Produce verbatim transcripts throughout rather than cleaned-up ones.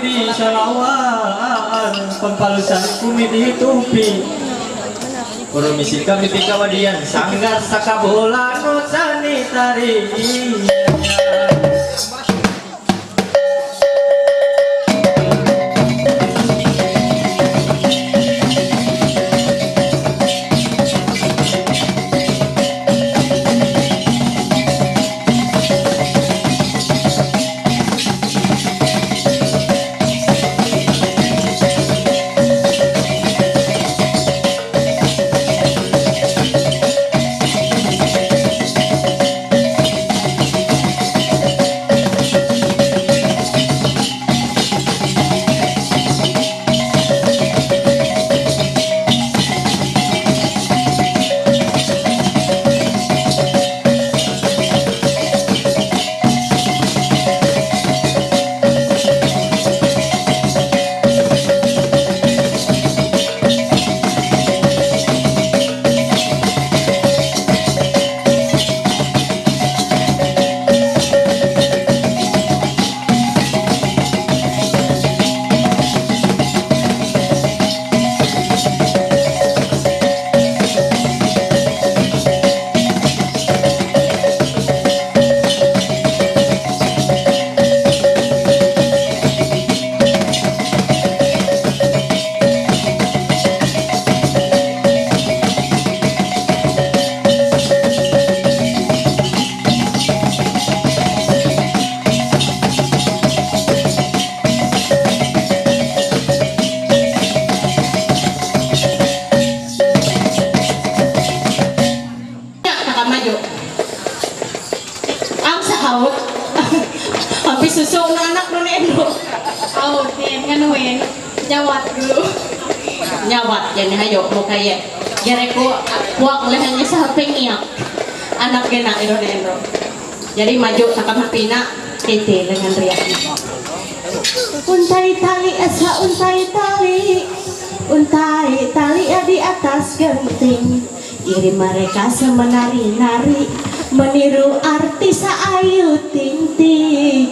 Inshallah, pampalsan kumiti tupi. Pero misil kami pika wadian sanggar sakabola no sanitari. Takamayo. Ang sa haot. Ang pisuso na anak nun, Enro. Haot, yan, nganuin. Nyawat, gu. Nyawat, yan, hayo, mo kaya. Gere ko, kuwak lang niya sa hapeng iya. Anak gina, Enro, Enro. Jadi maju takam hapina, kete dengan riak. Untai tali asa untai tali. Untai tali ya di atas genting. Iri mereka semenari-nari meniru artis Ayu Ting Ting.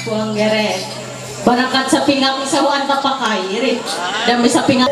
Kuanggere. Barakat sa pingak sa huan tapakai, ri. Dami sa pingak.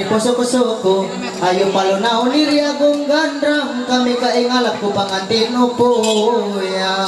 Kosoko-soko, ayo palona oniri agung gandram kami ka ingalap ku pangantin upuya.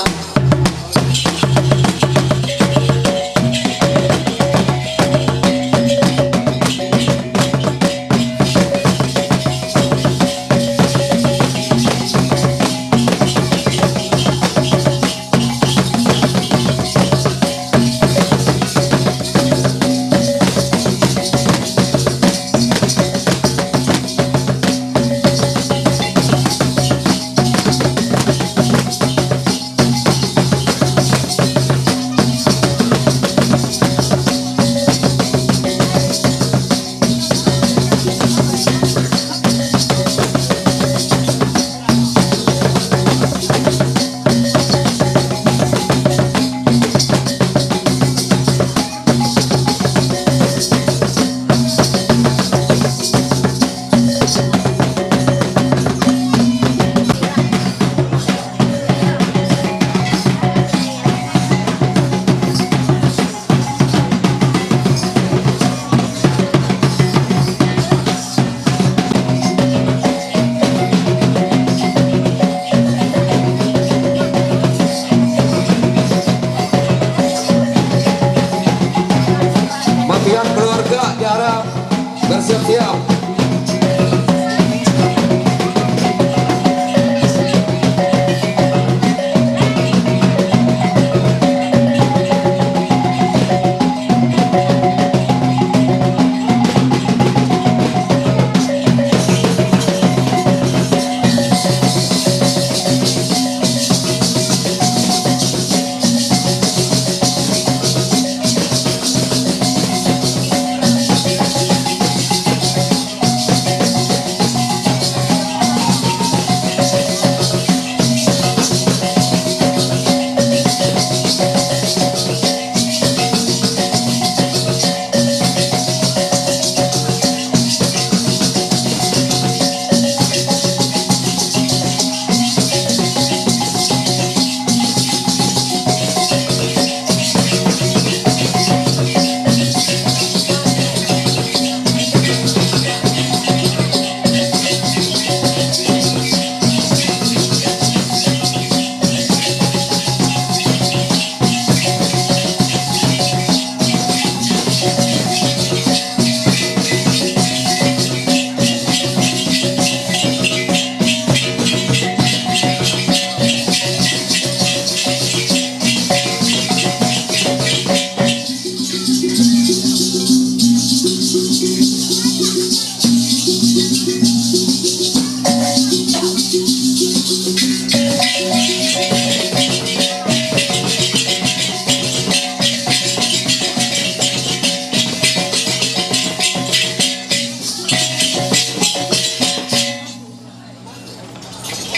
Մատյան կլորգա, Յարամ, Վերսևսիա։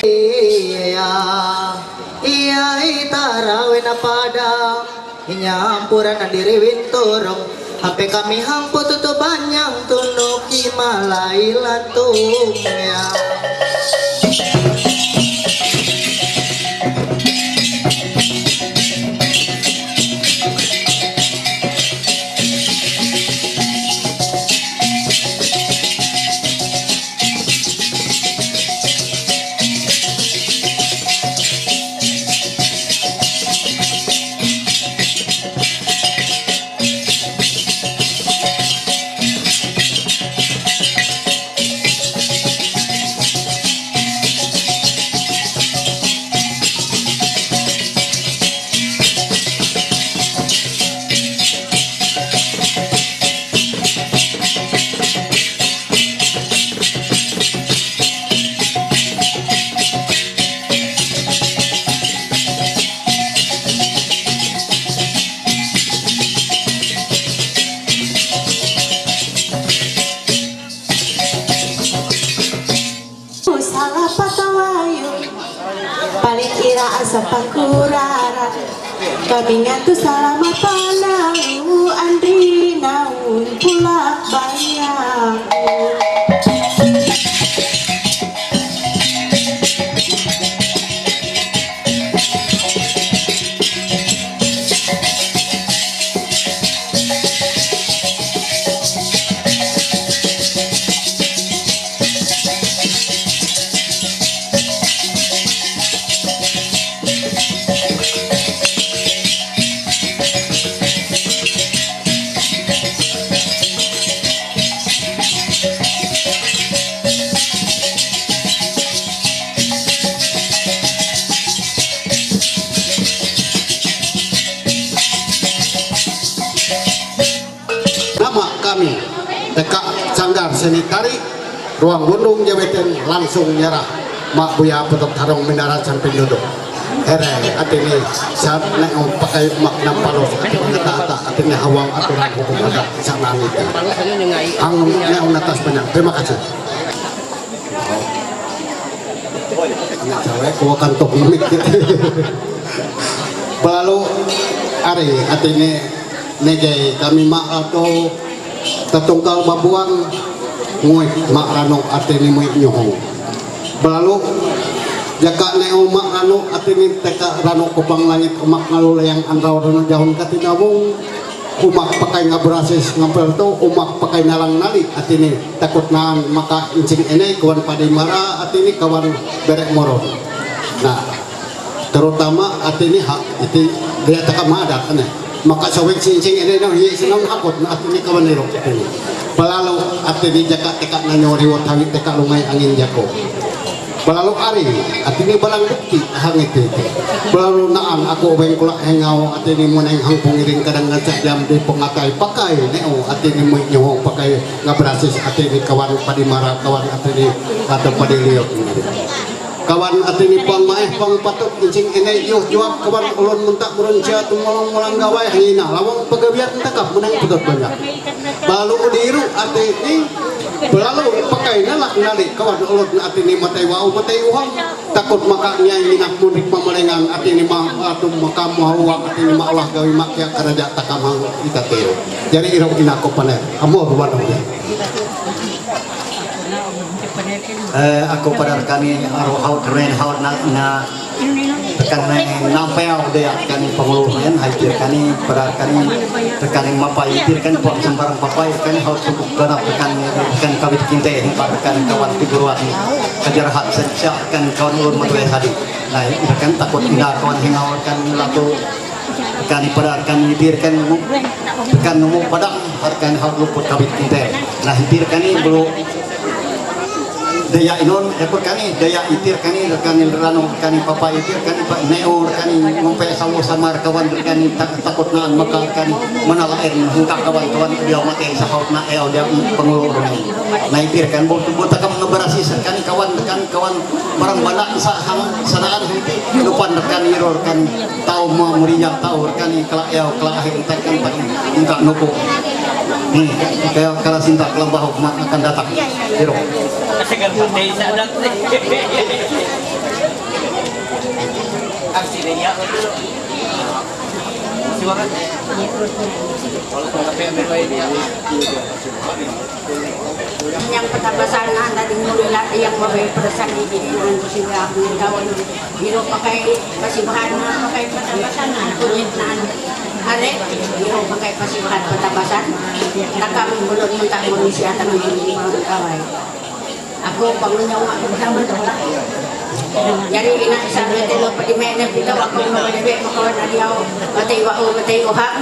Iya, iya, itarawe na pada. Inya ampura na diri winturong. Hape kami hampu tutu banyang tunuki malailatung ya. Salapatawayo, paling ira asa pakuraran. Kami ngatu salama panalu andri naun pulak banyak. Teka sanggar seni tari, ruang gundung jabeten langsung nyerah. Mak buya petok tarong minara samping duduk. Ere, atini, saat nek pakai makna palos, atini kata-kata, atini hawang aturan hukum ada sana itu. Ang nek natas panjang. Terima kasih. Anak cewek, gua kan tok mikir. Balalu, ari, atini, nege, kami mak atau tatungkal babuang, nguik mak rano, atini muik nyohong. Balalu, jaka neo mak rano, atini teka rano kopang langit, mak ngalu layang anrau rano jahun katinabung, umak pakai ngaberasis ngampel tu, umak pakai nalang nali, atini takut naan maka insing ene, kawan padi mara, atini kawan berek moron. Nah, terutama atini hak, iti dia taka madat, ane. Maka sawing sing sing ene, no, hi, sinong hakot, na atini kawan niro, atini. Balalu, atini jaka teka nanyo riwat hawi teka lungai angin jako. Balalu ari, atini balang bukti, hang iti iti. Balalu naan, aku bengkula hengau, atini muneng hang pungiring kadang ngacak jam di pengatai pakai, neo, atini mui nyohong pakai ngaberasis, atini kawan padi mara, kawan atini atau padi liok. Kawan atini pang maeh, pang patut, insing ene, yuh juak, kawan ulun muntak murun cia, tumolong mulang gawai, hina, lawang pagabiat takap, menang patut banyak. Balalu udiru, atini, balalu pakai nalak nali, kawan ulun atini matai wau, matai uhang. Takut maka nyai minak mudik pamalengan, atini ma, atum maka muhawa, atini ma olah gawi mak ya karaja takamang itateo. Jadi irok inako paner, amor wadong ya. Eh, aku pada kani aru haut ren haut na, na tekan nang nampel dia kani pengulu ren, hai tir kani pada kani tekan mapa itir kani puak sembarang papai kani haut sukuk ganap tekan tekan kawit kinte, tekan kawan tiburuan kajarahat sejak kan kawan ulun matuai tadi. Nah, tekan takut indah kawan hingau kan laku kani pada kani itir kan tekan nemu padang harkan haut luput kawit kinte. Nah, itir kani bulu daya inun, ekor kani, daya itir kani, kani rano, kani papa itir kani, pa neo, kani ngompe sawo samar kawan, kani tak-, takut naan maka, kani mana lain, hengkak kawan, kawan dia mati, sahaut na eo, dia pengulur. Na itir kan, bu, bu takam ngeberasi, kani kawan, kani kawan, barang bala, sa-, hang, sanaan, henti, lupan, kani iror, kani, tau ma, murinya, tau, kani, kala eo, kala akhir, tak, kan, tak, hengkak nuku. Ni, kaya kala sinta, kala bahuk, ma, akan datang. Iro. Yang patabasan na, na di mo nila, yang mabay perasan di din ang sila ang tawon. Iro pakai pasibahan na, pakai patabasan na, kulit na, are, iro pakai pasibahan patabasan. Takam bulon mo, takam mo siya, takam mo kawai. Ako, pangunyong ako, sama to lang. Jadi, ina, sa retelo, padi me, ne, pito, ako, no, lebe, makawan, adiaw, matay, wao, matay, uhang.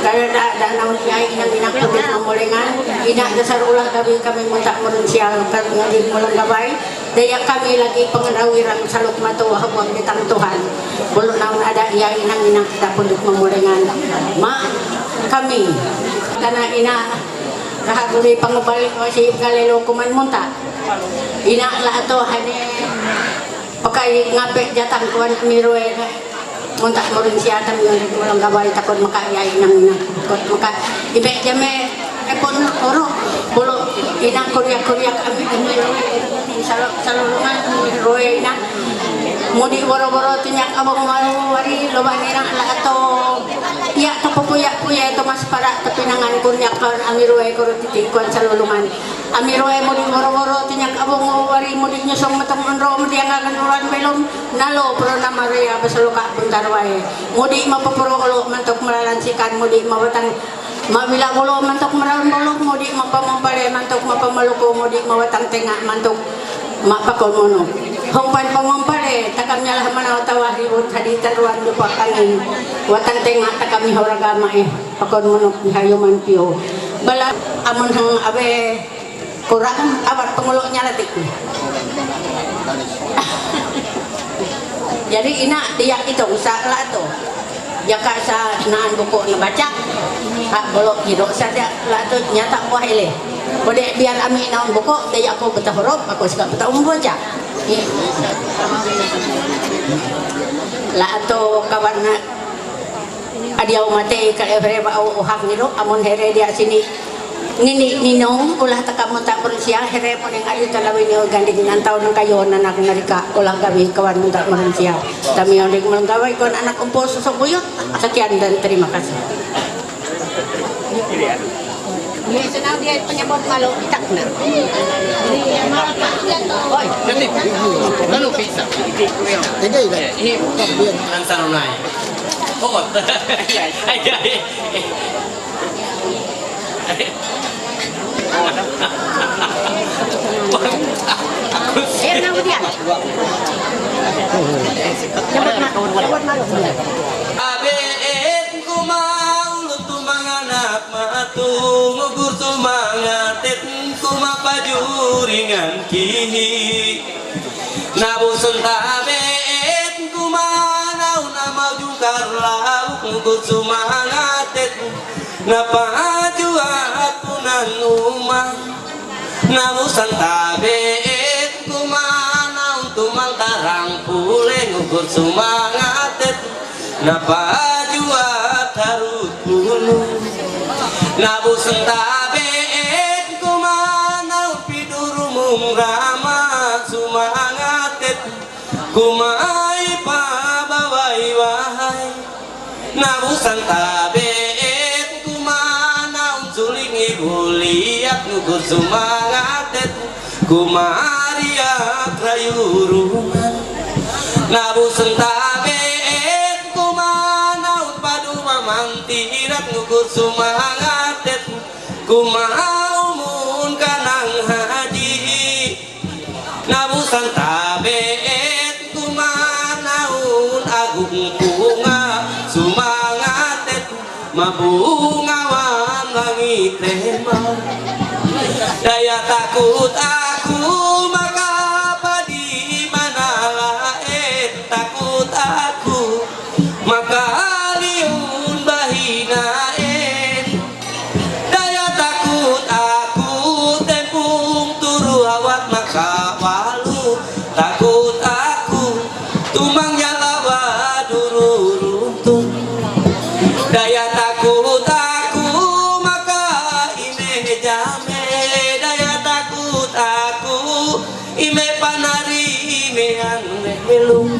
Kada da, da, na, unyay, inang, inang, pabit, mamulingan. Ina, dasar ulah, gabi, kami, munta, murun, siya, kan, ngadi, mulang, gabay. Daya, kami, lagi, pangarawi, rang, saluk, mato, habang, ditang, Tuhan. Bulu, naun, ada, iya, inang, inang, kita, punduk, mamulingan. Ma, kami. Kana, ina, Rahaguri pangubali o si Galelo kuman munta. Ina la ato hane pakai ngape jatang kuan miroe munta murin siatan mulang gabay takon maka ya inang inang kot maka ibe jame epon oro bolo inang korea korea kami miroe salo salulungan miroe inang mudi boro boro tunyak abang malu wari loba nira la ato ya kapupuya puya itu mas para tapi nangan kurnya kan amiroe koro titing kuan salulungan. Amiroe mudi woro-woro tinyak abong wari mudi nyosong matang onro mudi ang akan uran belum nalo pro na Maria basaloka puntarwae. Mudi mapapuro olo mantok maralansikan mudi mawatang mawila bolo mantok maraon bolo mudi mapamompale mantok mapamaluko mudi mawatang tenga mantok mapakomono. Hongpan pamompale takam nyalah manaw tawa ribut hadi taruan lupa kangin watang tenga takam ni horagama eh pakon monok ni hayuman pio. Bala amun hang abe Kurang awat penguluknya lagi. Jadi ina dia itu sa lato. Jaka sa naan buku na baca. Hak bolok hidup saja lato nyata buah ile. Ode biar ami naon buko, de ako beta horop, ako sika beta umbo ja. La ato kawan adiau mate ka evre ba o hak niro, amon here dia sini. Nini ninong ulah taka monta prosia here moning adi talawi ni organik nantau nang kayo nanak narika ulah gawi kawan monta prosia. Tami oning melenggawi kon anak umpo sosok buyut. Sekian dan terima kasih. Iya, senang dia penyebut malu tak na. Oi, nanti. Lalu pizza. Ini, ini. Ini. Ang sanunay. Oh. Ay, ay. Ayan na, udian. Abe, eh, kumaulot tu manganak matu, ngugur tu mangatet, kumapajuringan kihi. Nabu sentabe, kumanaun amau jungkar lauk, ngugur tu mangatet. Napajuat punan uma. Namu santabe et kumana untu mantarang pule ngukur sumangatet. Napajua tarut pulu. Namu santabe et kumana umpidurumung rama sumangatet. Kumai pa bawai wahai. Nabusan tabeet kumana unsuling ibuliat ngukur sumangatet. Kumariak rayurungan. Nabusan tabeet kumana unpaduma mantirat ngukur sumangatet. Kumaumun kanang haji. Nabusan tabeet kumanaun agung bunga sumangatet mabungawan langit tema. Daya takut aku maka padi manalaet takut aku maka liun bahinaet. Daya takut aku tempung turu awat maka walu. Takut aku tumang yalawa duru runtun. Daya takut aku maka ime jame. Daya takut aku ime panari ime anu eme lung.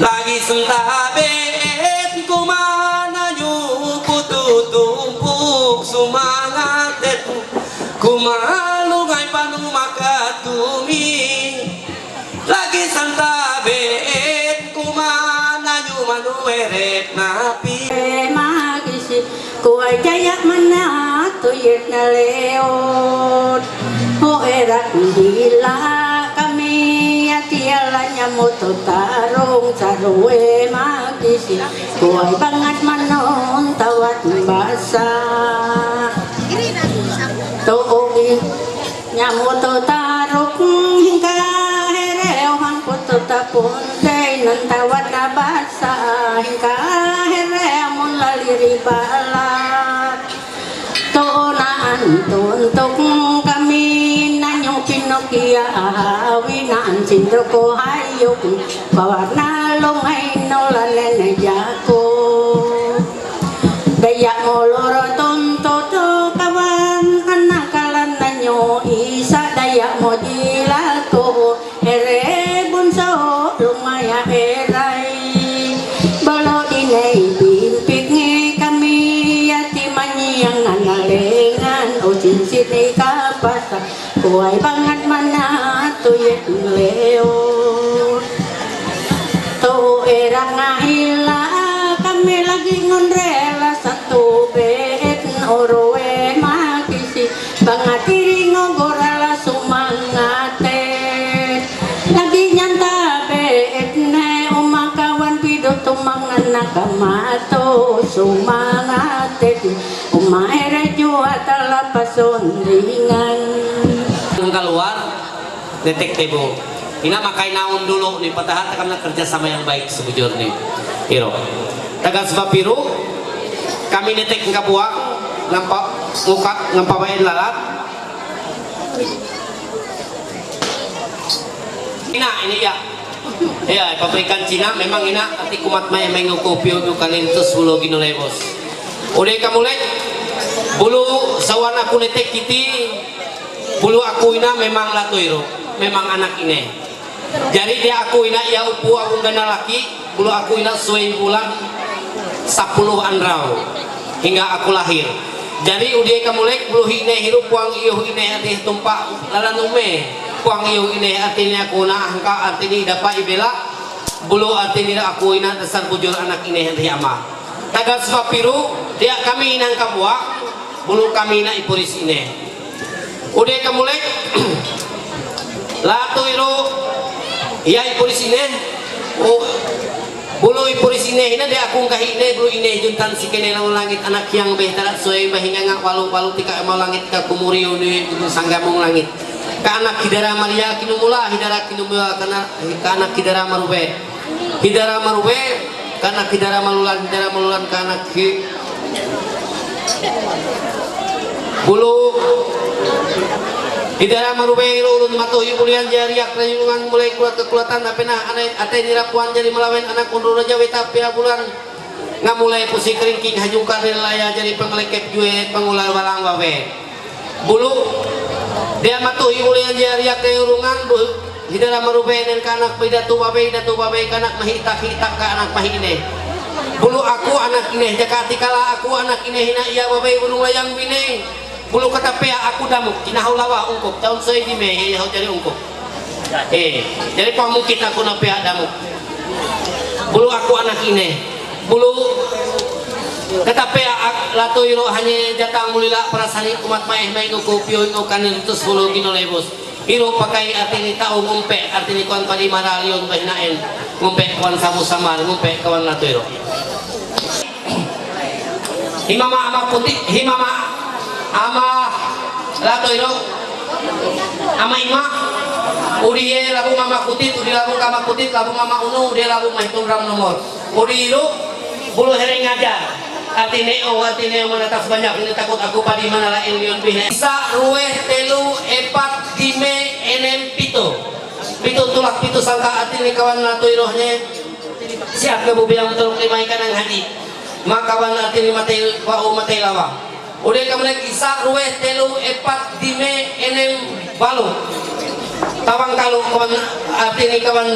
Lagi sentabe et kumana nyu putu tumpuk sumangatet. Kumalungai panu makat kumi. Lagi sentabe et kumana nyu manu eret napi. Magisi. Kuai jaya mana tuyet na leot. Ho erak hila kami ati ala nyamuto tarung sarue magisi. Kuai bangat manon tawat basa. To'ogi nyamuto taruk hingka here ohang puto tapunte nan tawat na basa hingka here amun laliri balat. To'o naan tuntuk kami nanyo Pinokia ahawi naan sindoko hayuk bawarna longai nola nene jako. Dayak moloro tuntuk kawan anak kalan nanyo isa dayak mojilako. Ere bunso lumaya erai. Bolo inei bimpik nge kami yati manyiang nanalengan. O sinsit ni kapasa. Kuai bangat mana tuyet leo. Tu erak ngahila kami lagi ngonrela satu bet oroe makisi. Bangatiri ngogorala sumangate. Lagi nyanta beet ne umakawan pido tumang anak kamato sumangate. Umaere jua talapason ringan. Ang kaluar, detektibo. Ina makai naon dulu ni patahat akan kerja sama yang baik sebujur ni. Iro. Tagas papiru, kami netek kabuang, nampak Muka ngempawai lalat. Ina, ini ya. Ya, pabrikan Cina memang ina ati kumat mai mengo kopio nu kanin tus ulo gino lebos. Ode kamulek, bulu sawana kunete kiti, bulu aku ina memang latoiro, memang anak ine. Jadi dia aku ina ia upu aku gana laki, bulu aku ina suai bulan sapuluh anrau hingga aku lahir. Jadi udie kamulek bulu hine hiru puang iyo hine ati tumpa lalan ume. Puang iyo hine ati ni aku na angka ati ni dapa ibela. Bulu ati ni aku ina dasar bujur anak ine ati ama. Tagal supapiru, dia kami ina angka buak, bulu kami ina ipuris ine. Ude kamulek, latu iro, ya ipuris ine, o, bulu ipuris ine, ina de akung kahi ine, bulu ine juntan si kene lang langit anak yang beh tarat soe bahinga ngak walu walu tika emau langit ka kumuri uni gunung sanggamung langit. Ka anak hidara Maria kinumula, hidara kinumula kana, ka anak hidara marube. Hidara marube, kana hidara malulan, hidara malulan kana ki. Bulu, hidara marube iro ulun matu hibulian jari akra yungan mulai kulat kekulatan apena anai atai nira puan jari malawen anak undur raja weta pira bulan. Ngamulai pusi keringking hajung karil laya jari pengelekep jue pengular balang wawe. Bulu, dia matu hibulian jari akra yurungan bu hidara marube nen kanak pidatu babe, datu babe kanak mahi tak hitak kanak mahi ine. Bulu aku anak ine, jaka tikala aku anak ine hina ia babe burung layang bine. Bulu kata pea aku damuk, kinahaw lawa ungkop, taon soy di me, ya hau jari ungkop. Eh, jari pamukit aku na pea damuk. Bulu aku anak ine. Bulu kata pea ak, lato iro hanye jatang mulila parasani kumat maeh mai ngo kopio ngo kanin tus bulu gino lebos. Iro pakai artini tau ngumpe, artini kuan padi mara lion behnaen. Ngumpe kuan sabu samar, ngumpe kuan lato iro. Himama ama kuti, himama ama lato iro. Ama ima, uri ye labu mama kutit, uri labu kama kutit, labu mama unu, uri labu mahitung ram nomor. Uri iru, bulu hereng aja. Artini o, artini o mana tas banyak ini takut aku padi mana lain lion bihne. Isa, rueh, telu, epat, dime, enem, pito. Pito tulak, pito sangka artini kawan lato irohnya. Siap ke bubiang tulung lima ikan yang haji. Makawan artini matei, wa'u matei lawa. Ude kamulek isa, rueh, telu, epat, dime, enem, balu. Tawang kalu kawan artini kawan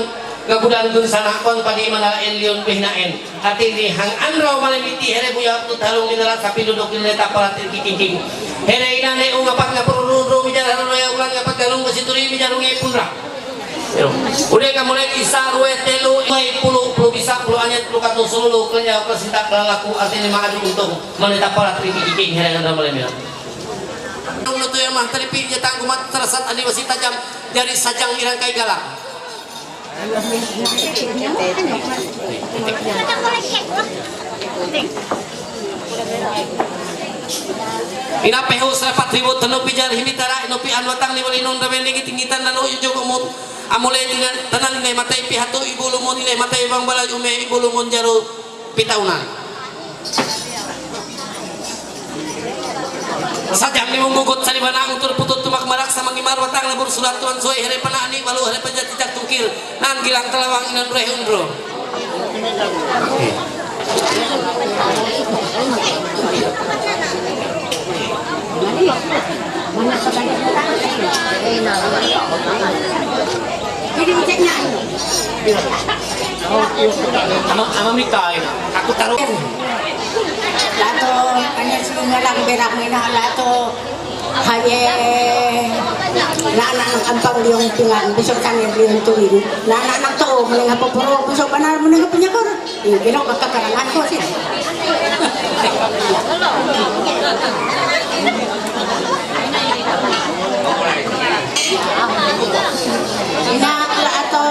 gagudan dun sana kon padi mana en lion pihnaen. Artini hang anrau malemiti here buya tu talung minara sapi duduk ini tapalatin kikiking. Here inane ungapat ngapuru ruru mijar hanoya ulang ngapat galung masituri mijar unge punra. Ude kamulek isa, rueh, telu, mai, pulu, pulu bisa, pulu anyet, pulu katu, sulu, kelenya, kesintak, lalaku, artini mangadu untung, manita parat, riki, kiking, hereng, dan malemnya. Nung nutu yang mah teripi, jatang kumat, terasat, ani, wasi, tajam, jari sajang, irang, kai, galak. Ina pehu serapat ribut tenu pijar himitara inu pi anwatang ni wali nung dawe lingit ingitan lalu ujung umut. Amule tina tanan ne matai pihatu ibu lumun ile matai bang balaj ume ibu lumun jaru pitaunan. Sajang ni munggugut saribana utur putut tumak marak samangimar watang labur surat tuan suai here panani balu here panjat tijak tungkir. Nan gilang telawang inan reh undro. Ama, ama mita ina. Aku taruh. Lato, kanya sumala berak mina lato. Haye, na na nang ampang liong pingan, besok tangin liong tuwin. Na na nang to, mending apa puro, besok benar mending apa nyakor. Ih, gino ka kakarangan ko sih. Ina, lato,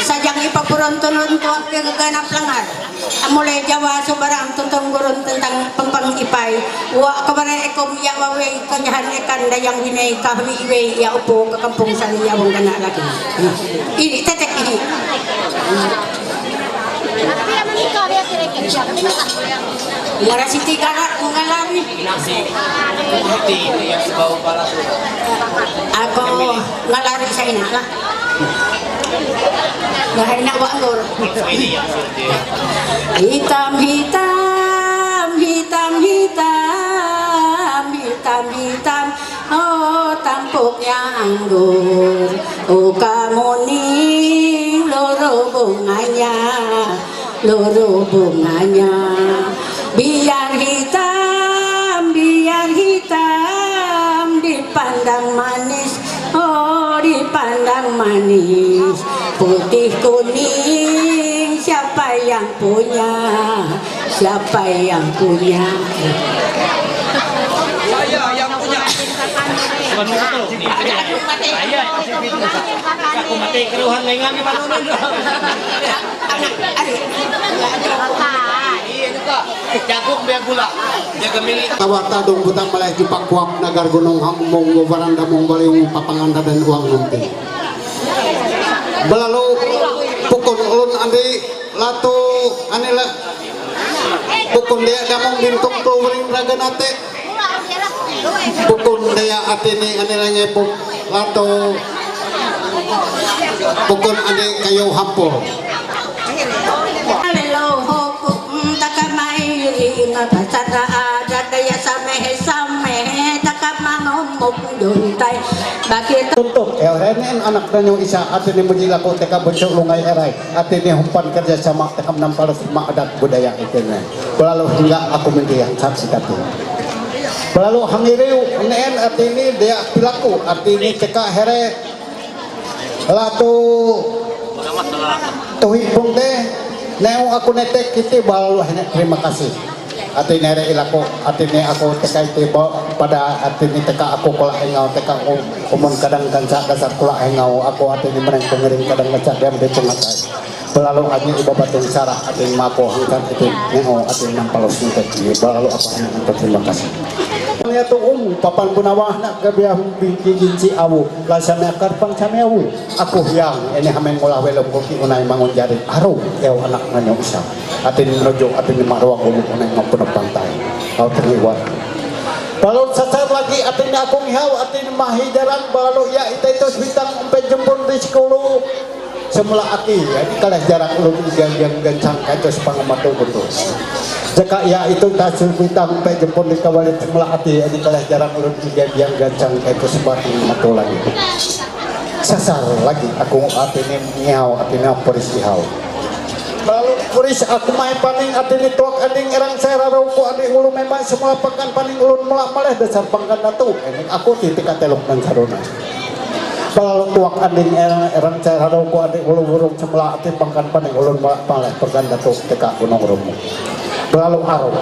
sajang ipapuron tunun tuwag ke ganap langar. Amule jawa subarang tuntun gurun tentang pengpang ipai. Wa kabare ekom ya wawe kanyahan ekan dayang winei kahmi iwe ya upo ke kampung sani ya wong gana lagi. Ini tetek ini. Marasiti kara ungalari. Ako ngalari sa ina la. Ngalari na wa anggur. Hitam, hitam, hitam, hitam, hitam, hitam. Oh, tampok niya anggur. Oh, kamuning loro bunganya. Loro bunganya. Biar hitam, biar hitam, dipandang manis, oh, dipandang manis. Putih kuning, siapa yang punya? Siapa yang punya? Saya yang punya. Bukan begitu. Saya. Aku mati keruhan dengan gimana? Tawa tadong butang malay di pakwak nagar gunung hang mong waran damong baliw papangan dadan uang nunti. Balalu pukon ulun andi latu anila pukon dia damong bintung pelwering raganate. Pukun daya atini ani lange puk lato pukun ani kayu hampur. Lelo hoku takamai ima pasara ada daya samehe samehe takamangomok duntai bakit. Untuk ya renen anak danyo isa atini mujilako teka bucuk lungai erai atini humpan kerja sama tekam nampalus ma adat budaya itini. Balalu hingga aku minti yang saksi tapi. Balalu hangiriu neen atini dia pilaku atini teka here latu tuhi pungte neu aku netek kiti balalu hene terima kasih. Atini here ilaku atini aku teka iti ba- pada atini teka aku kula engau teka u- umun kadang kansa dasar kula engau aku atini meneng pengiring kadang kansa diam di pengatai. Balalu ani iba batin sara atin mako hangkan atin neo atin nampalus nito. Balalu apa yang terima kasih. Kami atu um papan gunawa nak gabiah bingki ginci awu la sami akar pang sami awu. Aku hiang ini hameng mula welom koki unai mangun jari aru eu anak nanyo isa. Atin nojo atin maruang ulu unai mampuna pantai. Au teniwar. Balalu sasar lagi atin aku ngihau atin mahi jarang balalu ya ita itu bintang empat jempol di sekolah. Semula ati, ya, ini kalah jarak ulun yang yang gancang kacau sepang matu betul. Jaka ya itu tasul bintang pe jempol di kawali semula ati, ya, ini kalah jarak ulun yang yang gancang kacau sepang matu lagi. Sasar lagi aku ati ini ngiau ati ini peris ihau. Lalu peris aku main paning ati ini tuak anding erang saya rarau ku ati ulu memang semula pakan paning ulun mula maleh dasar pangkan natu. Ini aku titik katelok dan saruna. Balalu tuak anding erang erang cai harau ku adik ulu burung semula ati pangkan paning ulun malak paleh pegan datu teka gunung rumu. Balalu aru.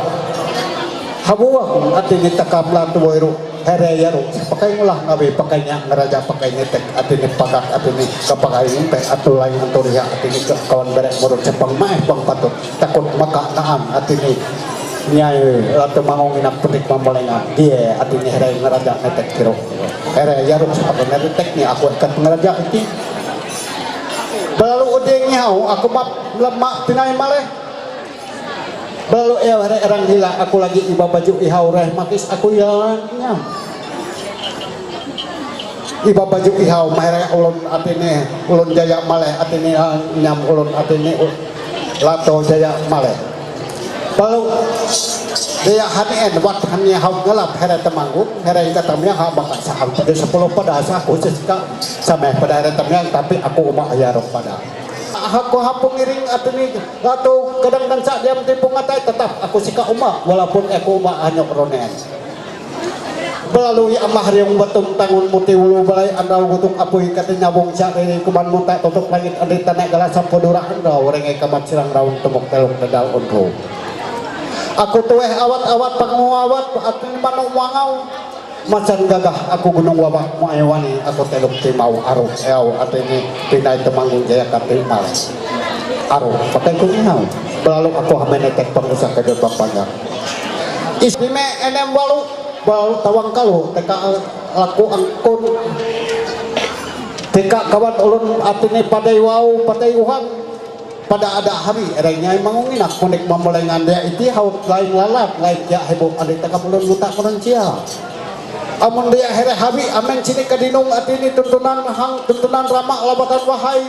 Habuah ati ni takam la tuwai ru here yaru pakai ngulah ngawi pakai nyak ngeraja pakai nitek ati ni pagak ati ni kapakai ngumpe atu lain anturiha ati ni kawan berek murut sepang maeh pang patut takut maka naan ati ni nyai latu mangung inak petik mamolengan die ati ni here ngeraja nitek kiro. Ere yaruk sepaka neri tekni aku ekat pengerja iti. Balalu uding nyau aku map lemak pinai maleh. Balalu ere erang hila aku lagi iba baju ihau reh makis aku ya nyam. Iba baju ihau mere ulun atini ulun jaya maleh atini nyam ulun atini lato jaya maleh. Lalu dia hani en wat hani hau ngelap here temanggung here ika tamia ha baka saham pada sepuluh pada sa aku seska sameh pada here temia tapi aku uma ayarok pada. Aku hapung iring atini lato kadang dansa diam tipu ngatai tetap aku sika uma walaupun aku uma anyok ronen. Balalu ya amah riung batum tangun muti ulu balai andau gutuk apui kati nyabung sia riri kuman munta tutup langit adi tanek gala sampo dura andau renge kamat sirang raun tumuk teluk dedal unru. Aku tueh awat awat pangu awat aku manu wangau. Macan gagah aku gunung wabak muai wani aku teluk timau aru eau atini pinai temanggung jaya kati mal. Aru pakai ku inau. Balalu aku hamene tek pangusa kede papanjang. Istime enem walu. Bau tawang kalu teka laku angkun teka kawan ulun atini padai wau padai uhang. Pada ada hari ereng nyai mangunginak kunik mamulai ngandia iti haut lain lalat lain kia hebo alik taka mulun mutak mulun cia. Amun dia here habi amen cini kadinung atini tuntunan hang tuntunan rama labakan wahai.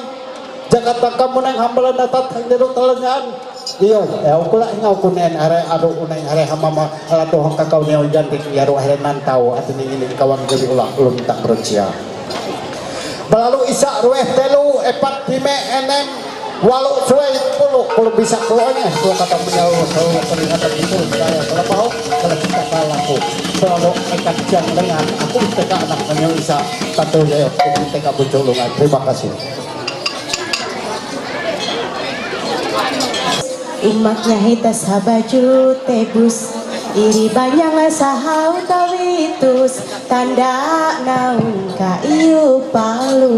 Jakat taka muneng hambalan datat hang jeruk talanyan. Iyo, ya ukula inga ukunen are adu uneng are hamama alatu hang kakau neo jantik yaru are nantau atini ini kawan geli ulah ulun tak berencia. Balalu isa rueh telu epat lime enem walu suai puluh puluh bisa puluh ini dua kata menyau selalu peringatan itu saya kalau mau kalau kita kalah aku selalu ekat jam dengan aku teka anak menyau isa satu ya teka buculungan. Terima kasih. Umaknya hita sabaju tebus, iri banyang sahau tawitus, tanda naung ka iu palu.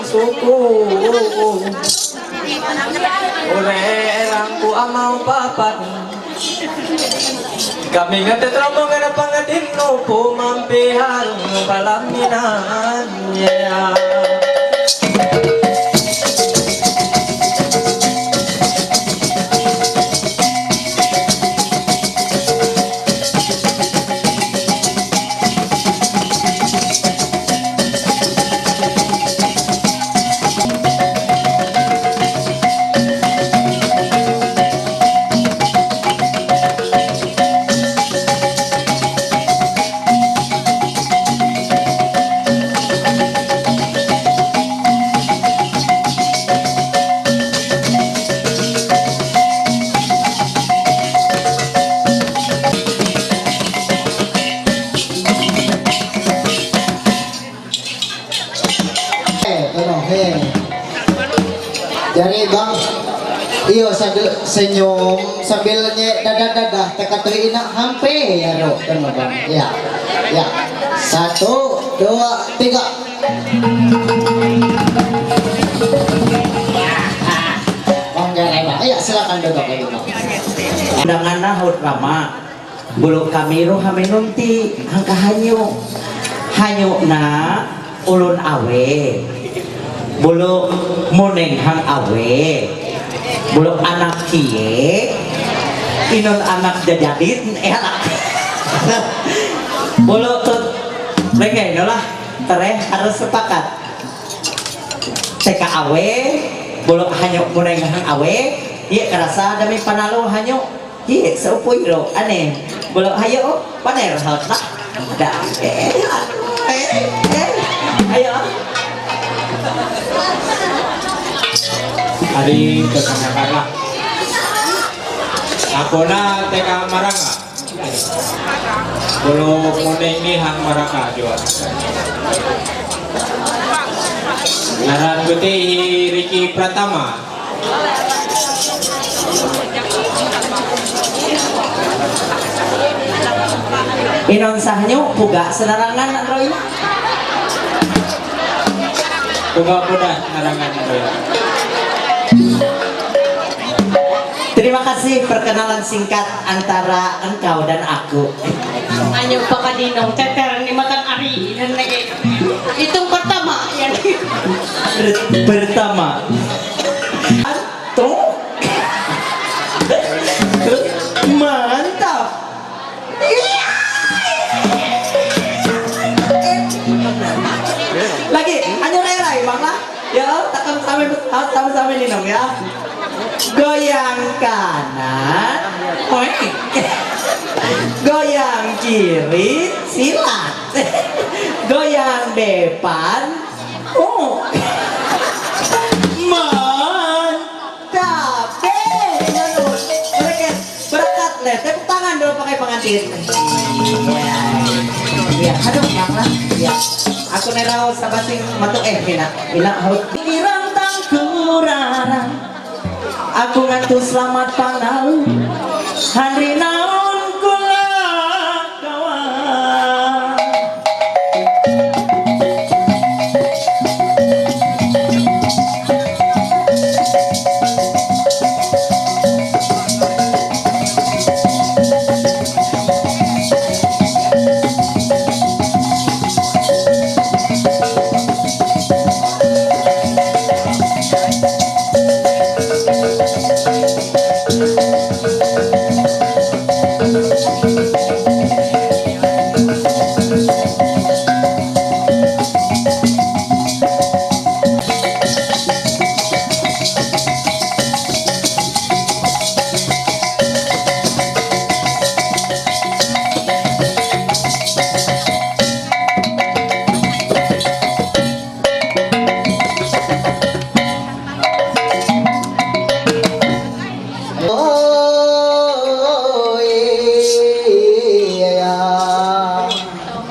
Suku ure erangku amau papat. Kami ngete tromong ada pangadin no pumampihan palaminan ya. Eh, ano, eh. Jadi bang, iyo sambil senyum, sambil nye dadah-dadah, teka tu ina hampe ya ro, ano bang, ya, ya. Satu, dua, tiga. Bang, ya, ya, ya, silakan duduk, duduk. Undangan nahut lama. Bulu kami ro haminun ti hangka hanyu. Hanyu na ulun awe. Bulu muneng hang awe. Bulu anak kie. Inun anak jajadit eh anak. Bulu tut lengeh no lah tereh harus sepakat. Teka awe, bulu hanyu muneng hang awe. Iya kerasa demi panalu hanyu. Iya, seupuy ro, aneh. Bulu hayo, paner hot lah. Dah, eh, eh, eh, ayo. Ari, terkenal lah. Aku na teka maranga. Bulu muneng ni hang maranga jua. Ngaran ku ti hi Ricky Pratama. Inun sahnyu puga senarangan Roy. Puga puda senarangan Roy. Terima kasih perkenalan singkat antara engkau dan aku. Ayo pakadinong teter ni matan ari dan lagi. Itong pertama yan. Pertama. Tuh. Mantap. Հա, tam zamelino, ja. Gojanka na. Oj. Gojanki ri sila. Gojan bepan. Oh. Man. Tabe. Ano? Mereka Berakat le, tepuk tangan dulu pakai pengantin. Ya. Ya, aduh, Bang lah. Ya. Aku nerau sabasing matu eh ina. Ina haut. Pikiran tangkurara. Aku ngantuk selamat panau. Handri naon kula kawan.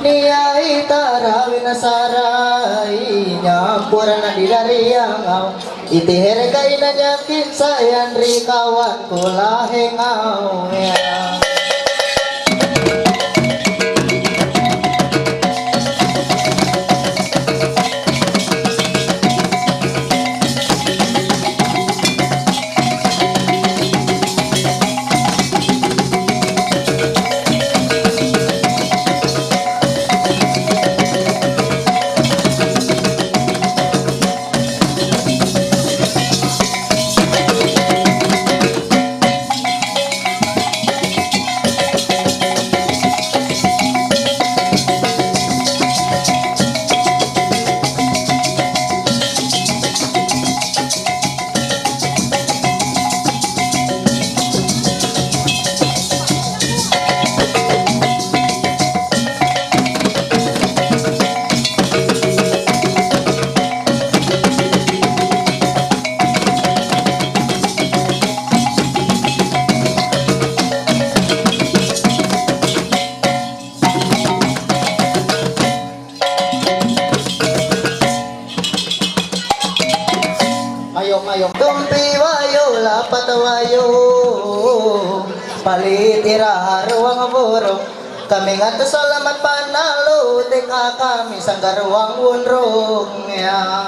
Niya itarawin saray niya purana dilariyangaw. Iti hereka inanyakin sayan ri kawan kulahengaw. Mayo, mayo. Tumpi wayo, lapat wayo. Palit ira haruang burung. Kami nga to salamat panalo, teka kami sanggaruang wunrung ya.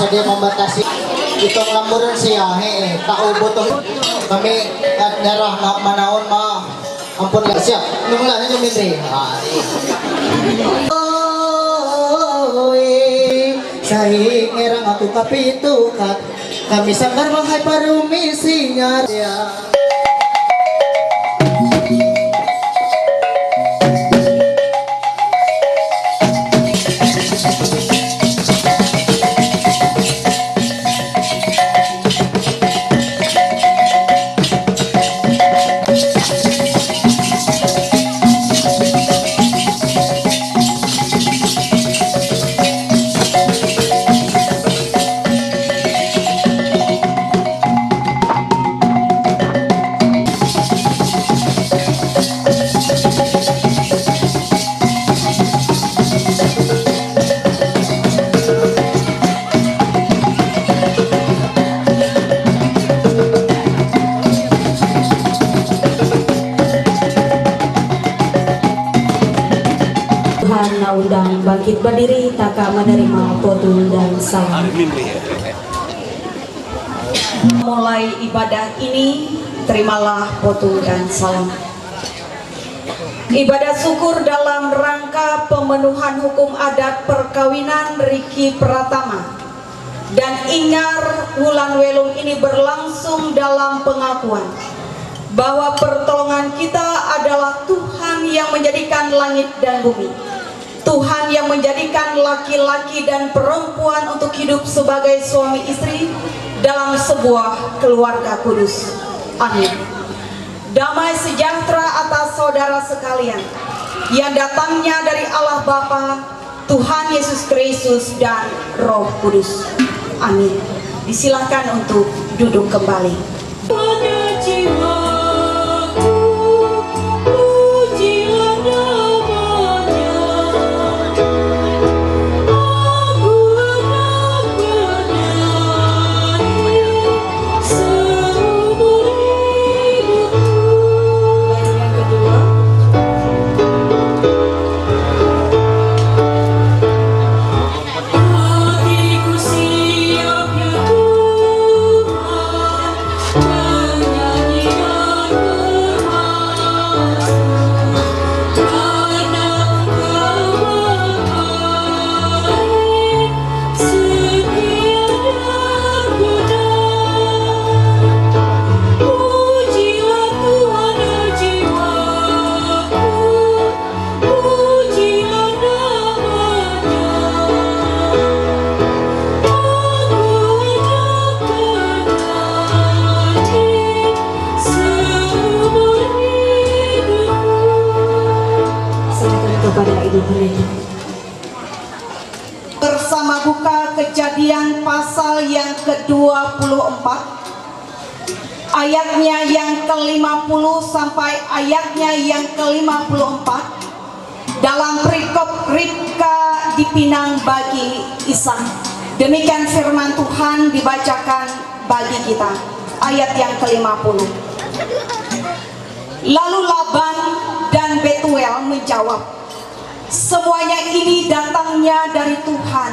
Dia membatasi. Itong lamburan siya, he, tao boto. Kami, at nerah na manaon ma, ampun lah siya. Nung lah, nung minri. Oy, sahi ngerang aku kapitukat. Kami sanggar mahai parumi sinyar. Tuhan na undang bangkit berdiri, taka menerima potu dan salam. Mulai ibadah ini, terimalah potu dan salam. Ibadah syukur dalam rangka pemenuhan hukum adat perkawinan Riki Pratama dan Ingar Wulan Welung ini berlangsung dalam pengakuan bahwa pertolongan kita adalah Tuhan yang menjadikan langit dan bumi. Tuhan yang menjadikan laki-laki dan perempuan untuk hidup sebagai suami istri dalam sebuah keluarga kudus. Amin. Damai sejahtera atas saudara sekalian yang datangnya dari Allah Bapa, Tuhan Yesus Kristus, dan Roh Kudus. Amin. Disilahkan untuk duduk kembali. Serahkan kepada Ibu Pendeta. Bersama buka Kejadian pasal yang kedua puluh empat, ayatnya yang kelima puluh sampai ayatnya yang kelima puluh empat, dalam perikop Ribka dipinang bagi Ishak. Demikian firman Tuhan dibacakan bagi kita. Ayat yang kelima puluh. Lalu Laban dan Betuel menjawab, "Semuanya ini datangnya dari Tuhan.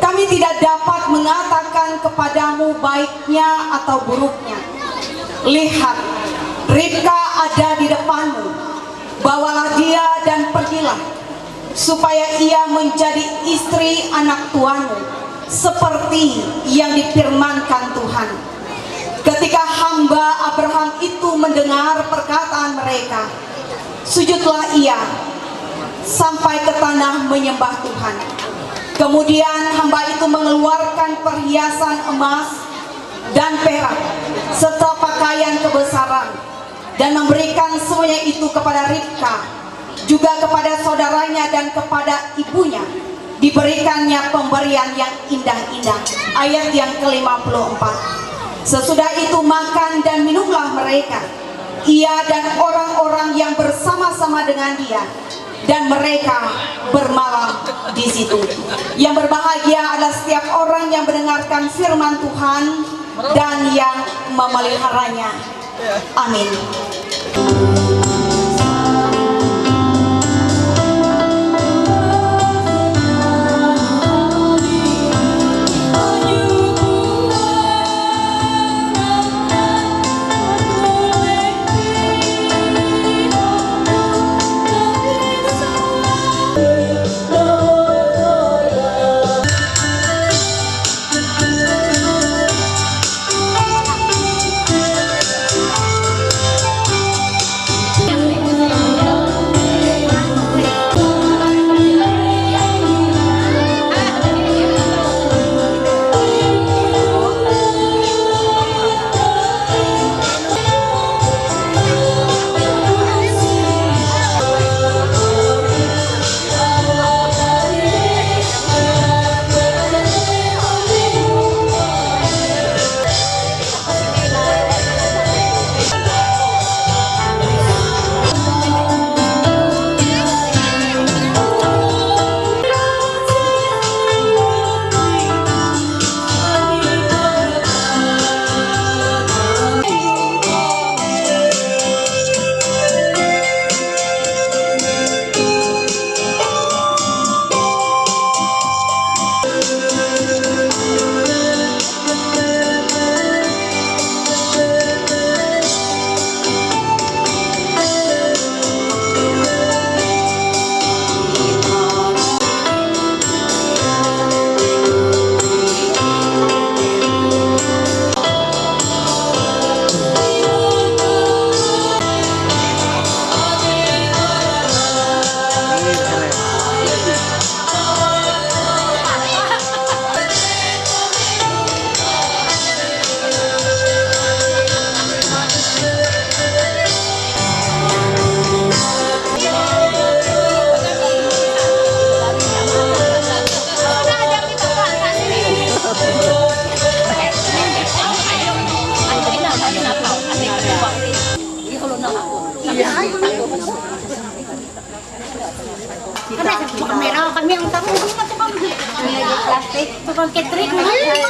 Kami tidak dapat mengatakan kepadamu baiknya atau buruknya. Lihat, Ribka ada di depanmu. Bawalah dia dan pergilah, supaya ia menjadi istri anak tuanmu, seperti yang difirmankan Tuhan." Ketika hamba Abraham itu mendengar perkataan mereka, sujudlah ia sampai ke tanah menyembah Tuhan. Kemudian hamba itu mengeluarkan perhiasan emas dan perak, serta pakaian kebesaran, dan memberikan semuanya itu kepada Ribka, juga kepada saudaranya dan kepada ibunya. Diberikannya pemberian yang indah-indah. Ayat yang kelima puluh empat. Sesudah itu makan dan minumlah mereka, ia dan orang-orang yang bersama-sama dengan dia, dan mereka bermalam di situ. Yang berbahagia adalah setiap orang yang mendengarkan firman Tuhan dan yang memeliharanya. Amin.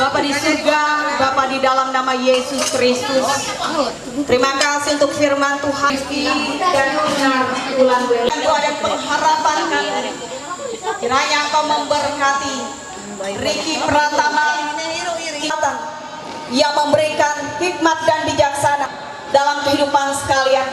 Bapa di surga, Bapa di dalam nama Yesus Kristus, terima kasih untuk firman Tuhan. Dan Tuhan, Tuhan, ada pengharapan kami. Kiranya Engkau memberkati Ricky Pratama, yang memberikan hikmat dan bijaksana dalam kehidupan sekalian,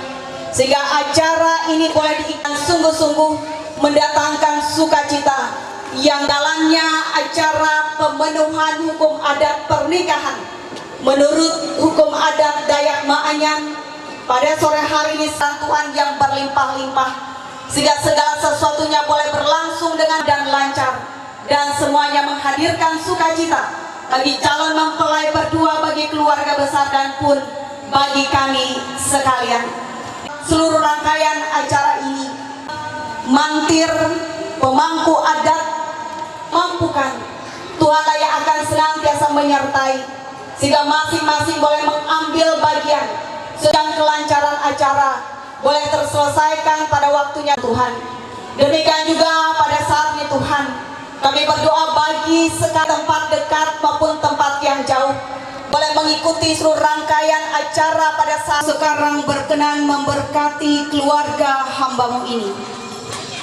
sehingga acara ini boleh diikan sungguh-sungguh mendatangkan sukacita yang dalamnya acara pemenuhan hukum adat pernikahan menurut hukum adat Dayak Maanyan pada sore hari ini, santuan yang berlimpah-limpah, sehingga segala sesuatunya boleh berlangsung dengan dan lancar, dan semuanya menghadirkan sukacita bagi calon mempelai berdua, bagi keluarga besar, dan pun bagi kami sekalian. Seluruh rangkaian acara ini, mantir, pemangku adat, mampukan, Tuhanlah yang akan senantiasa menyertai, sehingga masing-masing boleh mengambil bagian, sedang kelancaran acara boleh terselesaikan pada waktunya Tuhan. Demikian juga pada saat ini Tuhan, kami berdoa bagi sekat tempat dekat maupun tempat yang jauh boleh mengikuti seluruh rangkaian acara pada saat sekarang berkenan memberkati keluarga hamba-Mu ini,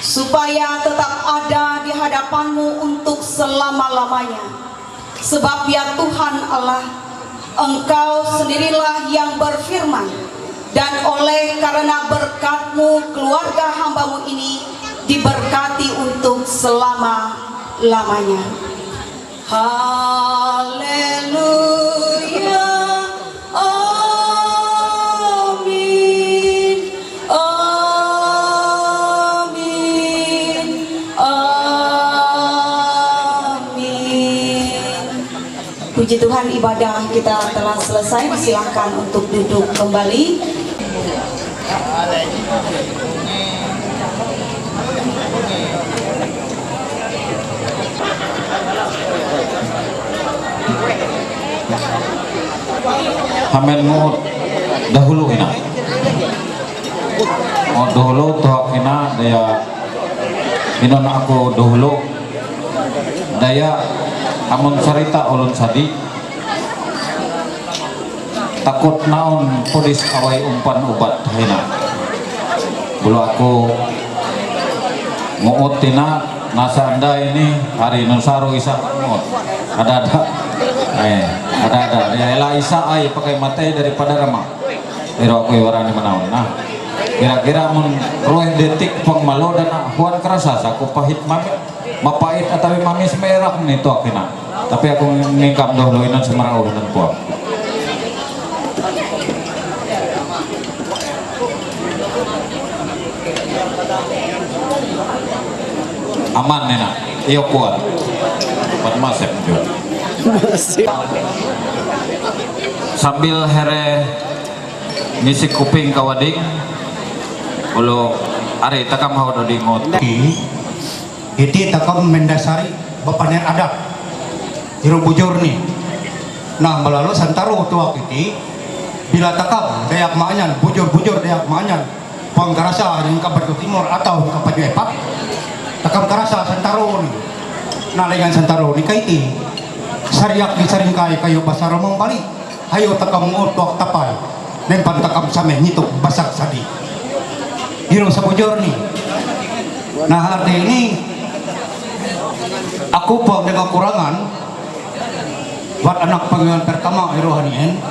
supaya tetap ada di hadapan-Mu untuk selama-lamanya. Sebab ya Tuhan Allah, Engkau sendirilah yang berfirman, dan oleh karena berkat-Mu, keluarga hamba-Mu ini diberkati untuk selama-lamanya. Haleluya. Amin. Amin. Amin. Puji Tuhan, ibadah kita telah selesai. Silakan untuk duduk kembali. Hamen mo dahulu ina. O dahulu to ina daya ino na ako dahulu. Daya amun sarita ulun sadi. Takut naon pudis awai umpan ubat hina. Bulu aku nguut tina nasa anda ini hari nusaru isa nguut. Ada ada. Eh, ada ada. Ya elah isa ai pakai mata daripada rama. Iro aku iwarani manaon. Nah, kira-kira mun rueh detik pang malo dan huan kerasa saku pahit mami. Mapait atawi mamis merah ni to kina. Tapi aku ngingkam dahulu inan semerau inan po. Aman nina. Iyo kuat. Pan masep juga. Sambil here ngisi kuping kawading. Ulo ari takam hau dodingot. Iti takam mendasari bapaner adat. Iro bujur ni. Nah, melalui santaro tuak iti, bila takam Dayak Maanyan, bujur-bujur Dayak Maanyan, pang karasa yang kabar timur atau kabar epat, takam karasa santaro ni. Nah, lengan santaro ni kaiti. Sariak di saringkai kayu basar mong bali. Hayo takam nguot tuak tapai. Nempan takam same ngituk basak sadi. Iro sabujur ni. Nah, hari ini aku pang dengan kurangan buat anak panggilan pertama iro hanien.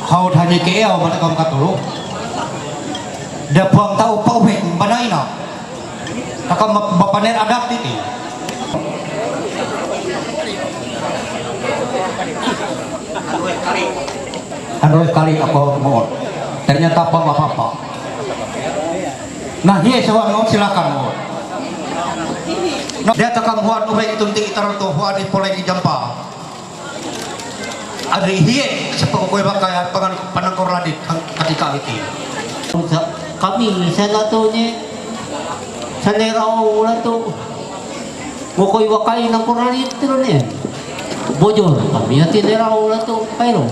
Haud hanya ke eo matakam katulu. Dia pang tau pau hek banaina. Takam bapaner adat ini. Android kali apa mau. Ternyata apa apa apa. Nah, iya sewa mau silakan mau. Nah, dia takam huan ubai itu nanti itaruh tuh huan di polai di jampa. Ari hiye sepa kue bakaya pangan panangkor ladit katika iti. Kami sana to nye sanera o ula to. Mokoy wakai na korali tiro ne. Bojor kami ati nera o ula to kairo.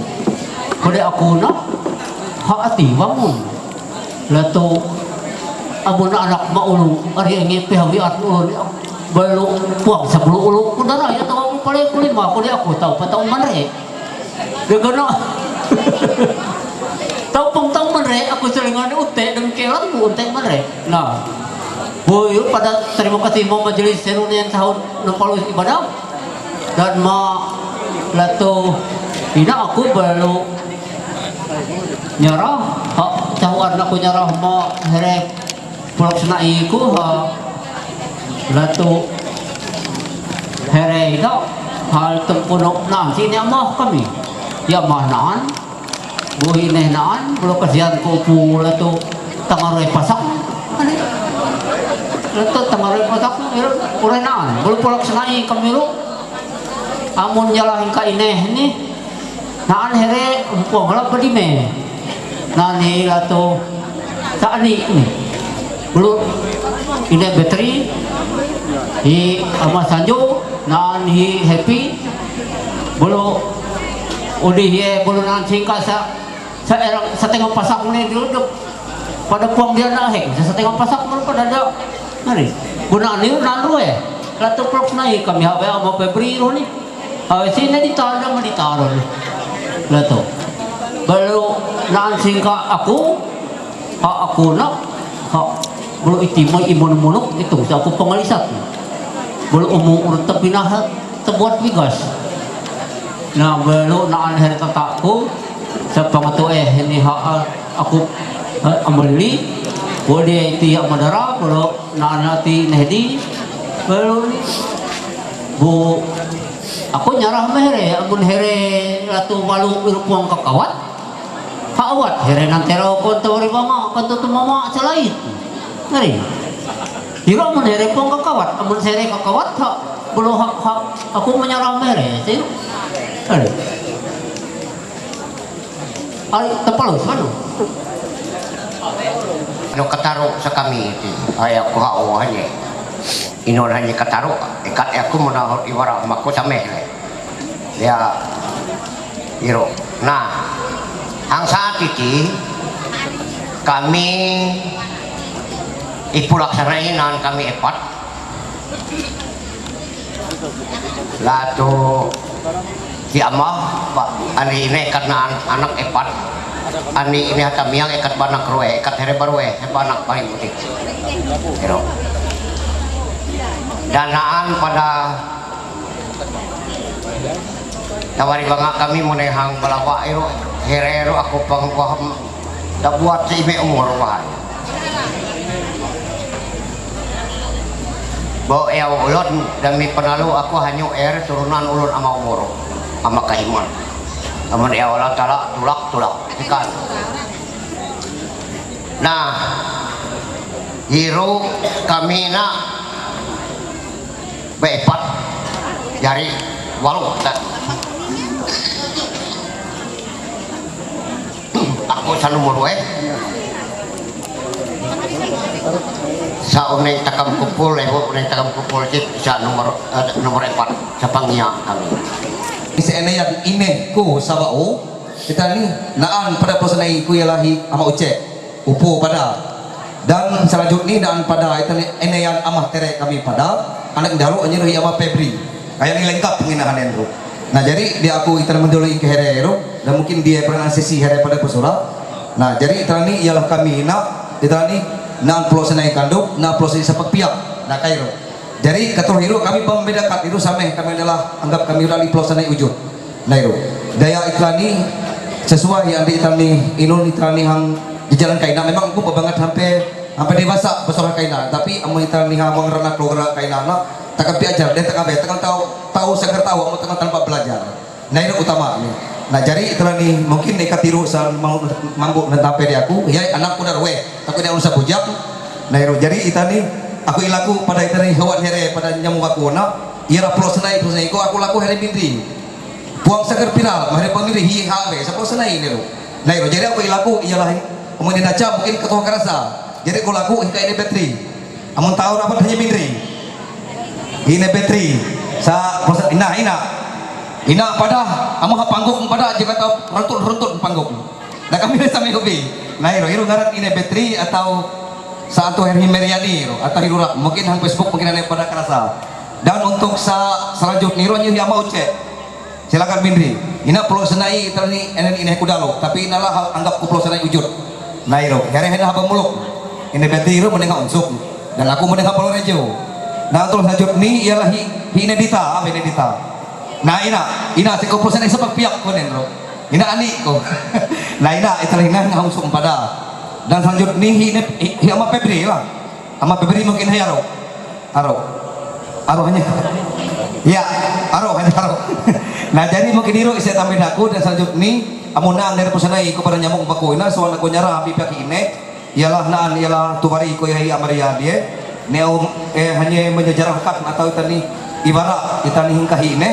Kode ako na ha ati wangun. Lato Abuna anak maulu, ari ang ipi hawi at ulu, balo puang sa bulu ulu, kudara ya tawa mo pala kuli ma kuli ako tao pa tao manre. Gagano. Tao pang tao manre, ako sa lingan ute, dan kelan mo ute manre. Na. Boy, pada terima kasih mo majelis serunian sahod ng palu ibadah. Dan ma lato ina ako balo nyara, ha, tahuan ako nyara ma herep Pulak sena iku ha latu hereda hal tempunuk nan sini amah kami. Ya mah nan buhi neh nan bulu kasihan ku pu latu tangaroi pasak. Latu tangaroi pasak, urai nan bulu pulak sena i kami lu. Amun nyalahin ka ineh ni. Naan here empong la pedime. Nani lato tani ni. Bulu ine betri hi ama sanjo nan hi happy. Bulu udi hi bulu nan singka sa sa erang sa tengah pasak ni dulu dek pada puang dia na hek sa tengah pasak bulu pada ada. Nari guna ni nan rue. Lato proks na hi kami hawe ama pebri ro ni. Awe sine di talo ma di talo. Lato. Bulu naan singka aku ha aku na ha bulu iti mo imon monok itu sa aku pangalisat. Bulu umu urut tapi na ha tebuat bigas. Na bulu naan her tataku sa pangatu eh ni ha aku amali. Bulu dia iti ya madara bulu naan ati nehdi. Bulu ni bu aku nyarah mehere amun here ratu balu irupuang kakawat. Kawat here nan tero konto ribama konto tumama salait. Ngeri. Iro amun here pong kakawat amun here kakawat ha bulu ha ha aku menyarah mehere sih. Ngeri. Ay, tapalo, ano? Ano kataro sa kami iti. Ay, ako ha, o, hanye. Inon hanye kataro. Ikat ako muna iwara mako sa mehle. Ya, iro. Na, ang sa iti, kami ipulak sa nainan kami epat. Lato si ama, pa, ani ini ikat na an- anak epat. Ani ini hata miang ikat banak rue, ikat here barue, he banak paling putih. Pero danaan pada tawari banga kami munehang balawa iro, here iro aku pang waham. Dabuat sa ime umur wahai. Bo ew ulun dami penalu aku hanyu er turunan ulun ama umur. Ama kahiman. Amun ew Allah Ta'ala tulak tulak. Ikan. Nah, hiru kami na beepat. Jari walu. Aku sa nomor eh. Sa uneng takam kumpul eh, uneng takam kumpul cit sa nomor eh, nomor empat sa pangia kami. Isi ene yang ine ku sabao kita ni naan pada pesanai ku ialah hi ama ucek upu pada dan selanjutnya naan pada itu ni ene yang amah tere kami pada anak daru anjir hi ama Febri. Kaya ni lengkap penginahan yang tu. Nah, jadi dia aku itan mendulu ke here ero, dan mungkin dia pernah sesi here pada pesura. Nah, jadi itan ni ialah kami nak, itan ni nang pulau senai kanduk, nang pulau senai sepak piak, nah kairo. Jadi katul hiru kami pembeda kat hiru sameh kami adalah anggap kami udah di pulau senai ujud. Nah hiru. Daya itan ni sesuai yang di itan ni inun itan ni hang di jalan kaina memang aku banget sampai sampai dewasa besar kaina tapi amun itan ni hang rana keluarga kaina nak takkan piajar dia takkan takkan tahu tahu seger tahu amun takkan tanpa belajar. Nah ini utama ni. Nah jadi itulah ni mungkin ni katiru sa mampu nentape di aku ya anak ku darwe takut dia urusan bujang. Nah itu jadi itan ni aku ilaku pada itan ni hewan here pada nyamu aku nak ia lah pulau senai pulau senai ko aku laku here bindri. Puang seger piral mahre pamiri hi ha we sa pulau senai ni lo. Nah itu jadi aku ilaku ialah amun dia naca mungkin ketua kerasa. Jadi aku laku hingga ini bateri. Amun tahu rapat hanya mindri. Ini bateri. Sa proses ina ina. Ina pada amun ha panggung pada jika tahu runtut runtut panggung. Nah kami ni sami hobi. Nah iru iru ngaran ini bateri atau Sa ato her himeria niro, ata hirura, mungkin hang Facebook, mungkin ane pada karasa. Dan untuk sa selanjutnya niro nyu hiama uce. Silakan Mindri. Ina pulau senai terani enen ine kudalo, tapi inalah anggap ku pulau senai ujud. Nairo, here hena haba muluk. Ine beti iro menengah unsuk. Dan aku menengah pulau rejo. Nah, untuk selanjutnya ialah hi, hi Nedita, apa Nedita? Nah, ina, ina si ku pulau senai sepak piak konen ro. Ina ani ko. Nah, ina, italah ina hang unsuk pada. Dan selanjutnya hi, hi, hi ama Febri lah. Ama Febri mungkin hai aro. Aro. Aro hanya. Ya, aro hanya aro. Nah, jadi mungkin iro ise tambahin aku dan selanjutnya amuna ander pusana iko pada nyamuk baku ina soal aku nyara abi pihak ine. Ialah naan ialah tuwari iko ya amaria dia. Neo eh hanya menyejarahkan atau tani ibarat itani hingkahi ine.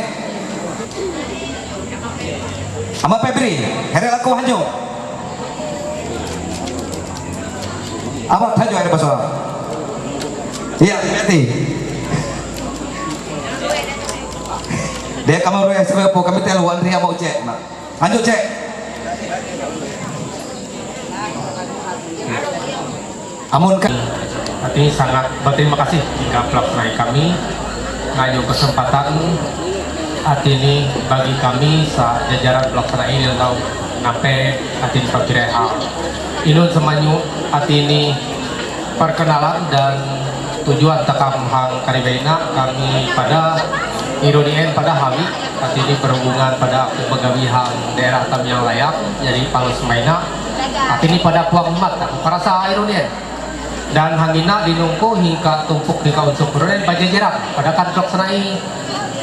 Ama Febri, here laku hanjo. Apa hanjo here pasal? Iya, berarti. Dia kamar ruang sebab apa kami telu Andri ama ucek, nak. Hanjo cek. Amun ka- Artinya sangat berterima kasih hingga pelaksanaan kami ngayu kesempatan arti ini bagi kami sa jajaran pelaksanaan ini tahu nape arti ini pagkira hal. Ilun semanyu arti ini perkenalan dan tujuan takam hang karibena kami pada irunien pada hami arti ini berhubungan pada aku pegawai hang daerah Tamiang Layak jadi palus maina arti ini pada puang mat aku karasa irunien dan hangina dinungko hingka tumpuk hingka unsuk perulin pajajaran pada kantok senai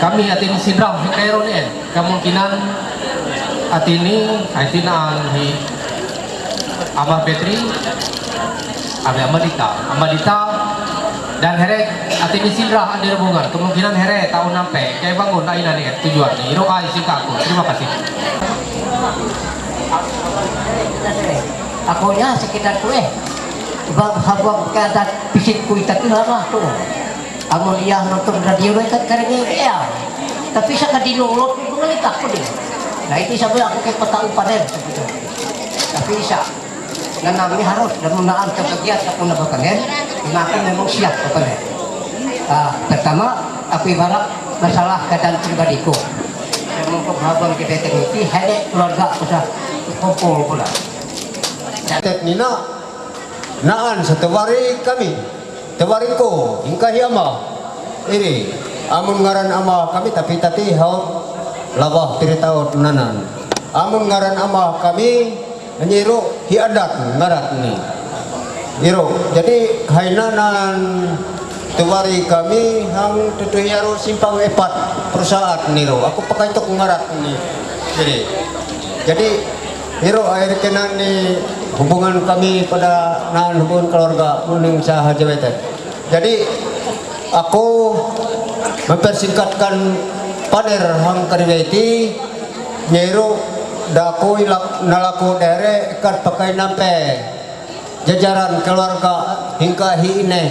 kami atini sinrau hingka ironen kemungkinan atini aitinaan hi Amah Petri abi Amadita Amadita dan here atini sinrau andi hubungan kemungkinan here tahun nampe kayak bangun lain ani tujuan ni iro ai singka aku terima kasih. Aku nya sekitar kue. Bang habang kada pisit kui tapi lama tu. Amun iya nonton radio mereka karena iya. Tapi saya kadi nolot mengelik aku deh. Nah itu sampai aku ke peta upaden. Tapi saya nanam ini harus dan menaan kebagian aku nak panen. Nah aku memang siap panen. Ah, pertama, aku ibarat masalah keadaan pribadiku. Memang penghabang kita itu hanya keluarga sudah kumpul pula. Tet nina naan sa tewari kami, tewari ko, ingkahi ama. Iri, amun ngaran ama kami tapi tati haut labah piritaut nanan. Amun ngaran ama kami, nyiru hi adat ngarat ni. Iro, jadi hainanan tewari kami hang tutu yaro simpang epat perusahaan niro. Aku pakai tok ngarat ni. Jadi, jadi Hiro akhir kenan ni hubungan kami pada nan hubungan keluarga muning saha jabatan. Jadi aku mempersingkatkan paner hang karibeti nyiru daku ilak nalaku dere kat pakai nampe jajaran keluarga hingka hi ine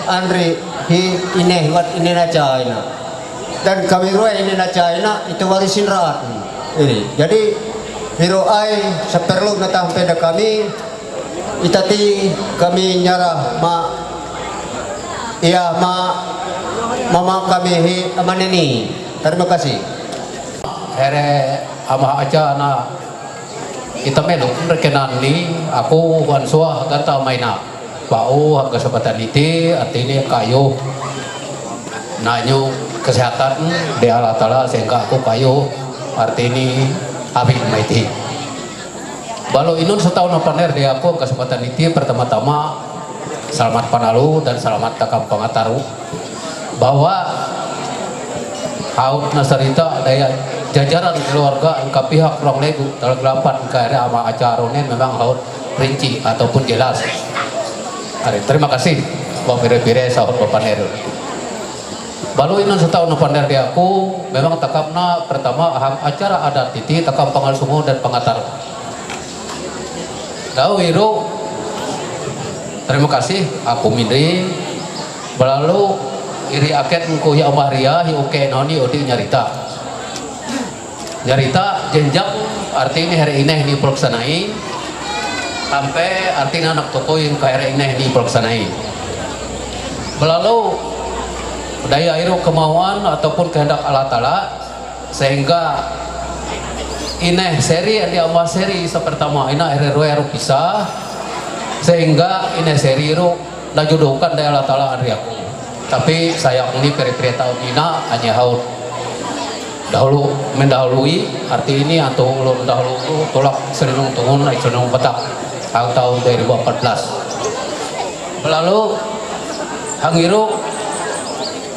Andri hi ine wat ine naca ina dan kami rua ine naca ina itu warisin raat ini jadi hiro ai seperlu natah peda kami itati kami nyarah ma iya ma mama kami hi amaneni terima kasih. Here ama aja na Kita menu rekenan ni aku wan sua ganta maina. Pau hangga sabatan iti artini kayu nanyu kesehatan di Allah Ta'ala sehingga aku kayu artini abin maiti. Balu inun setahun paner di aku kesempatan iti pertama-tama selamat panalu dan selamat takam pangataru. Bahwa haut nasarita daya jajaran keluarga engka pihak ruang legu dalam gelapan ke area ama acara ini memang haut rinci ataupun jelas. Hari, terima kasih Bapak Pire-pire sahut Bapak Neru. Balu inun setahun pander di aku memang takapna pertama aham acara adat titi takam pangal sungu dan pangatar. Dau iru terima kasih aku mindri balalu iri aket engku hi amah ria hi uke noni odi nyarita nyarita jenjang arti ini hari ini ini pelaksanai Ampe artinya anak tokoh yang kaya ini di pelaksanai. Belalu daya iru kemauan ataupun kehendak Allah Ta'ala sehingga ineh seri andi ama seri sa pertama ina ere rue ru pisah sehingga ineh seri ru najuduhkan daya Allah Ta'ala andri aku. Tapi sayang ini peri-peri tahun ina hanya haut dahulu mendahului arti ini atau ulun dahulu tu tulak senung tungun ai senung petak tahun tahun dua ribu empat belas. Belalu hangiru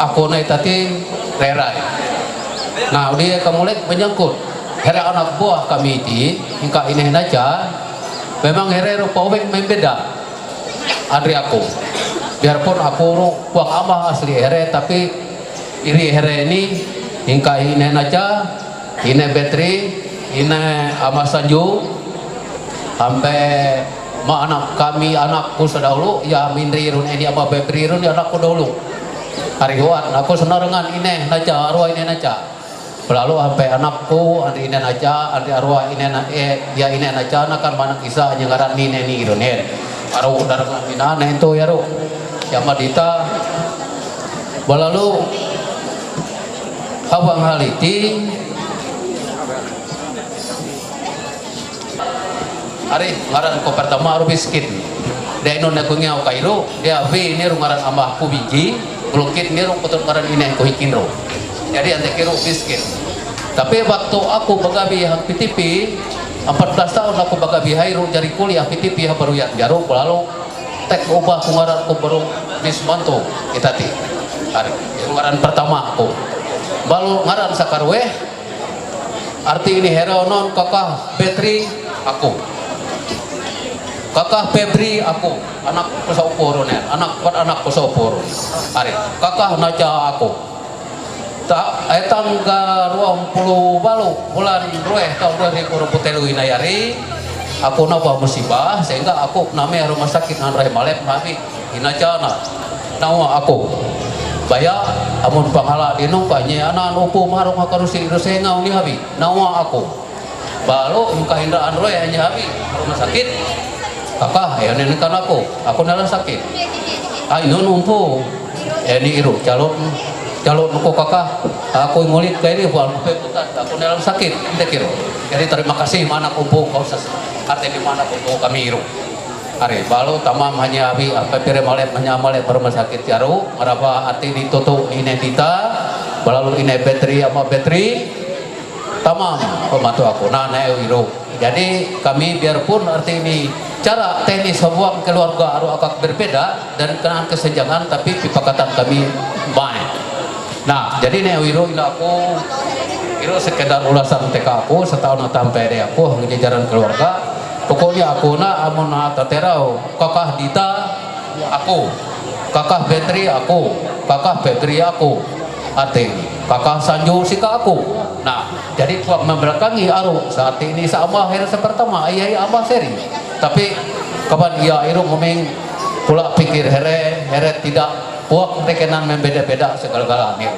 aku nai tati rerai. Nah, dia kamu lek menyangkut. Hera anak buah kami iti, hingka ini naja. Memang hera rupa ubek membeda. Andri aku. Biarpun aku ru puak amah asli here, tapi iri here ini hingka ini naja, ini bateri, ini amah sanju, sampai ma anak kami anakku sedahulu ya mindri run ini ama bebri run ya anakku dahulu. Hari huat aku senarengan ini naja arwah ini naja. Belalu sampai anakku andi ini naja andi arwah ini na eh ya ini naja na kan manang isa nyengaran ni neni irunen. Aru darengan mina nento ya ru ya madita. Belalu habang haliti Ari, ngaran ko pertama aru biskin. Dia inu ne kungi au kairu, dia vi ni ru ngaran amah ku biji, bulukit ni ru kutut ngaran ine ku hikin ru. Jadi ante kiru biskin. Tapi waktu aku bagabi hang P T P, empat belas tahun aku bagabi hairu jari kuliah P T P ha baru yang jaru lalu tek ubah ku ngaran ku baru bis mantu itati. Ari, ngaran pertama aku. Balu ngaran sakarweh, arti ini heronon kakah Petri aku. Kakah Febri aku, anak pesoporo ne, anak kuat anak pesoporo. Ari, kakah naja aku. Ta, eh, tanggal dua puluh balu bulan dua tahun dua ribu dua puluh telu inayari, aku napa musibah sehingga aku name rumah sakit andrai malep nabi inajana. Nawa aku. Baya amun panghala dinung kanye anak upu marung hakarusi iru sehingga uni habi. Nawa aku. Balu engka inda androy hanya habi rumah sakit. Kakah ya nene kan aku. Aku nala sakit. Ai nun umpu. Eh ni iru calon calon ko kakah. Aku ngulit kairi buat mupe putar. Aku nala sakit. Ente kiru. Jadi terima kasih mana kumpul kau ses. Arti di mana kumpul kami iru. Ari, balu tamam hanya abi apa pire malep hanya malep rumah sakit jaru ngaraba arti ditutu ine dita balalu ine bateri ama bateri tamam pembantu aku nah neu iru. Jadi kami biarpun arti ini cara teknis hubungan keluarga aru agak berbeda dan kenaan kesenjangan tapi pipakatan kami baik. Nah, jadi neu iru ina aku iru sekedar ulasan teka aku setahun atau sampai aku jajaran keluarga. Pokoknya aku na amun na taterau kakah dita aku, kakah bateri aku, kakah bateri aku, ate kakah sanju sika aku. Nah, jadi kuat membelakangi aru saat ini sama hera pertama ayah abah seri. Tapi kapan ia iru ngomeng pula pikir here here tidak puak rekenan membeda-beda segala-galanya.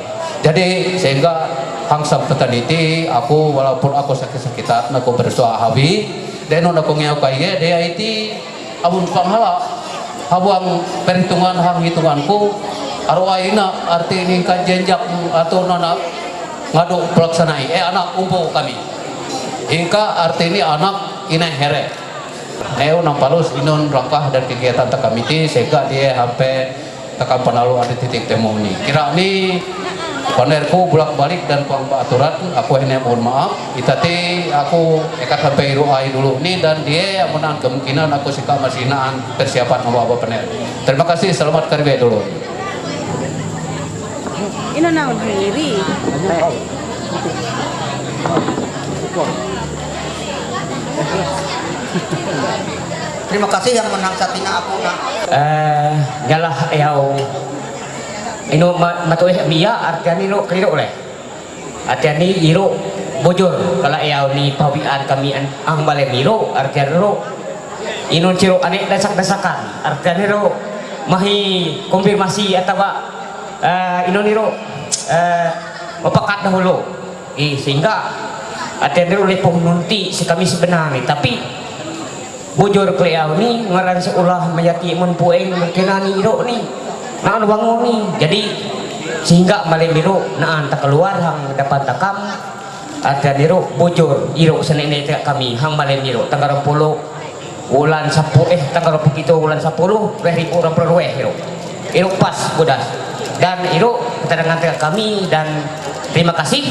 Jadi sehingga hangsang tetaniti aku walaupun aku sakit-sakitan aku bersuah habi. Deno aku ngeo kaiye dia iti amun panghala habuang perhitungan hang hitunganku arwah ina arti ini kan jenjak atau nana ngadu pelaksanai eh anak umpu kami. Hingka arti ini anak ina here. Neu nampalus inun langkah dan kegiatan takamiti sehingga dia hampir takam panalu ada titik temu ni. Kira ni panerku bulak balik dan kuang aturan aku hanya mohon maaf. Itati aku ekat sampai iru ai dulu ni dan dia menang kemungkinan aku sika masih naan persiapan mau apa pener. Terima kasih, selamat karibia dulu. Ino naon hiri. Terima kasih yang menang satina aku nak. Eh, nyalah yau. Ino ma- matuih mia artian ino keliru leh. Artian ni iro bujur kalau yau ni pawian kami an- ang bale miro artian ro. Ino ciro anek dasak-dasakan artian ro mahi konfirmasi atawa eh, ino niro eh, mapakat dahulu. Eh, sehingga artian ro lepong nunti si kami sebenarnya tapi Bujur keliau ni ngaran seolah meyati mun puing mungkinan ni iruk ni. Naan wangun ni. Jadi sehingga malam iruk naan tak keluar hang depan takam. Ada iruk bujur iruk senene tak kami hang malam iruk tanggal puluh bulan sepuluh eh tanggal puluh itu bulan sepuluh dua ribu dua puluh dua iruk. Iruk pas budas. Dan iruk keterangan tak kami dan terima kasih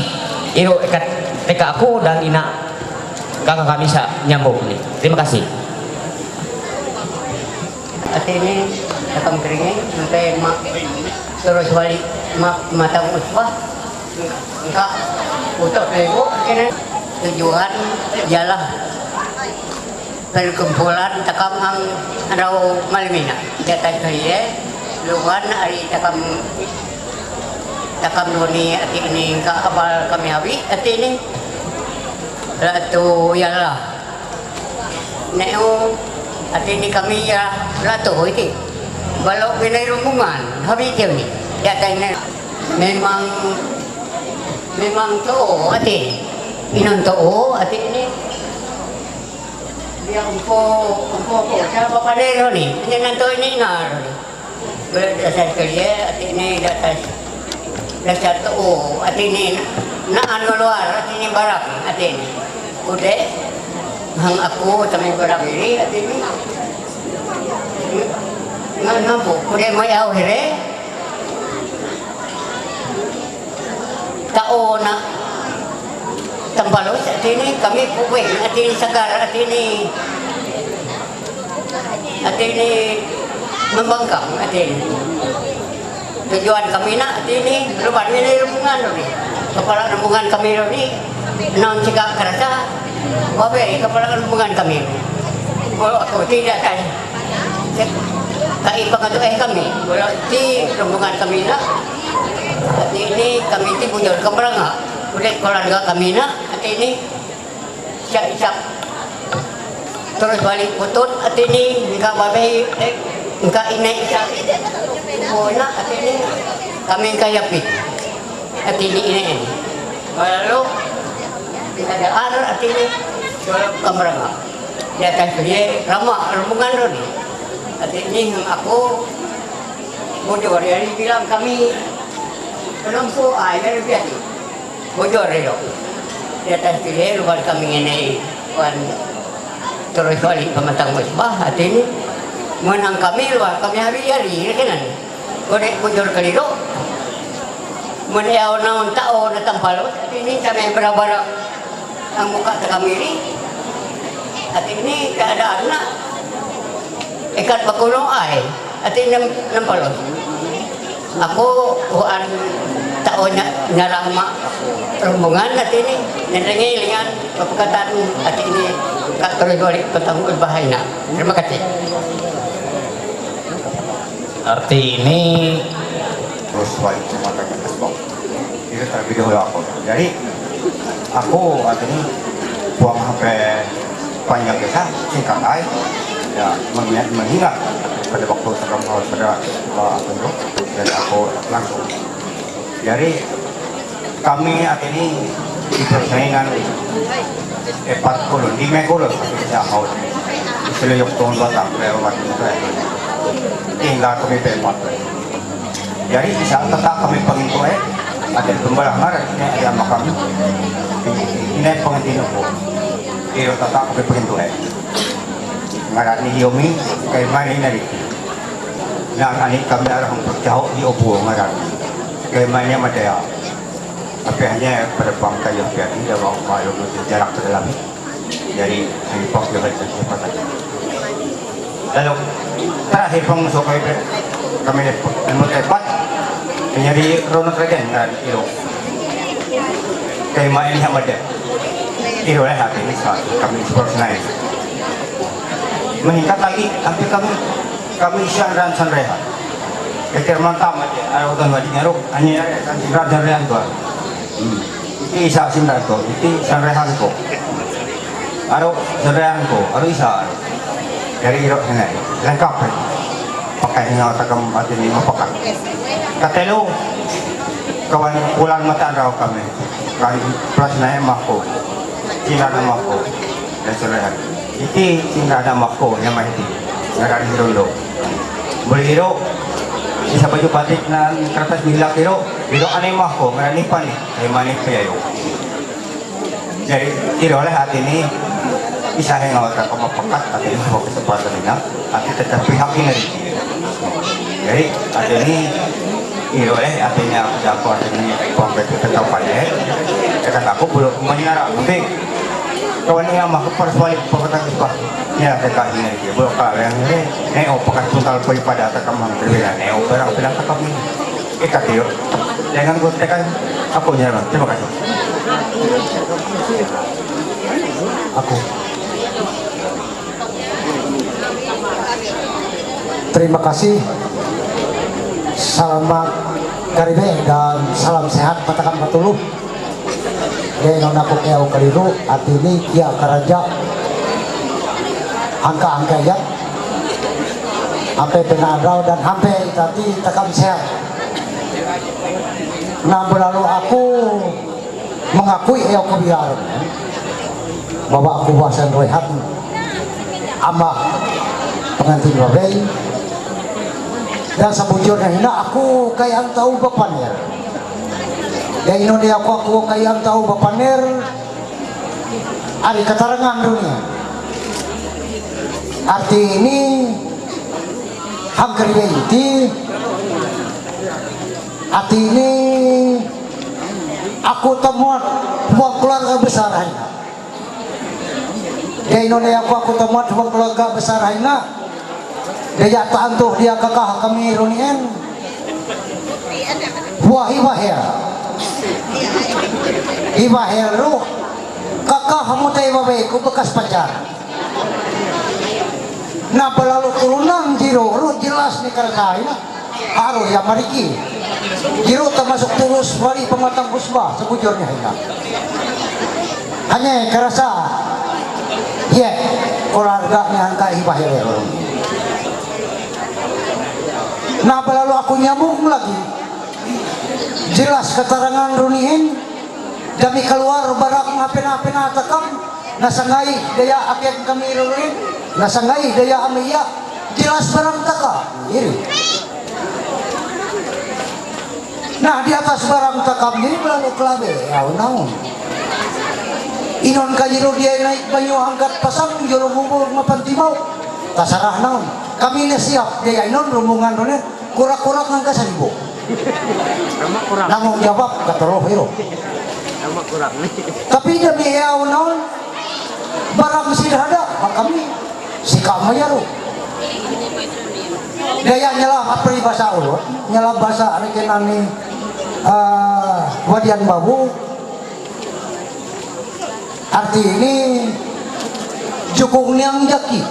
iruk ikat teka aku dan ina kakak kami sa nyambung ni. Terima kasih. Atene, takam keringe, sampai mak terus balik mak matang usbah, engka utak lego kena tujuan ialah perkumpulan takam ang arau malamina. Dia tak kaya, luan ari takam takam doni ati ini engka abal kami awi ati ini. Ratu ialah Neo, ati ni kami ya lato iti. Balo pinay rumungan, habi tiyo ni. Ya tayo na, memang, memang to, ati. Inon to, ati ni. Dia umpo, umpo ko, sa papanero ni. Ini nanto ini ngar. Dasar kerja, ati ni, dasar, dasar tu, ati ni, na anu luar, ati ni barang, ati ni. Kude, hang aku, tami barang ini, ati ni. Nga, nga po, kude mo yaw here. Tao na Tampalos, ati ni, kami puwing, ati ni, sagar, ati ni, ati ni, membangkang, ati ni. Tujuan kami na, ati ni, lupa ni, ni rumungan ni. Kepala rumungan kami ni, non cika kerasa, wabe, kepala rumungan kami. Kalau aku tidak tahu. Kai pangatu eh kami, kalau ti rombongan kami na, ati ni kami ti bujur ke Meranga, kulit keluarga kami na, ati ni siap-siap terus balik putut, ati ni engka babe, eh, engka ine siap puna, ati ni kami engka yapi, ati ni ine ini. Lalu kita ada ar, ati ni kalau ke Meranga. Di atas dia lama rombongan tu ni. Ati ni aku bujur, dia bilang kami penempuh ai dari biasa. Bujur dia. Di atas dia luar kami ini, wan terus balik pematang musbah, ati ni menang kami luar kami hari-hari, kan? Kode bujur keliru. Mun ya naon tao na tampalo, ati ni kami berabara ang muka ta kami ni. Ati ni keadaan na ikat pakulo ai. Ati nem nempalo. Aku wan tao nya nyarang ma rombongan ati ni. Nendengi lingan kepekatan ati ni ka terus balik petang bahina. Terima kasih. Arti ini terus balik cuma ke Facebook. Itu terlebih dahulu aku. Jadi aku artinya buang H P panjang kita singkat ai ya mengingat, mengingat pada waktu sedang pada uh, apa itu, jadi aku langsung. Jadi kami artinya di persaingan empat puluh, lima puluh ya, mau seleyok tahun batang lewat itu ya. Tinggal kami empat. Jadi, sa tata kami pangintuan, ada pembalangar, ini ada makam, ini pengantin aku. Iro tata kami pangintuan. Ngaran ni Yomi, kay mani na rin. Na ani kami arang pagtaho di opo ngaran. Kay mani madaya. Tapi hanya pada pangkayo pihak ini, dalam mayo jarak ke dalam. Jadi, hanya pang dia baca siapa tadi. Lalu, terakhir pang so kay kami ni empat, jadi Ronald Reagan dan Iro. Kay main sama dia. Iro lah hati ni sa kami sports night. Meningkat lagi, hampir kami kami siang dan sanreha. Kekir mantap aja, ada udah wajib nyaruk, hanya ada kan sinrat dan rehan tuan. Hmm. Iti isa sinrat ko, iti sanrehan ko. Aro sanrehan ko, aro isa. Dari irok sana, lengkap kan. Pakai hina takam ati ni mapakan. Katelo, kawan pulang mata raw kami. Kan plus na mako. Sila na mako. Dan sanrehan. Iti sin ada mako nama iti. Ngaran hirundo. Boleh hiro. Isa pa yung patik na tratas nila hiro. Hiro anay mako, ngaran ni pani. Ay mani payayo. Jadi, hiro lah hati ni. Isa yang awal tak mapakat, hati ni mau kesempatan ini. Hati tetap pihak ini. Jadi, hati ni. Hiro eh, hati ni aku dapat hati ni. Pangkat kita tahu pada eh. Kata aku belum menyerah. Tapi, kawan ni yang mau pas balik pangkat tak lupa. Ya, kita ini. Belum kalau yang ini. Eh, oh, pakat pun kalau pergi pada tak kemang. Berbeda. Eh, oh, barang bilang tak kemang. Ikat yuk. Jangan gue tekan. Aku nyerang. Terima kasih. Aku. Terima kasih. Selamat karibe dan salam sehat matakan patuluh. Dia nona ko kaya kaliru, arti ini kia karaja. Angka-angka ya. Sampai penarau dan sampai tadi takam sehat. Nah, berlalu aku mengakui ya kebiar bahwa aku bahasa rehat ama pengantin babai. Dan sebujurnya hina aku kayaan tahu bapaner. Ya ino dia aku aku kayaan tahu bapaner. Ari keterangan dunia. Arti ini hampir iti. Arti ini aku temuan buat keluarga besar hina. Dia ino dia aku aku temuan buat keluarga besar hina. Dia tantu dia kakah kami runien. Wah iwahir. Iwahir ruh. Kakah mutai babai ku bekas pacar. Nah, balalu kurunang jiro, ruh jelas ni kerasa ina. Aruh ya mariki. Jiro termasuk terus wali pematang khusbah sebujurnya ina. Hanya kerasa. Ye, keluarga ni angka ibah ya. Nah, balalu aku nyambung lagi. Jelas keterangan runihin. Dami keluar barang apa-apa takam. Nasangai daya akhir kami ruri, nasangai daya amiya, jelas barang taka, iri. Nah, di atas barang takam ini berlalu kelabe, ya, naon. Inon kajiro dia naik banyu angkat pasang, joro bubur mapan timau, tasarah naon. Kami ini siap, dia inon rombongan rone, kurak-kurak ngangka seribu. Sama kurang. Nanggung jawab, katero hiro. Sama kurang ni. Tapi demi ya naon, barang sida ada, kami sika mayaru. Daya nyalah apa bahasa ulun, nyalah bahasa rekenan ni, eh, wadian babu. Arti ini jukung niang jaki,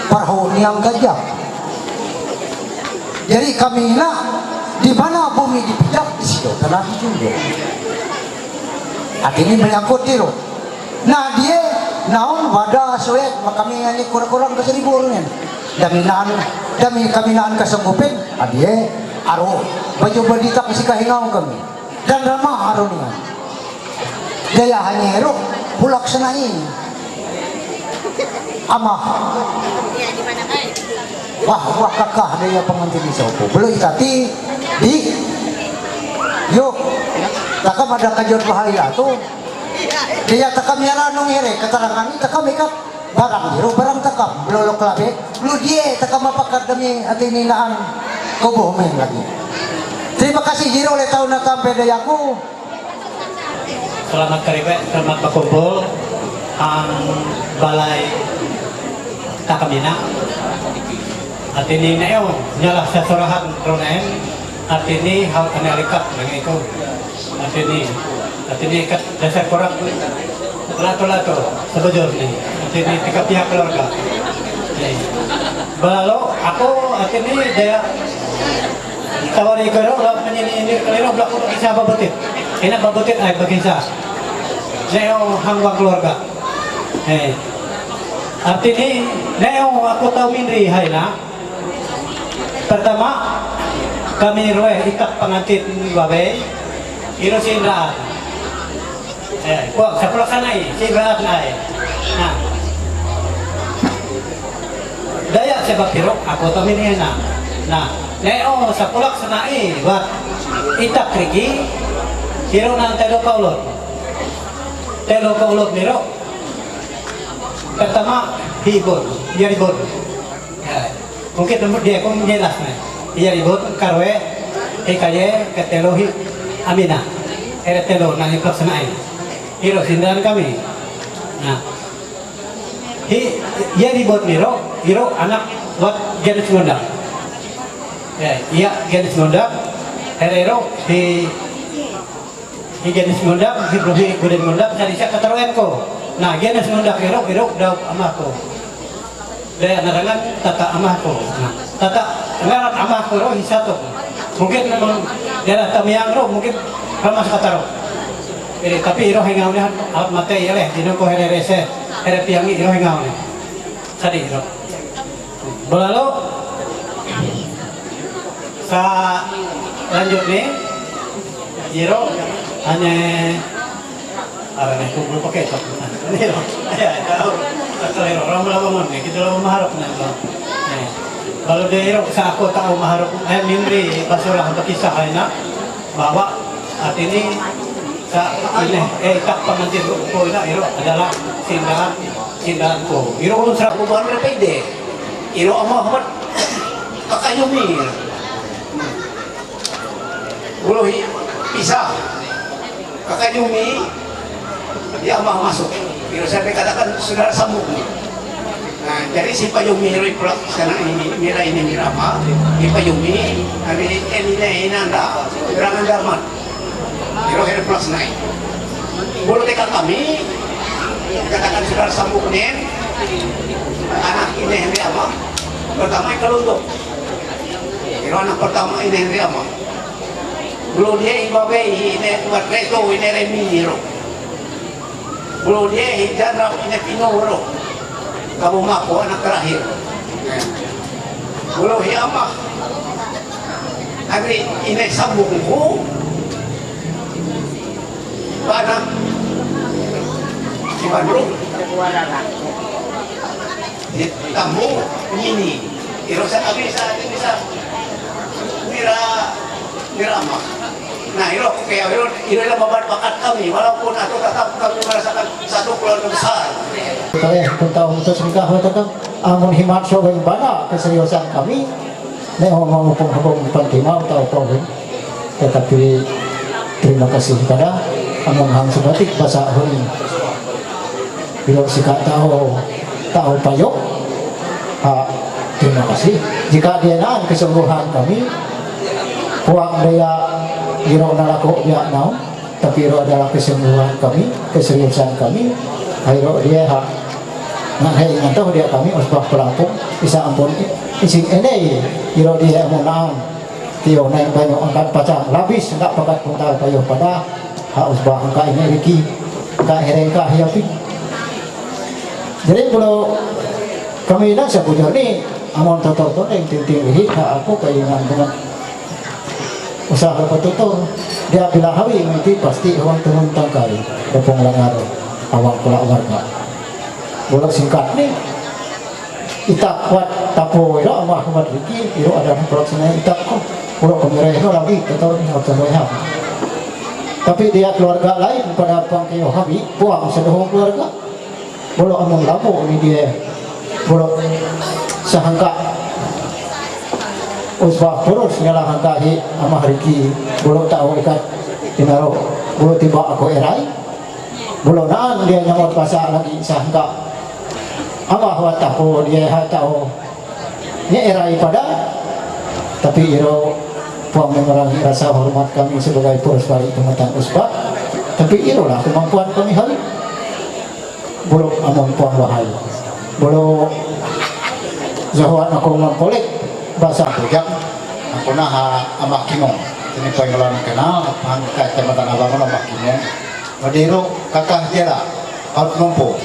perahu niang gajah. Jadi kami ina, di mana bumi dipijak, di situ tanah dijunjung. Arti ini menyangkut diro. Nah, dia naon wada suet, makami ini kurang-kurang ke seribu orang. Dami naan, dami kami naan kesenggupin, adie, aro, baju berditak si kahingau kami. Dan ramah aro nian. Daya hanya ero, pulak senai. Amah. Wah, wah kakah daya pengantin di sopo. Belum tadi, di, yuk, takam ada kajut bahaya tu. Dia takam yaranung here, keterangan ini takam ikat barang biru, barang takam, belum lo kelabe, belum dia takam apa kadami hati ninaan kubuh main lagi. Terima kasih jiro le tahun na tampe dayaku. Selamat karibe, selamat berkumpul ang balai takamina. Arti ni neo, nyalah sasurahan ronen. Arti ni hal kami alikat dengan itu. Arti ni, arti ni kat dasar kurang. Lato-lato, sebujur ni. Arti ni tiga pihak keluarga. Ni. Balalu, aku arti ni dia tawari kero, lah menyanyi ini keliru, belaku kisah babutit. Ini babutit, ay, berkisah. Neo hangwang keluarga. Eh. Arti ni, neo aku tahu mindri, hai na. Pertama, kami rue itak pengantin babe, iro si Indra. Eh, kuak, sebelah sana i, si Indra na i. Nah. Daya sebab hiruk aku tamin ina. Nah, neo sa pulak sana i wat itak rigi, hiruk nan telo kaulot. Telo kaulot niro. Pertama, hibur, ya ribut. Ya. Mungkin dia kong jelas nih. Ya ribut, karwe, hikaye, ketelo hi, amina. Ere telo, nani pulak sana i. Hiro sindan kami. Nah. Hi, ya ribut niro, iro anak wat jenis ngundang. Ya, iya jenis ngundang. Herero, hi, hi jenis ngundang, hi bruhi gudin ngundang, jadi siya kataruan ko. Nah, jenis ngundang iro, iro daw amako. Daya narangan tata amako. Nah, tata ngaran amako ro hisato. Mungkin memang daerah Tamiang ro, mungkin ramas kataro. Eh, tapi iro hengaw niya, awat mate iya leh, dino ko here rese, here piyangi iro hengaw niya. Sadi iro. Bolalo, sa lanjut ni, iro, hanya, ara ni, kung pakai tak. Iro, ya, tahu. Asal iro, orang mula bangun ni, kita orang maharap na iro. Eh, kalau dia iro, sa ako tao maharap, eh, minri, basura, bakisa, ay na, bawa, at ini, sa, ini, eh, tak pangantin ko, ko, ina, iro, adalah, sindahan, sindahan ko. Iro, ulun sa, buwan na pwede. Iro, ama, amat, kakayumi. Buluhi, isa. Kakayumi, dia ama masuk. Iro, saya katakan, saudara sambung ni. Nah, jadi si Payumi ro ipulak sana ini, mira ini, mira ama, si Payumi, hari ini, ini, ini anda, orang anda amat. Iro here pulak sana i. Bulu teka kami, katakan saudara sambung ni, anak ini, ini ama, pertama i Kalundok. Iro anak pertama ini, ini ama. Bulu dia ibabe, ini, buat reto, ini remi, iro. Bulu dia hijan rap ine pino ro. Kamu mako anak terakhir. Bulu hi ama. Agri ine sambung ku. Bana. Iban ro. Di tamu nini. Iro sa kami sa, ini sa. Mira, mira ama. Nah, iro, kaya iro, iro lang mabat bakat kami, walaupun atau tetap kami merasakan satu keluarga besar. Kaya kung tao mo sa sangka, ho, taka, amun himat so, wen bana, keseriusan kami, ne, ho, mau pun, ho, pun, pun, timau, tao, pun, tetapi terima kasih pada amun hang sebatik bahasa, ho, ini. Bilo sika tao, tao payo. Ha, terima kasih. Jika dia nan kesungguhan kami, puang dia iro nalako dia nau, tapi iro adalah kesungguhan kami, keseriusan kami. Iro dia ha, ngan hai ngantoh dia kami usbah pelampung, isa ampun ising ene, iro dia amun naon. Tio naik banyu angkat pacang, labis, enggak pakat kuntal payo pada, ha usbah angka ini riki, angka herengka hiapi. Jadi, kalau kami nak sebujur ni, amun totor tu, yang ting-ting rihit, ha aku keinginan dengan usaha betutur. Dia bila hawi, nanti pasti orang turun tangkai, depong langar, awang pula warga. Kalau singkat ni, itak kuat tapo iro ama kuat riki, iro ada pelaksana itak ko. Kalau kemere iro lagi, totor ni, totor ni. Tapi dia keluarga lain pada pangkeo hawi, puang sedoho keluarga. Bolo amun lamu ni dia, bolo sahangka usbah purus nyala hangka hi amah riki, bolo tau ikat inaro, bolo tiba ako erai, bolo naan dia nyamot pasa lagi sahangka amah wataho dia hatao. Nya erai pada, tapi iro puang mengurangi rasa hormat kami sebagai purus balik pematang usbah, tapi irolah kemampuan kami hari. Bulu amun puang wahai. Bulu zahuat aku mampulik bahasa. Bujang, aku nah, ah, Amah Kimong. Ini poin ulang kenal, hang kacamatan abang Amah Kimong. Madiro kakah jela, out nompo.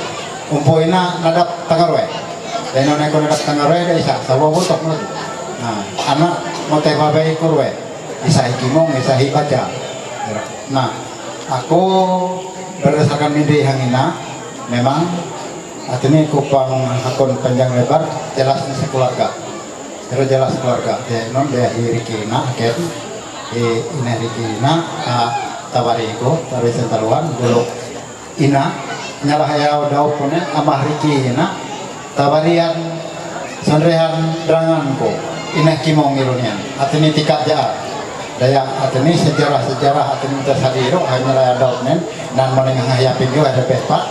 Umpo ina nadap tangarwe. Deno neko nadap tangarwe da isa, sawa butok na tu. Nah, anak mote babai kurwe. Isa hi Kimong, isa hi Baja. Nah, aku berdasarkan mimpi hang ina, memang Atene kupang hakon panjang lebar jelasnya sekeluarga. Pero jelas keluarga. De non de hiriki na ket. E ina hiriki na a tabari ko tabe sentaluan bulu ina nyala hayao dau pone ama hiriki na tabarian sanrehan drangan ko ina kimong irunian. Atene tika ja. Daya atene sejarah-sejarah atene udah sadiro hanya dau nen nan mone ngahayapin yo ada pepa.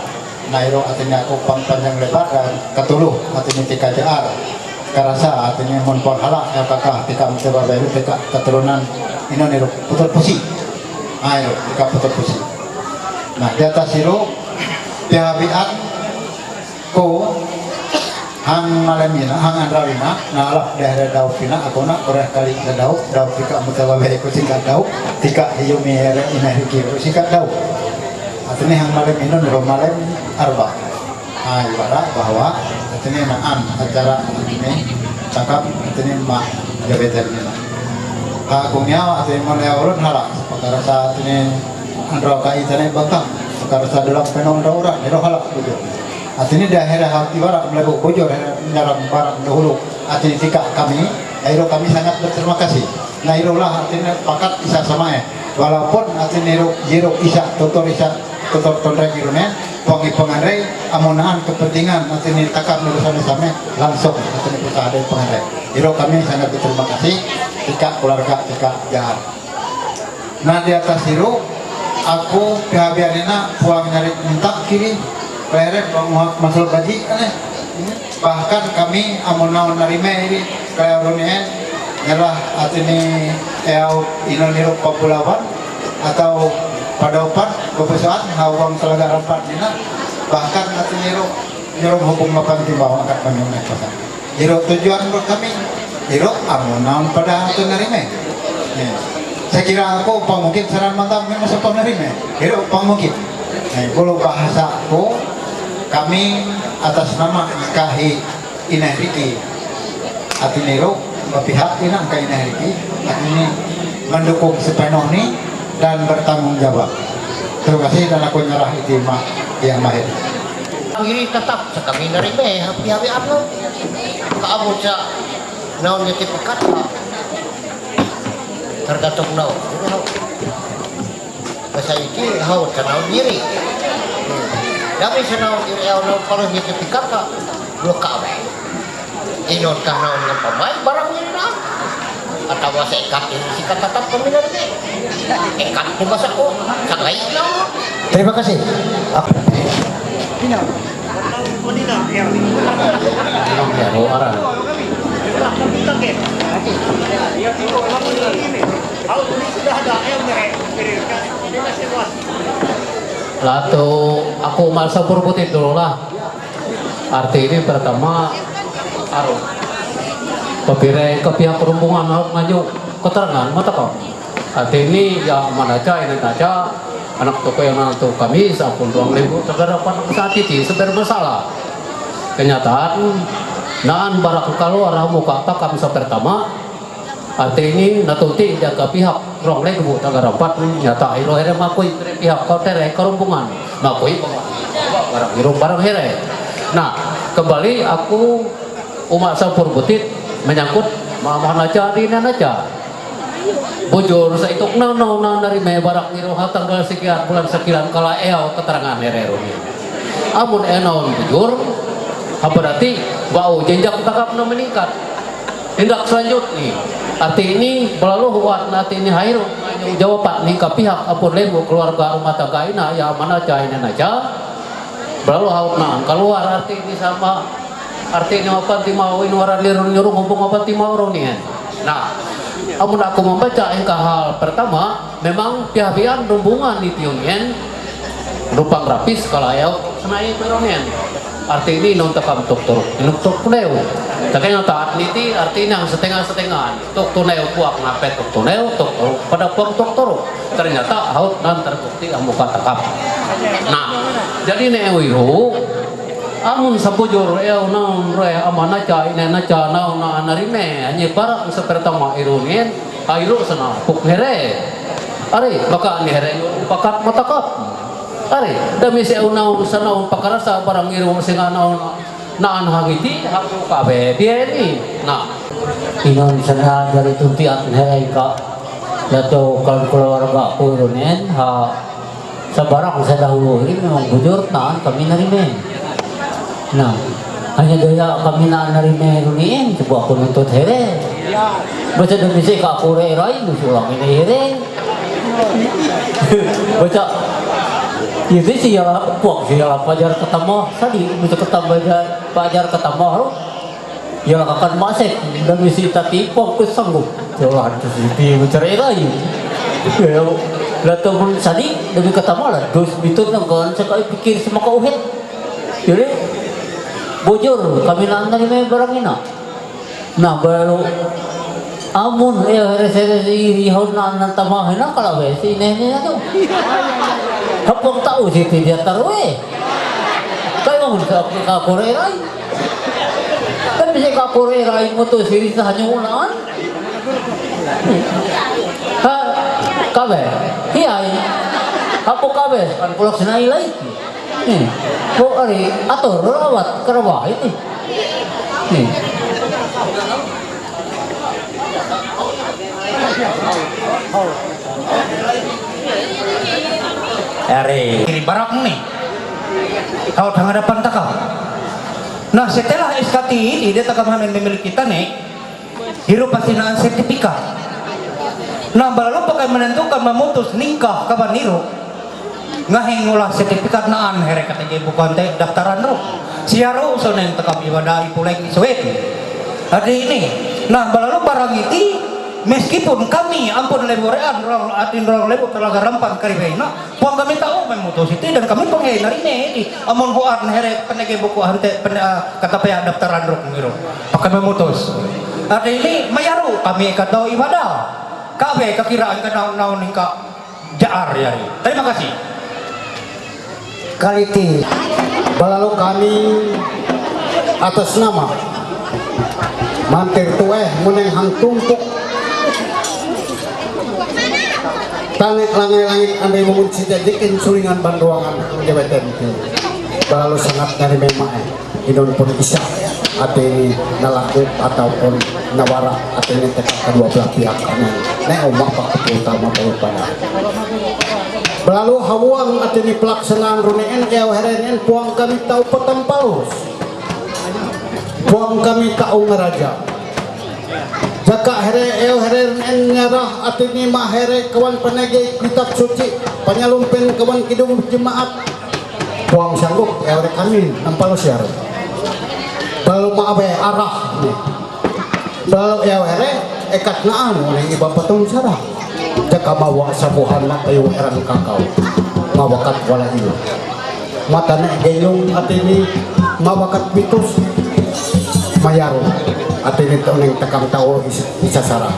Na iro atene aku pang panjang lebar dan katuluh atene tika jaar. Karasa atene mon pang hala ya kaka tika mete baberu tika keturunan ino niro putar pusi. Ah iro tika putar pusi. Nah di atas iro pihabian ko hang malemina hang andrawina na alap daerah dau pina aku na orang kali ke dau dau tika mete baberu tika dau tika yumi ere ina hiki tika dau. Atene hang malem ino niro malem arba. Ah, ibarat bahwa atene naan acara atene cakap atene ma jabatan nina. Ha kumia atene mone orang hala perkara sa atene andro kai atene bangkang perkara sa dalam penong orang niro hala bujur. Atene daerah hati barat melebu bujur daerah nyaram barat dahulu atene tika kami airo kami sangat berterima kasih. Na iro lah atene pakat isa sama eh. Walaupun atene iro iro isa tutor isa tutor tonrek iro ne pangi panganrei amonaan kepentingan atene takar urusan same langsung atene pusat ada panganrei. Iro kami sangat berterima kasih tika keluarga tika jahat. Nah di atas iro aku kehabianina puang nyari mintak kiri. Pere penguak masuk gaji aneh. Bahkan kami amonaon narime iri kaya urunien nyalah atene eau ino niro papulawan atau pada opat kepusuan hawang telaga rapat nina bahkan atene iro niro hubung mapan timbau angkat manyunek pasang. Iro tujuan iro kami iro amonaon pada atene narime. Saya kira aku pang mungkin saran mantap memang sepang narime. Iro pang mungkin. Kalau bahasa aku kami atas nama kahi Ineh Riki. Atiniro berpihak inang ke Ineh Riki. Atini mendukung sepenuh ni dan bertanggung jawab. Terima kasih dan aku nyerah iti ma yang mahir. Iri tetap sekami nerime hapi hapi ano. Kamu sa naon niti pekat tergantung naon. Basta iki haut sa naon diri. Dami sa naon diri haut naon kalau dia ketika ka dua kawe. Inon ka naon ngapa mai barang diri na. Atau saya ikat ini si kata tak peminan ini. Ikat ni masa ko sakai naon. Terima kasih. Ang laro aral. Lato aku malsa purputin dulu lah. Arti ini pertama aru. Pepire ke pihak rombongan harus maju keterangan mata kau. Arti ini yang mana cai nanti aja anak toko yang nantu kami sapun ruang lingkup negara pan sati ti seber masalah. Kenyataan naan barang kalau arah muka takam sa pertama. Arti ini natuti jaga pihak ruang lingkup negara pan nyata iro here makui pihak kau tere kerumbungan makui barang iro barang here. Nah, kembali aku umat sapur butit menyangkut mama naja di naja. Bujur sa ituk naon naon naon dari me barak ngiruha tanggal sekian bulan sekian kala eau keterangan herero ni. Amun enaon bujur, ha berarti bau jenjang takap na meningkat. Tindak selanjutnya, arti ini belalu huat na arti ini hairu jawaban ni ka pihak apun lembu keluarga rumah tangga ina ya mana cai na naja. Belalu haut na keluar arti ini sama Arti ni mapan ti mau in waran lirun nyurung humpung mapan ti mau ronian. Nah, amun aku membaca engkah hal pertama, memang pihabian rumbungan ni tiunien rupang rapis kalau ayau senai peronian. Arti ini non takam tuk turuk, inuk tuk tuneu. Takanya taat niti arti ini yang setengah-setengah. Tuk tuneu puak nape tuk tuneu, tuk turuk pada puak tuk turuk. Ternyata haut dan terbukti amuka takap. Nah, jadi ne wiru Amun sabujur eu naun re ama naca ine naca naun na anarime anye barak sa pertama irunin airu sana puk here. Ari baka ni here pakat matakap. Are, da mi se una un sana un pakara sa barang iru singa na un na an hagiti haku kabe bieni na. Inon sana dari tunti at nhereka dato kan keluarga kurunen ha sa barang sa dahulu ini memang bujur na an kami narimen. Na, hanya daya kami na narimen runin coba aku nuntut here. Baca Indonesia ka kure rai musulang ini here. Baca itu sih ya puak sih ya pajar ketama tadi bisa ketama pajar ketama lo. Ya akan masek dan misi tati puak ke sanggup. Jalan ke sini mencari rai. Ya, lah teman sadi demi ketama lah dos bitur nang kan sekai pikir semua kau het. Jadi bujur kami nang nari me barang ina. Na baru amun ya rese rese iri hau na na tama hena kalau be si ne ne tu. Hapung tahu si ti dia taruh eh. Kau mau sa ka kore rai. Tapi si ka kore rai mo tu siri sa hanya ulan. Ha kabe. Hiai. Hapo kabe kan kulak sinai lai. Hmm. Ko ari ator rawat karawa ini. Hmm. Are kiri barak ni. Kau tang ada pantaka. Nah, setelah S K T ini dia tak kemana memiliki tane. Hiru pasinaan sertifikat. Nah, balalu pakai menentukan memutus nikah kaban hiru. Ngahing ulah sertifikat naan here kata je bukan te daftaran ru. Siaru soneng tekam ibadah ipuleng isuit. Hari ini, nah balalu barang iti meskipun kami ampun leborean orang atin orang lebo telaga rampan karibena, puang kami tahu memutus iti dan kami pengen hari ini amun huar here penege buku hante pene kata paya daftaran ru ngiru. Pakai memutus. Hari ini mayaru kami kata ibadah. Kabe kakiraan ka naon-naon ka jaar yari. Terima kasih. Kaliti. Balalu kami atas nama Mantir Tueh Muneng Hang Tumpuk. Tane langai langit andai mungun sijajikin sulingan banduangan hang jabatan. Balalu sangat dari memae. Inun pun isa ati ini nalaku ataupun nawara ati ini teka kedua belah pihak kami. Ne umak pak ketua utama pada. Belalu hawang ati ini pelaksanaan runeen eo herenen puang kami tau petempalus. Puang kami tau ngeraja. Jaka here eo herenen nyarah ati ini mahere kawan penege kitab suci. Panyalumpen kawan kidung jemaat. Puang sanggup, eo re kami, nampalo siar. Balalu maabe arah ni. Balalu eo here, ekat naan, uling iba patung sara. Jaka mawa sabuhan matayu eran kakau. Mawakat wala ilu. Matane geyung ati ini, mawakat pitus. Mayaru, ati ini tuneng takam tau is- isa sara.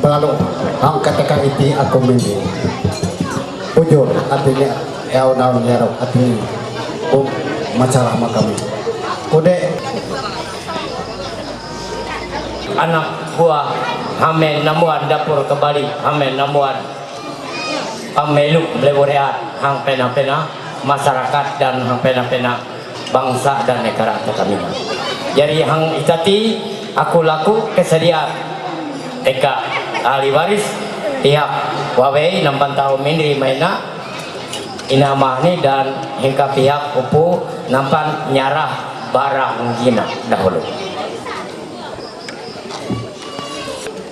Balalu, angkat teka iti aku mimi. Bujur, ati ini Eo naon yaro ati. Oh, masalah makami. Kode. Anak buah Hame Namuan dapur kembali Hame Namuan. Pameluk meleworeat hang pena-pena masyarakat dan hang pena-pena bangsa dan negara kami. Jadi hang itati aku laku kesediaan teka ahli waris pihak wawei nampan tahu mindri maina. Inamahni dan hingga pihak upu nampan nyarah barang gina dahulu.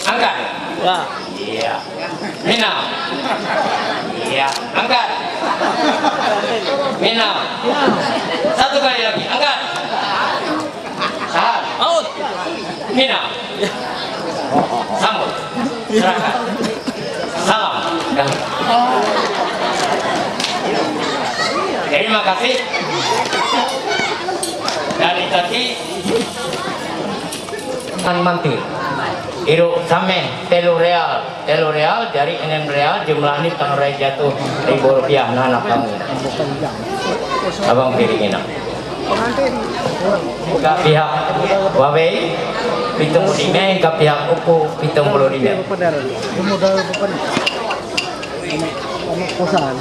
Angkat. Ya. Iya. Mina. Iya. Angkat. Mina. Satu kali lagi. Angkat. Tahan. Out. Mina. Sambut. Serahkan. Salam. Terima kasih. Dari tadi kan mantir. Iru sameh telu real. Telu real, jadi enam real, jumlah ni tang rai jatuh ribu rupiah nana kami. Abang piring ina. Ka pihak wawei, pitung puluh lima, ka pihak upu, pitung puluh lima. Modal apa nih? Anak kosan.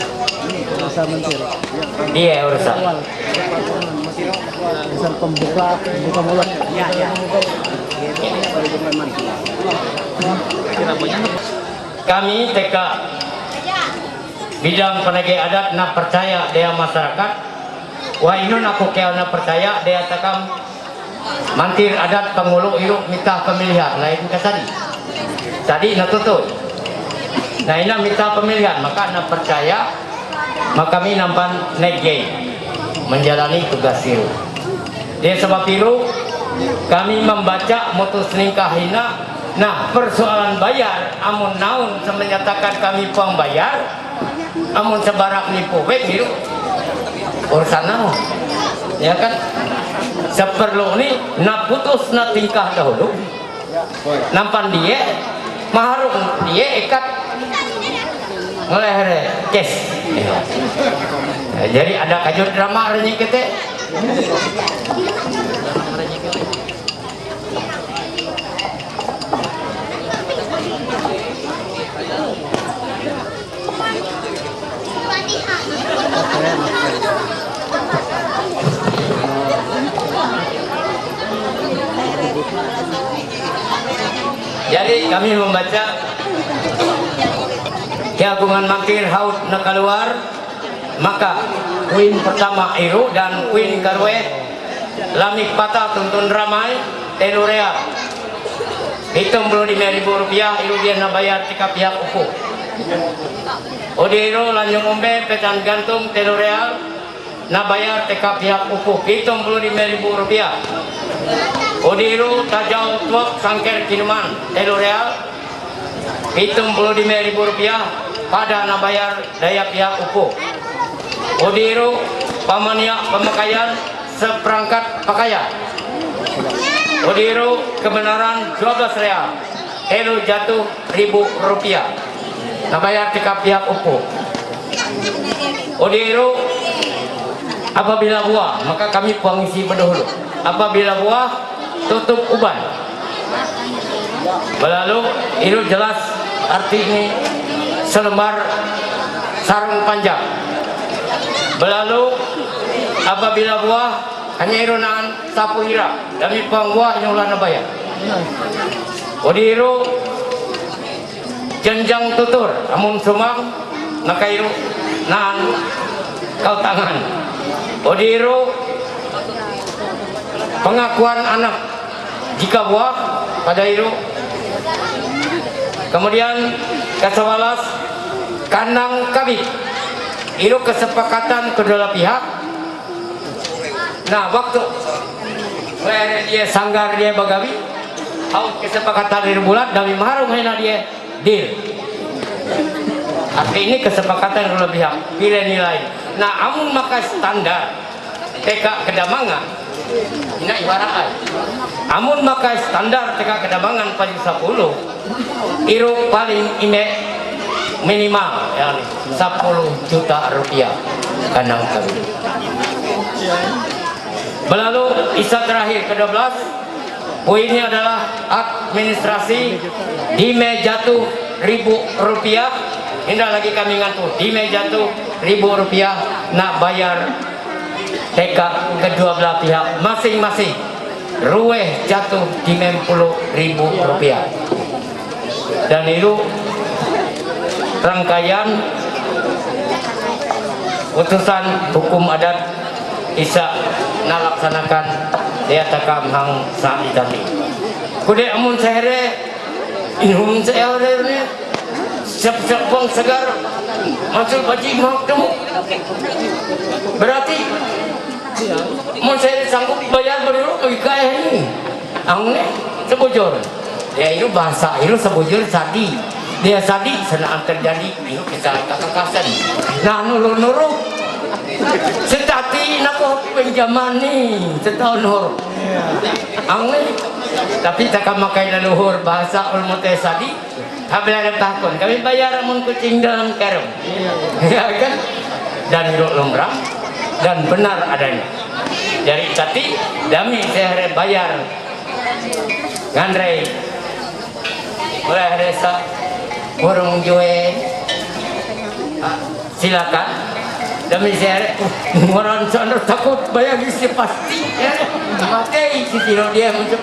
Iya, urusan. Misal pembuka, pembuka mulut. Kami teka bidang penagih adat na percaya dia masyarakat. Wah, inun aku kaya na percaya dia takam mantir adat pangulu iru mita pemilihan lain ka sadi. Sadi na tutu. Na ina mita pemilihan, maka na percaya, maka mi nampan negei menjalani tugas iru. Dia sebab iru, kami membaca mutus ningkah ina. Nah, persoalan bayar, amun naun semenyatakan kami pembayar, amun sebarak nipu, baik iru. Urusan naun. Ya kan? Seperlu ni, na putus na tingkah dahulu. Nampan dia, maharung dia ikat ngelehere kes. Ya. Jadi ada kajut drama hari ini kita. Jadi kami membaca keagungan mangkir haut na keluar, maka kuin pertama iru dan kuin karue lamik patah tuntun ramai telu real. Hitung puluh lima ribu rupiah iru dia na bayar tika pihak upu. Udi iru lanjung umbe petan gantung telu real na bayar tika pihak upu. Hitung puluh lima ribu rupiah. Udi iru tajau tuak sangker kinuman telu real. Hitung puluh lima ribu rupiah pada na bayar daya pihak upu. Udi iru pamania pemakaian seperangkat pakaian. Udi iru kebenaran dua belas real. Telu jatuh ribu rupiah. Na bayar tika pihak upu. Udi iru apabila buah, maka kami puang isi bedahulu. Apabila buah, tutup uban. Belalu iru jelas arti ini selembar sarung panjang. Belalu apabila buah hanya iru naan sapu ira, dami puang buah ini ulah na bayar. Udi iru jenjang tutur, amun sumang, maka iru naan kau tangan. Udi iru pengakuan anak jika buah pada iru. Kemudian kasabalas kandang kabit. Iru kesepakatan kedua belah pihak. Nah, waktu dia sanggar dia bagawi, haut kesepakatan iru bulat, dami maharung hena dia deal. Arti ini kesepakatan iru lebih hak, pilih nilai. Nah, amun maka standar teka kedamangan, ina ibarat ai. Amun maka standar teka kedamangan paju sepuluh, iru paling ime minimal, ya, sepuluh juta rupiah kandang kabit. Belalu isa terakhir kedua belas, poinnya adalah administrasi dime jatuh ribu rupiah. Indah lagi kami ngantu dime jatuh ribu rupiah nak bayar teka kedua belah pihak masing-masing. Rueh jatuh dime puluh ribu rupiah. Dan iru rangkaian putusan hukum adat isa nalaksanakan dia takam hang sani tadi. Kude amun sehere, inhum sehere ni, sep-sep pang segar, masuk baji mahak tu. Berarti, amun sehere sanggup bayar berdulu, bagi kaya ni. Ang ni, sebujur. Ya, itu bahasa, itu sebujur sadi. Dia sadi, senang terjadi. Iru kita kakasan. Nah, nuru-nuru. Setati nako pinjaman ni, setahun hur. Ang ni. Tapi tak makai leluhur bahasa ulmu teh sadi. Habis ada tahun. Kami bayar amun kucing dalam karung. Ya kan? Dan iru lumrah. Dan benar adanya. Dari tadi, dami saya bayar. Ngandrei. Boleh resa. Burung jue. Ah, silakan. Dame ser moran sono takut bayar isi pasti. Makai isi tiro dia muncul.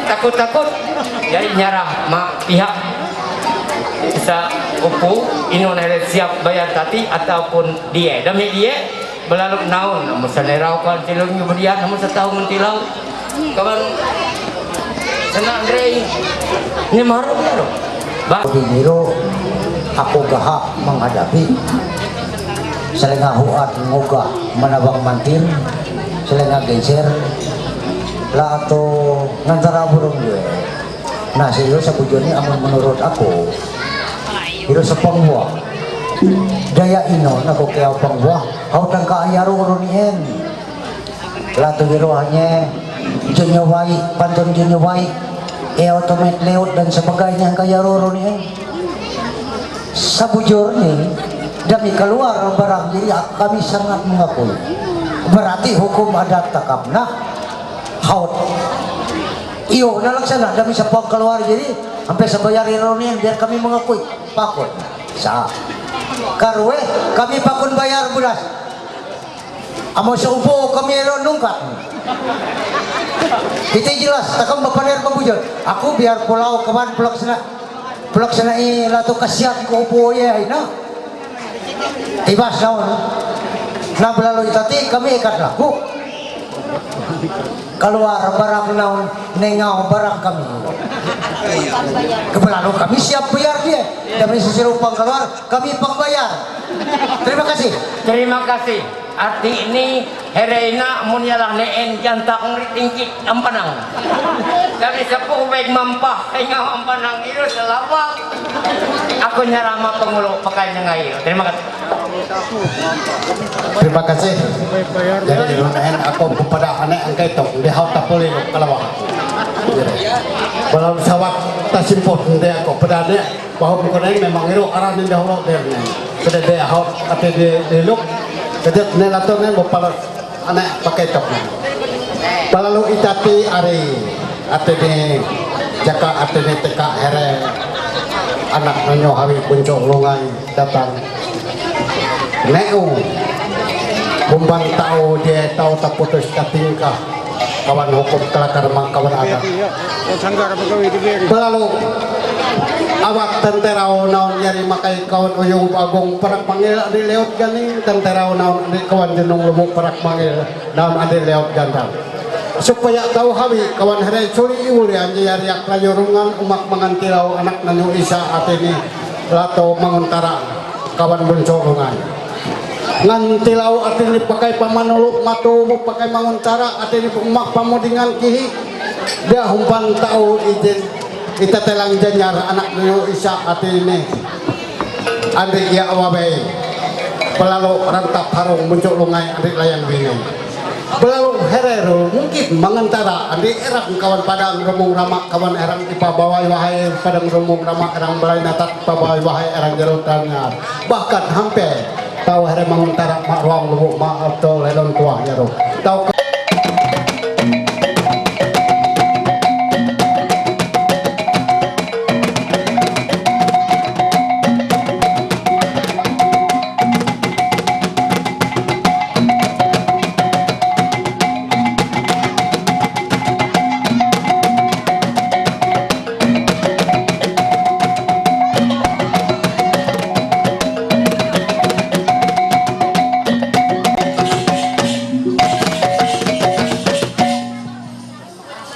Takut takut. Ya nyara ma pihak sa upu ino nere siap bayar tati ataupun dia. Dame dia belaluk naun namun sanera kan tilung kemudian namun setahun tilau. Kawan sana Andre ni maru maru. Ba. Diniro ako gaha menghadapi salenga huat ngoga manabang mantir salenga geser la to ngantara burung jue. Nah, siro sa bujoni amun menurut aku. Iro sa pangwa. Daya ino na ko kaya pangwa. Hau tangka ayaro ronien. Latu iro hanya jenyowai, pantun jenyowai. E otomet leot dan sebagainya angka yaro ronien. Sabujur ni, demi keluar barang diri kami sangat mengakui. Berarti hukum adat takap na haut. Iyo, na laksana demi sepang keluar diri, sampai sebayar ironian biar kami mengakui. Pakun. Sa. Karwe, kami pakun bayar bulas. Amo seupo kami ero nungkat. Kita jelas, takam bapaner pembujur. Aku biar pulau kawan pelaksana pelaksana i latu kasiat ko upo ye hai na. Ibas naun. Na belalu itati kami ikat laku. Keluar barak naun nengau barak kami. Kebelalu kami siap bayar dia. Kami sisir upang keluar, kami pang bayar. Terima kasih. Terima kasih. Arti ini herena mun yalah neen janta ungri tingkit ampanang. Kami sepuh baik mampah tengah ampanang itu selawak. Aku nyarama pengulo pakai nengai. Terima kasih. Terima kasih. Jadi dengan en aku kepada anak angkai tu dia hau tapuli kalau. Kalau sawat tasimpot dia aku pada dia. Bahwa bukan memang iro arah ni dahulu dia ni. Kada dia hot ate dia dia luk. Kada ni lato ni mau palas anak pakai top ni. Palalu itati ari ate ni jaka ate ni teka here anak nonyo hari puncak lungai datang. Neu kumban tahu dia tahu tak putus katingkah. Kawan hukum kelakar ma kawan ada. Belalu awak tenterau naun yari makai kawan uyung bagong perak mangil adi leot gani tenterau naun adi kawan jenung lubu perak mangil naun adi leot gandang. Supaya tahu hawi kawan herai curi iuli anji yari akrayo rungan umak mangantirau anak nanyu isa atini lato manguntara kawan bunco rungan. Ngan tilau atini pakai pamanulu matu bu pakai manguntara atini umak pamudingan kihi. Dia humpan tau izin ita telang janyar anak nuyu isa atini. Andi ia awabei pelalu rantap harung muncuk lungai andi layang bini. Pelalu hereru mungkin mangentara andi erang kawan padang rumung ramak kawan erang ipa bawai wahai padang rumung ramak erang belai natat ipa bawai wahai erang jeruk tanyar. Bahkan hampir tau here manguntara mak ruang lubuk mak atau lelon tuah ya ro. Tau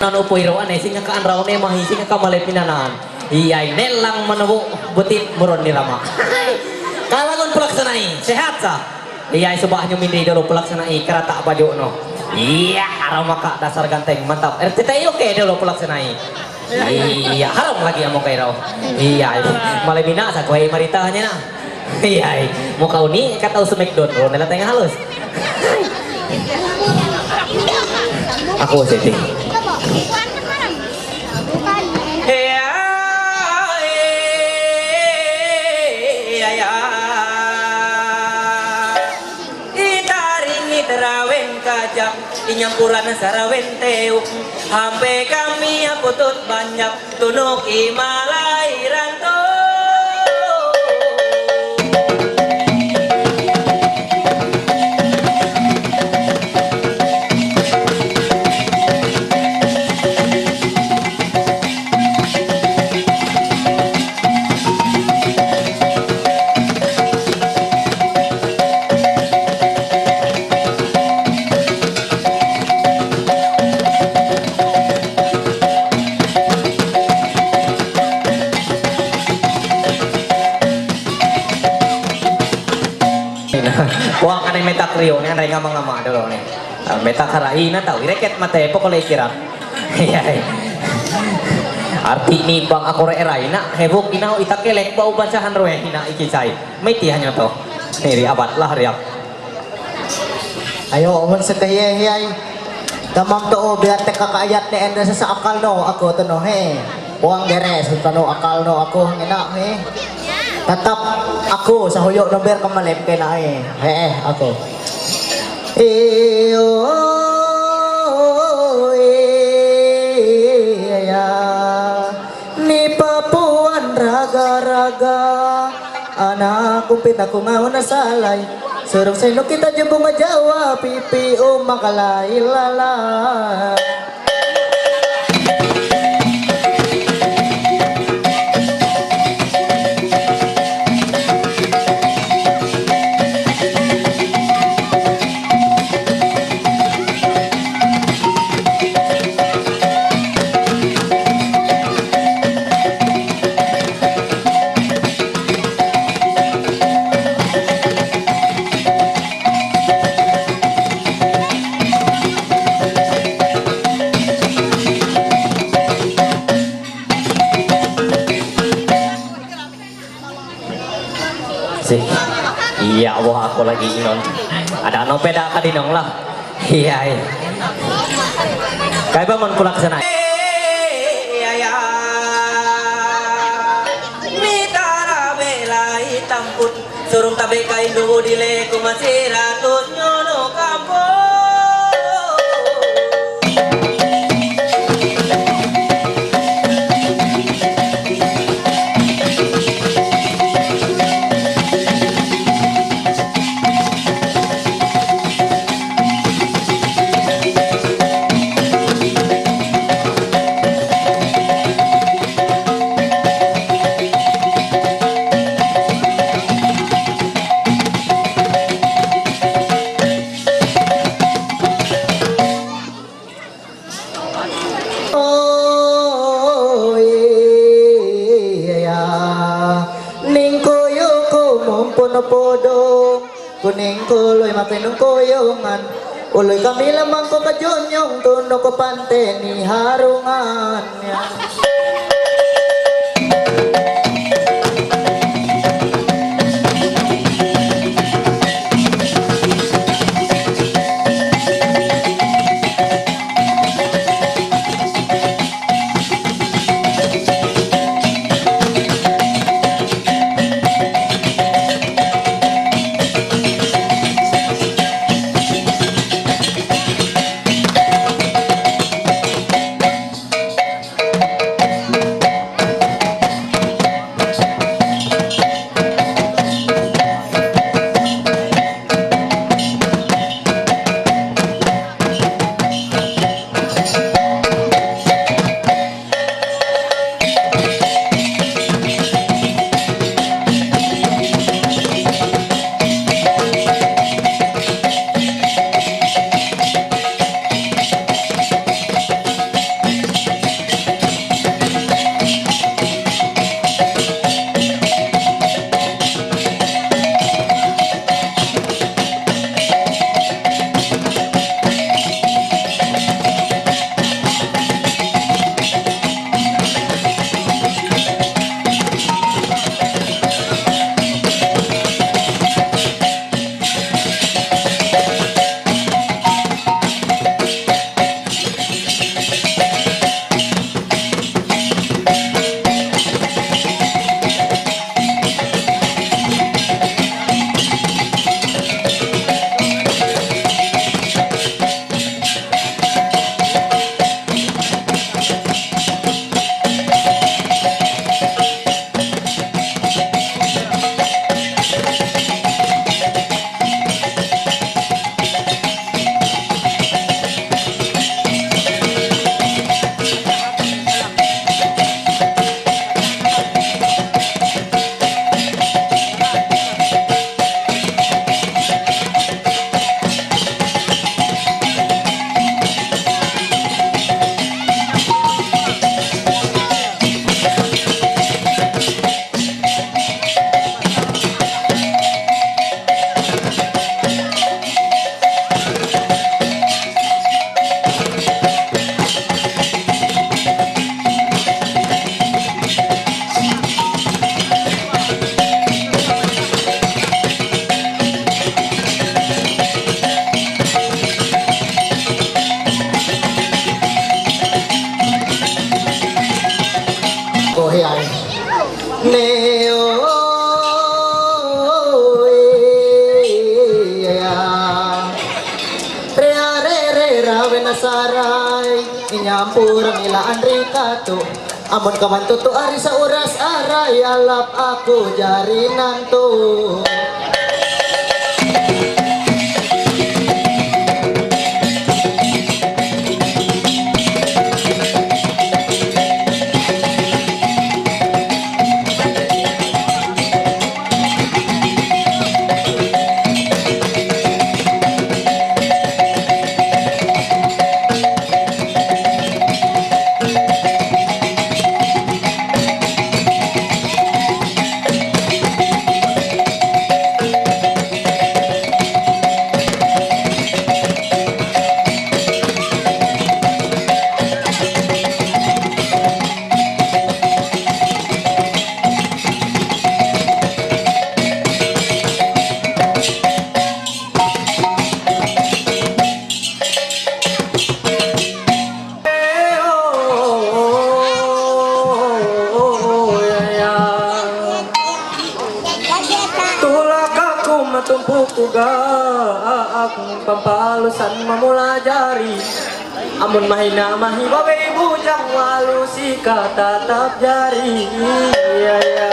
Nano poiro ane singa ka anrau ne mahi singa ka male pinanan. Iyai nelang manawo betit muron ni rama. Kalangon pelaksanai sehat sa. Iyai subah nyu mindri dolo pelaksanai kerata baju no. Iya arama ka dasar ganteng mantap. R T T I oke dolo pelaksanai. Iya haram lagi amo kairo. Iya male mina sa kuai marita hanya na. Iyai mau kau ni kata usah McDonald nela tengah halus. Aku setting. Itaring iterawen kajak inyampuran sarawen teuk. Hampe kami aputut banyak tunuk imalai ranto. Kuha ka ni meta kriyo, ni ang renga mga madolo ni. Meta kara ina tau, ireket mate, pokole kira. Arti ni bang ako re era ina, hebuk ina, itakelek bau bacahan roe ina ikisai. Meti hanya to. Niri abat lah riap. Ayo, umun sa kahiyahiya. Tamam to, o, biar te kakaayat ni enda sa, sa akal no, ako to no, he. Uang deres, sa no akal no, ako hangina, he. Tatap ako sa huyo no, biar kamalip kay na, he. He, ako. Iyo, iya. Ni papuan raga-raga, anak kumpit aku mau nasalay. Surung seno kita jebung ajawa, pipi umakalay lala. Si, iya, wah, ako lagi inon. Ada no peda ka dinong lah. Iya, iya. Kaya ba man pulak sana? Iya, iya. Mitara belai tamput. Surung tabe kain dulu dile kumasira tus nyono kampo. Oh, iya. Ningkoyo ko mompono podo. Kuning ko loy mapenung koyongan. Uloy kami lamang ko kajonyong tuno ko pante ni harungan. Neo, ea. Rea, re, re, ra, ve, na, sa, ra, i, i, nyam, pu, ra, mi, la, an, ri, ka, tu. Amun kawan tutu ari sa uras arai alap aku jari nantu. Tulak aku matumpu kuga aku pampalusan mamula jari. Amun mahina mahi babe bujang walu sika tatap jari. Iya, iya.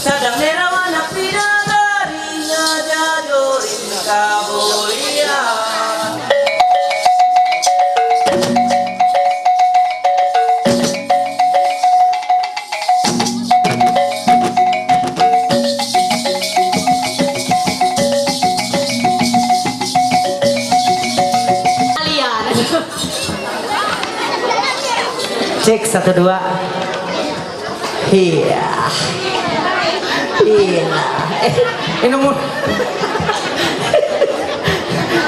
Sadang nerawan pidadari ngajajorin kabulian. Cek, satu, dua. Iya. Iya. Eh, ini mau.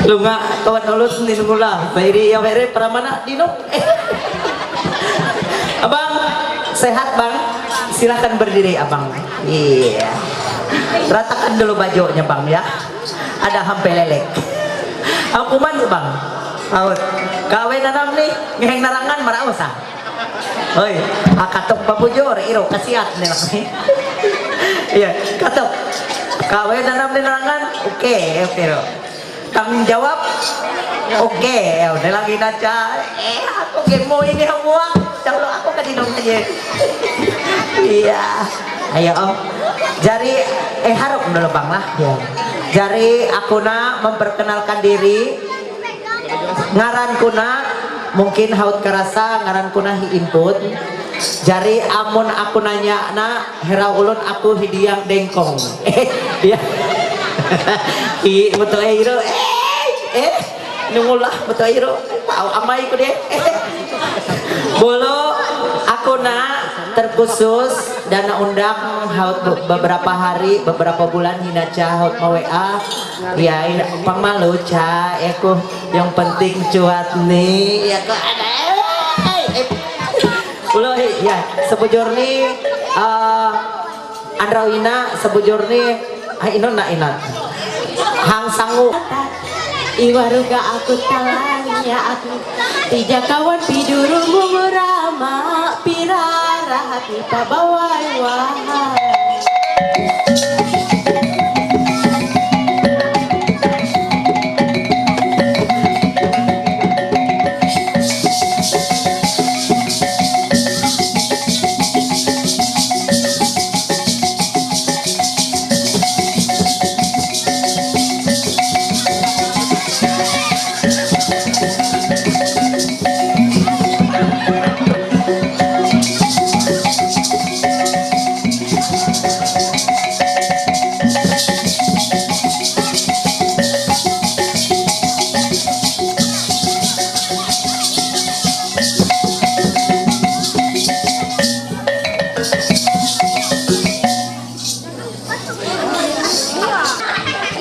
Lu nggak kawan ulut nih mula. Bairi ya, Bairi, para mana, Dino? Abang, sehat, Bang? Silahkan berdiri, Abang. Iya. Ratakan dulu bajunya, Bang, ya. Ada hampe lelek. Aku man, Bang. Aut. Kawe nanam nih, ngeheng narangan maraos, ah. Oi, akatok papujor, iro kasiat nih, Bang. Iya, katok. Kawe nanam nih narangan, oke, oke, ro. Tanggung jawab? Oke, ya udah lagi naca. Eh, aku game mau ini semua. Kalau aku kan di aja. Iya. Ayo, Om. Jari, eh, harap dulu, Bang, lah. Ya. Jari, aku nak memperkenalkan diri. Ngaran kuna, mungkin haut karasa, ngaran kuna hi input. Jari, amun aku nanya na, hera ulun aku hidiang dengkong. Eh, ya. I, betul, eh, iro. Eh, eh, nungulah, betul, iro. Tahu amai ku deh. Bolo, aku nak terku Khusus dan undang haut be-, beberapa hari, beberapa bulan hina cha haut mawe a. Ya, ina pamalu cha, aku yang penting cuat ni. Ya, aku ada. Ulo hi, ya, sebujur ni, ah, Andrawina, sebujur ni, ah, inon na inon. Hang sangu. Iwaruga aku talanya aku. Tijakawan piduru murama, pirara hati pabawai wahai.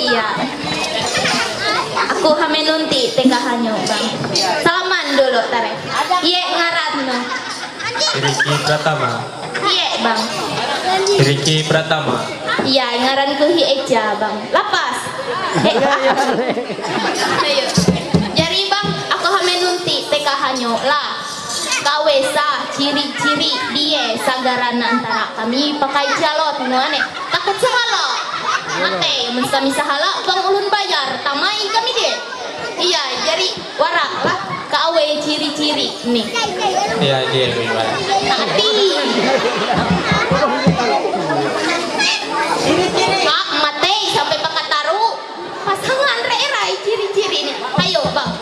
Iya. Aku hamenunti teka hanyo, Bang. Salaman dulu, tare. Iye ngaran no. Riki Pratama. Iye, Bang. Riki Pratama. Iya, ngaran ku hi Eja, Bang. Lapas. Eh. Ayo. Jari, Bang, aku hamenunti teka hanyo lah. Kawesa, ciri-ciri dia sagarana antara kami pakai calon, no, ane. Takut sahala. Mate, mun kami sahala, bang ulun bayar, tamai kami dia. Iya, jari warak lah. Kawe ciri-ciri ni. Iya, dia lebih baik. Tapi. Kak, mate, sampai pakataru. Pasangan re erai ciri-ciri ni. Ayo, Bang.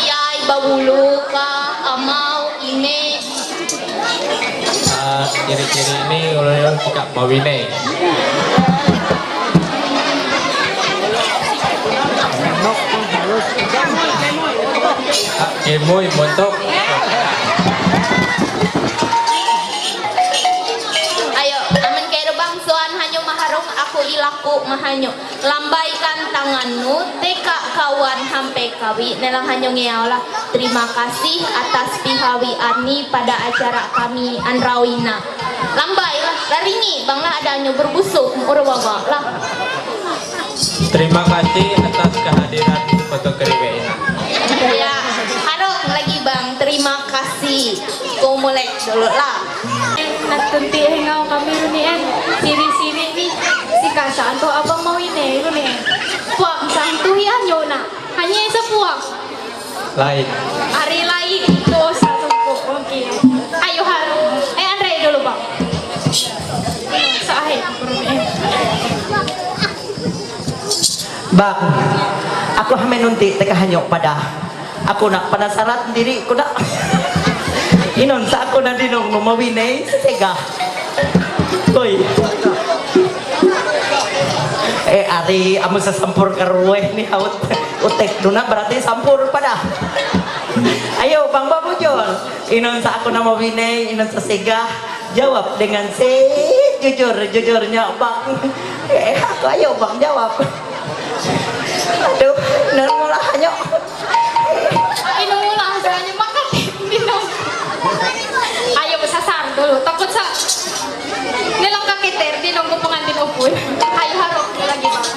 Iya, iba bulu ka, amau, ine. Ah, ciri-ciri ini ulun cakap mawine. Ah, gemoy montok. Ayo, amun kaitu bangsuan hanyu maharung, aku ilaku mahanyu. Lambaikan tanganmu, teka kawan hampe kawi, nelang hanyu ngeau lah. Terima kasih atas pihawi ani pada acara kami Andrawina. Lambai lah, laringi bang lah ada hanyu berbusuk, urwawa lah. Terima kasih atas kehadiran foto keriwe ini. Ya, harok lagi bang, terima kasih. Ko molek dulu lah. Nagtunti hingau kami runi en. Siri-siri ni. Si kasaan to abang mau ini runi en. Puak santu ya nyona. Hanya sa puak. Lain. Hari lain. Dosa tumpuk. Oke. Ayo haru. Eh, Andre dulu, Bang. Sahe. Bang, aku hamenunti teka hanyo pada. Aku nak penasaran diri ku nak. Inon sa aku na dinong no mawinay sa sega. Hoy. Eh, ari, amun sa sampur karuwe ni haut. Utek duna berarti sampur pada. Ayo, Bang Babujol. Inon sa aku na mawinay, inon sa sega. Jawab dengan sejujur-jujurnya, Bang. Eh, aku ayo, Bang, jawab. Aduh, nang mula hanyo. Inung mula hanyo, makan. Inung. Ayo, sasar dulu. Takut sa. Nilang kaketer, di nunggu pengantin upun. Ayo, harok lagi, Bang.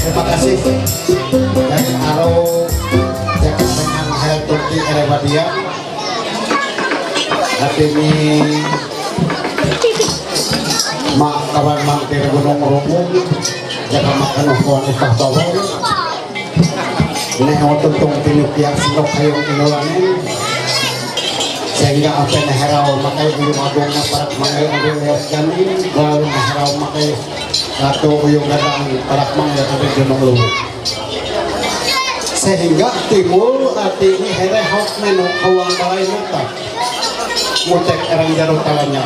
Terima kasih. Dan aro jakapengan hai Turki Erebadia. Hati ini mak kawan mampir Gunung Rumu. Jaka makan ukuan ipah bawang. Neh otutung pinukiak sendok kayong inulanin. Sehingga apa neherau makai uyung agung na parak mangai agung lewat janin. Lalu neherau makai Ratu Uyung Gadang, Parak Mangga, Tadi Gunung Luwu. Sehingga timbul arti ini here hok menu hawang balai mata. Mutek erang jaro talanya.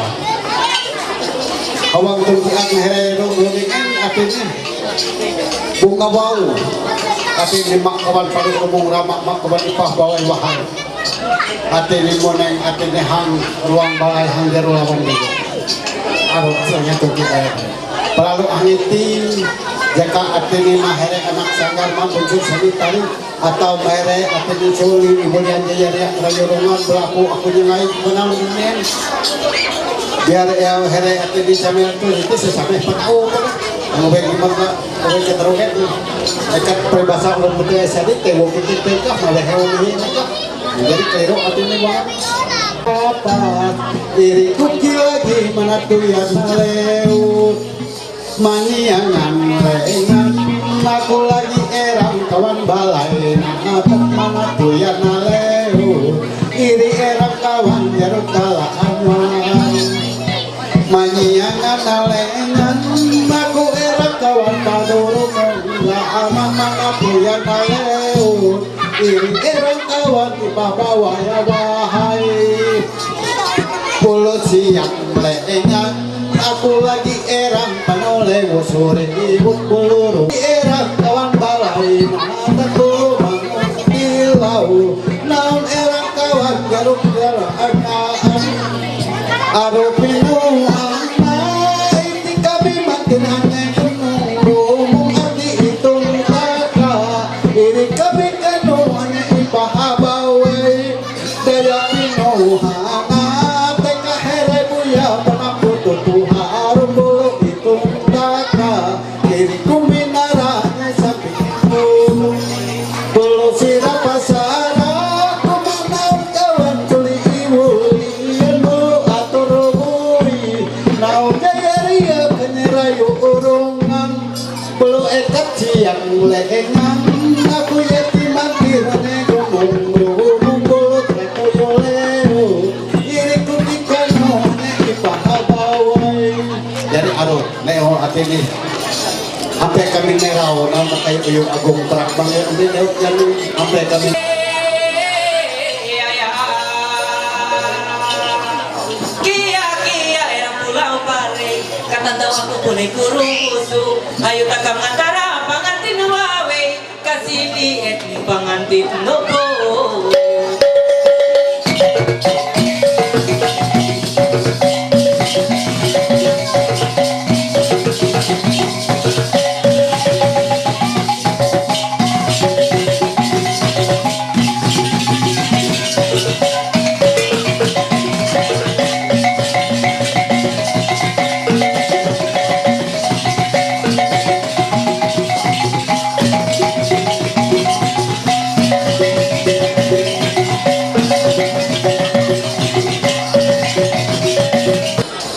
Hawang tuntian here ru runingan arti ini bunga bau. Arti ini mak kawan pada umung ramak mak kawan ipah bawai wahai. Atini moneng, atini hang ruang balai hang jero lawan dulu. Aru asalnya tuh kita. Pelalu angiti, jaka atini mahere anak sanggar mambujuk seni tari atau mahere atini suli ibu lian jaya riak rayu rungan belaku aku nyengai menang nen. Biar ya here atini camel tuh itu sesampai petau pada. Mau baik gimana? Mau baik keterukan. Dekat peribahasa orang betul saya di tewo kita tengah malah hewan ini. Jadi keliru artinya, Bang. Apa iri kuki lagi mana tuh ya saleu. Manyiangan lengan aku lagi erang kawan balai nah mana tuh ya naleu. Iri erang kawan jeruk kalah aman. Manyiangan alengan, aku erang kawan padurungan, la ama mana puya kaleu, iri erang kawan di bawah ya wahai. Pulo siang lengan, aku lagi erang panole wusuri ibu puluru. Erang kawan balai mata tuh bangun di lau, naun erang kawan garuk garuk akan. Aduh pinuang na iti kami makin hanya gunung rumung adi itung taka. Iri kami kanu hanya ipahabawai. Daya pinuhana teka here buya panaputu tuha arum bulu itung taka. Iri kuminara hanya sapi. Pulo sira pasara, kumanaw kawan tuli iwuli, anu atur bui, nau jayaria kenyerayu urungan, pulo ekat siang lengan, aku yati mantir ne gumung gumung pulo treku yoleu, iri kutikano ne ipahabawai. Jadi aduh, neo atini. Ampe kami nerau, nama kayu uyung agung terak banget, ini lewat jalan, ampe kami. Kia, kia, era pulau pare, kata tahu aku boleh kurusu, ayo takam antara pangantin wawe, kasih diet pangantin nopo.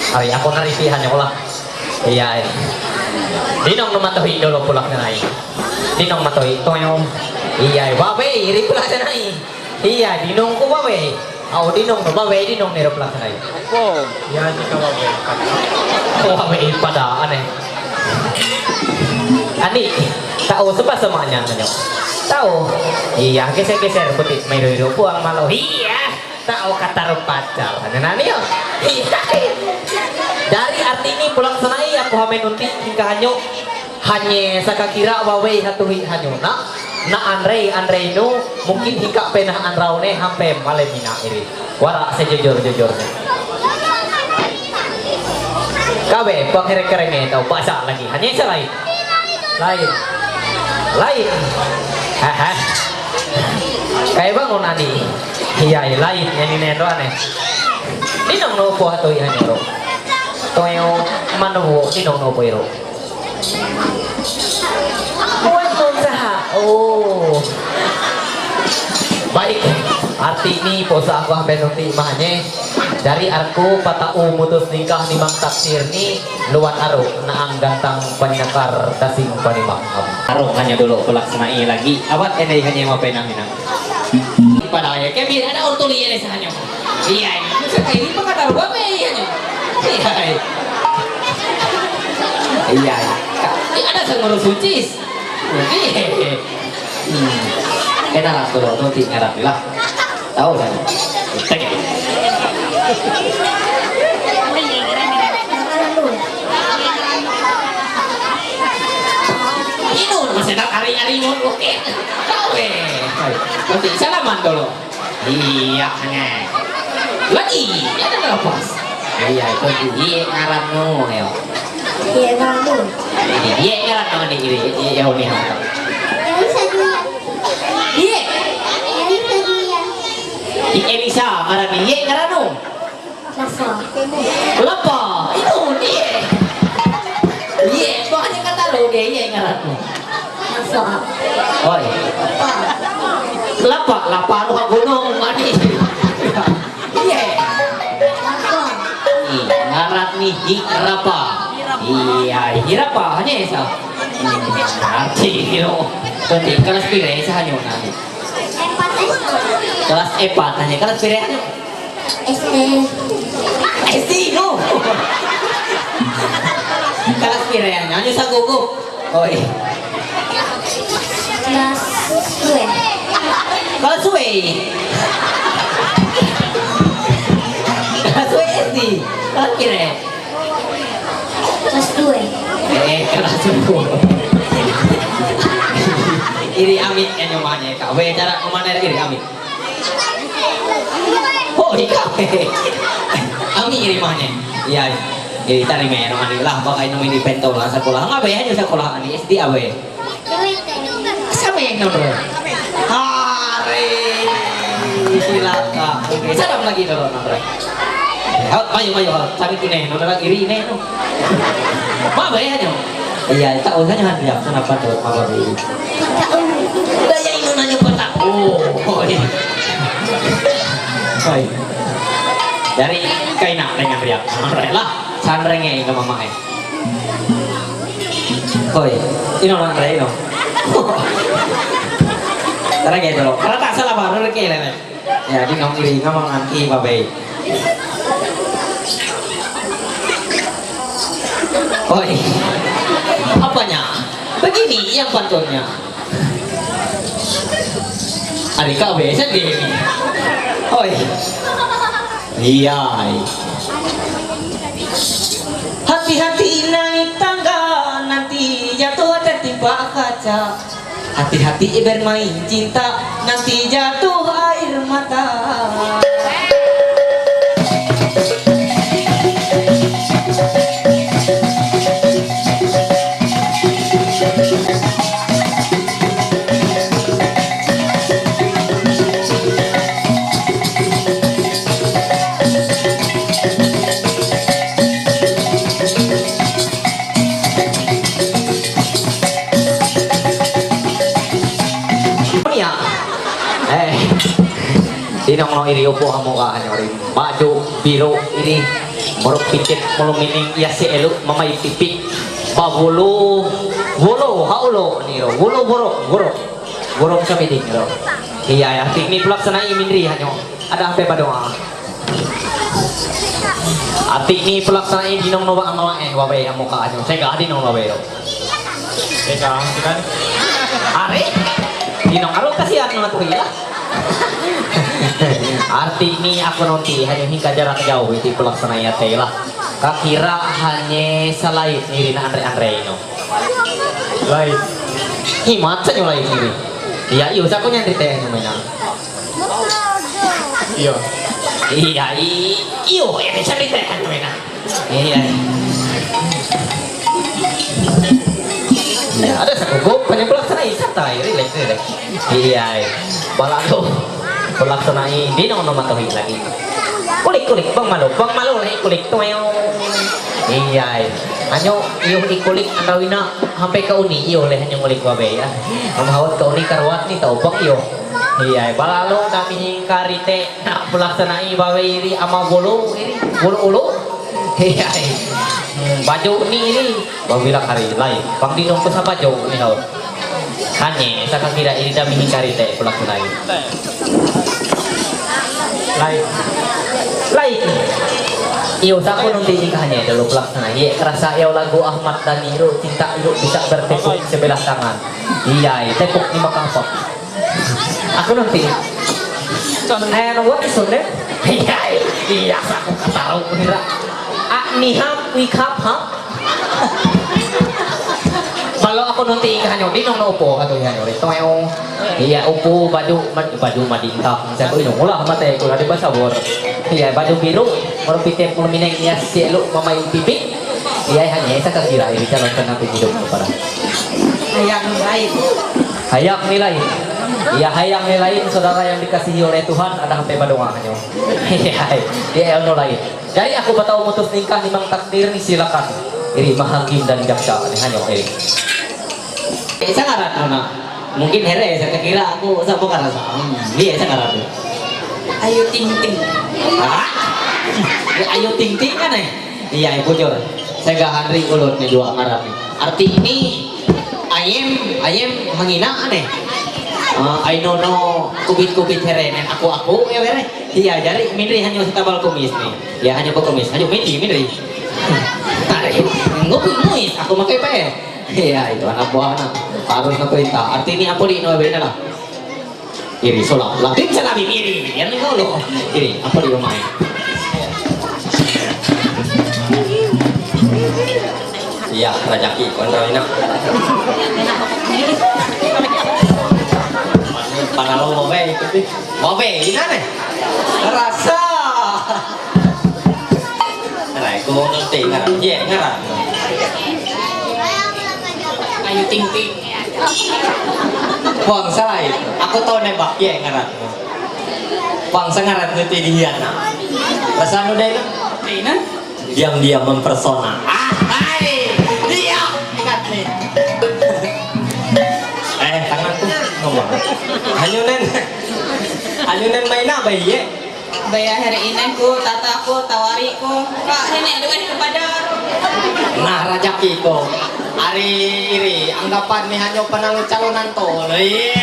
Ay, ako na rin pihan yung ulang. Iya, eh. Dinong naman to hidolo pulak na ay. Dinong matoy, toyo. Iya, eh. Babe, iri pulak na ay. Iya, dinong ko babe. Aw, dinong no babe, dinong nero pulak na ay. Opo. Iya, di ka babe. Ko babe, pada, ane. Ani, tao sa pasamanya ninyo. Tao. Iya, kese-kese, puti, may roy-roy po ang malo. Iya. Tao katarupacal. Ano na niyo? Dari arti ini pulang sanay ako hamen unti tingkahanyo. Hanye sakakira waway hatuhi hanyo na. Na anrey anrey no mungkin hika penah anraw ne hampe malemina iri. Wara sejujur-jujurnya. Kabe pangere-kerenge tau basa lagi. Hanye sa lain. Lain. Lain. Haha. Kaya bangun adi. Iya, iya, lain yang ini ro ane. Dinong no po hato iya ro. Toyo manu dinong no po iro. Baik, arti ni posa aku ampe nunti imahnya. Dari arku pata umutus nikah ni mang taksir ni luan aruk naang gantang panyakar dasing panimang. Aruk hanya dulu pelaksanai lagi. Awat ene hanya mau penang inang. Pada ya, kami ada ortoli ya sana. Iya, iya. Sa kayo, di pa ka taro ba? May iya niyo. Iya, iya. Iya, iya. Ka-, eh, ada sa ngurus sucis. Iya. Hmm. Kita lah, tulo, tulo, tingnan lang nila. Tahu sa. Sige. Inun, masih tak ari-ari mo, okay. Tahu eh. Ay, nanti, salaman dulu. Iya, hanya. Lagi, ada lepas. Iya, itu iya ngaran nu, ya. Iya, ngaran nu. Iya ngaran nu ni, iya, iya, iya, ini. Elisa dulu. Iya. Elisa dulu ya. Di Elisa, ngaran ni, iya ngaran nu. Lapa. Lapa, itu ni. Iya, bukannya kata lo dia, iya ngaran nu. Lapa. Oi. Lapa. Lapa, lapa, ruha gunung, mani. Iya. Lapa. Ih, ngaran ni Hirapa. Iya, Hirapa, hanya sa. Hmm, arti, you know. Berarti kelas pire sa hanya nanti. Empat S D. Kelas empat hanya, kelas pire hanya? S D. S D, no. Kelas pire hanya, hanya sa gugup. Oi. Kelas dua. Kelas dua. Kelas dua S D. Kelas pire? Kelas dua. Eh, kelas dua. Iri amit ya nyomanya, Kak. Weh, cara kemana iri amit? Oh, ikaw. Ami iri mane. Iya. Iri tari me no ani lah, baka ino ini pentol lah sekolah. Ngabe ya sekolah ani S D awe? Sama yang nomor. Hari. Silakan. Oke, salam lagi dulu nomor. Hap, mayo, mayo, hap. Sabi ko na, no, nalang iri na, no. Mabaya nyo. Iya, ita usah nyo handiak, sana pa to, mabaya. Daya ino na nyo pata. Oh, oh, iya. Ay. Dari kay na, dengan riak. Andre lah. Sandre nga ino mama eh. Hoy, ino na andre, ino. Tara kayo, tara. Tara, ta, sa laba, rere kayo, rere. Ya, di nong iri, ngamang anti, babay. Hoy. Apanya? Begini yang pantunnya. Ari ka be, sedih. Hoy. Iya. Hati-hati naik tangga, nanti jatuh tertimpa kaca. Hati-hati bermain cinta, nanti jatuh air mata. Iya. Eh. Dinong no iri upo hamo ka hanyori. Baju biru ini. Muruk pitik mulu mining iya si elu mamay pipi. Bawulu. Wulu, haulo niro. Wulu buruk, buruk. Buruk sa miding niro. Iya, ya. Tikni pulak sana iminri hanyo. Ada apa ba doa? Ati ni pelaksana ini dinong no ba amawa eh wabe amo ka anyo. Saya gak dinong wabe lo. Teka, kan? Are? Dinong aro kasi ano na to hila. Arti ni ako nonti hanya hingga jarak jauh iti pelaksana ya tela. Kakira hanya salait ni rina andre-andre ino. Lain. Himat sa nyo lain ini. Iya, iyo sa ko nyan rite nyo mena. Iya. Iya, i-, iyo, ini sa rite nyo mena. Iya. Iya, ada sa ko, panyang pelaksana isa tayo, relax, relax. Iya, eh. Bala ko, pelaksana ini, di nong nomatohi lagi. Kulik, kulik, bang malu, bang malu, eh, kulik, tuyo. Iyai. Hanyo, iyo ikolik ang gawin na hampay kauni, iyo le hanyo ngulik babe ya. Ang hawat kauni karwat ni tao bang iyo. Iyai, balalo dami hing karite na pulaksanai babe iri ama bolo iri bolo ulo. Iyai. Hmm, baju ni iri. Babila kari lai. Pang dinong ko sa baju ni hawat. Hanye, sa kakira iri dami hing karite pulaksanai. Lai. Lai. Iyo, sa ako nung tingin ka hanye, dulu pulaksanai. Ye, rasa iyo lagu Ahmad Dhani iro, cinta iro bisa bertepuk sebelah tangan. Iyai, tepuk ni makapok. Ako nung tingin. Ay, ano, what is your name? Iyai, iya, sa ako kataro ko nira. Ah, ni hap, we hap, hap. Balo ako nung tingin ka hanyo, di nung naupo ka to hanyo, ito yung, iya, upo, baju, mad-, baju madinta. Sa ko inong, wala, matay ko, di ba sabor? Iya, baju biru, marupite ko mineng iya, sielo, mamay pipi. Iya, hanya, isa ka kira, iri calon ka na pinido ko para. Hayang lain. Hayang ni lain. Iya, hayang ni lain, saudara yang dikasihi oleh Tuhan, ada hampay badoa hanyo. Iya, iya, ano lain. Jadi aku batao mutus ningkah ni mang takdir ni silakan. Iri mahakim dan jaksa ni hanyo iri. Eh, sangarat mo na. Mungkin here, sa kakira ako, sa mo karasa. Hmm, iya, sangarat mo. Ayu Ting Ting. Ha? Ayu Ting Ting kan eh? Iya, eh, bujur. Saya gak handri ulut ni dua ngaran ni. Arti ini, ayem, ayem mangina kan eh? Ah, ay no no, kubit-kubit here, nen aku-aku, ya here. Iya, jadi minri hanyo sa tabal kumis ni. Ya, hanyo ko kumis. Hanyo minri, minri. Ari, ngupi muis, ako makai pe. Iya, itu anak buah na. Harus na perintah. Arti ini apa di no beda lah. Iri, sola. Latin sa nabi miri. Yan ni lolo. Iri, apa di rumah? Iya, rajaki, kontra ina. Panalo mo ba, ikuti. Mo ba, ina ne? Rasa. Aray, kung nung tingnan, yeah, ngaran. Ayu Ting Ting. Bang, saray. Ako to ne bak, yeah, ngaran. Bang, sa ngaran nyo tinihiyan na. Rasa no din? Tingnan. Diam-diam mempersona. Ah, ay! Iya! Ikat ni. Eh, tangan ko. Ngomong. Hanyo nen. Hanyo nen may na ba, iye? Baya hari ini ku, tata ku, tawari ku. Kak, ini duit kepada. Nah, rajaki ko. Ari iri, anggapan ni hanyo panalo calonan to. Iya.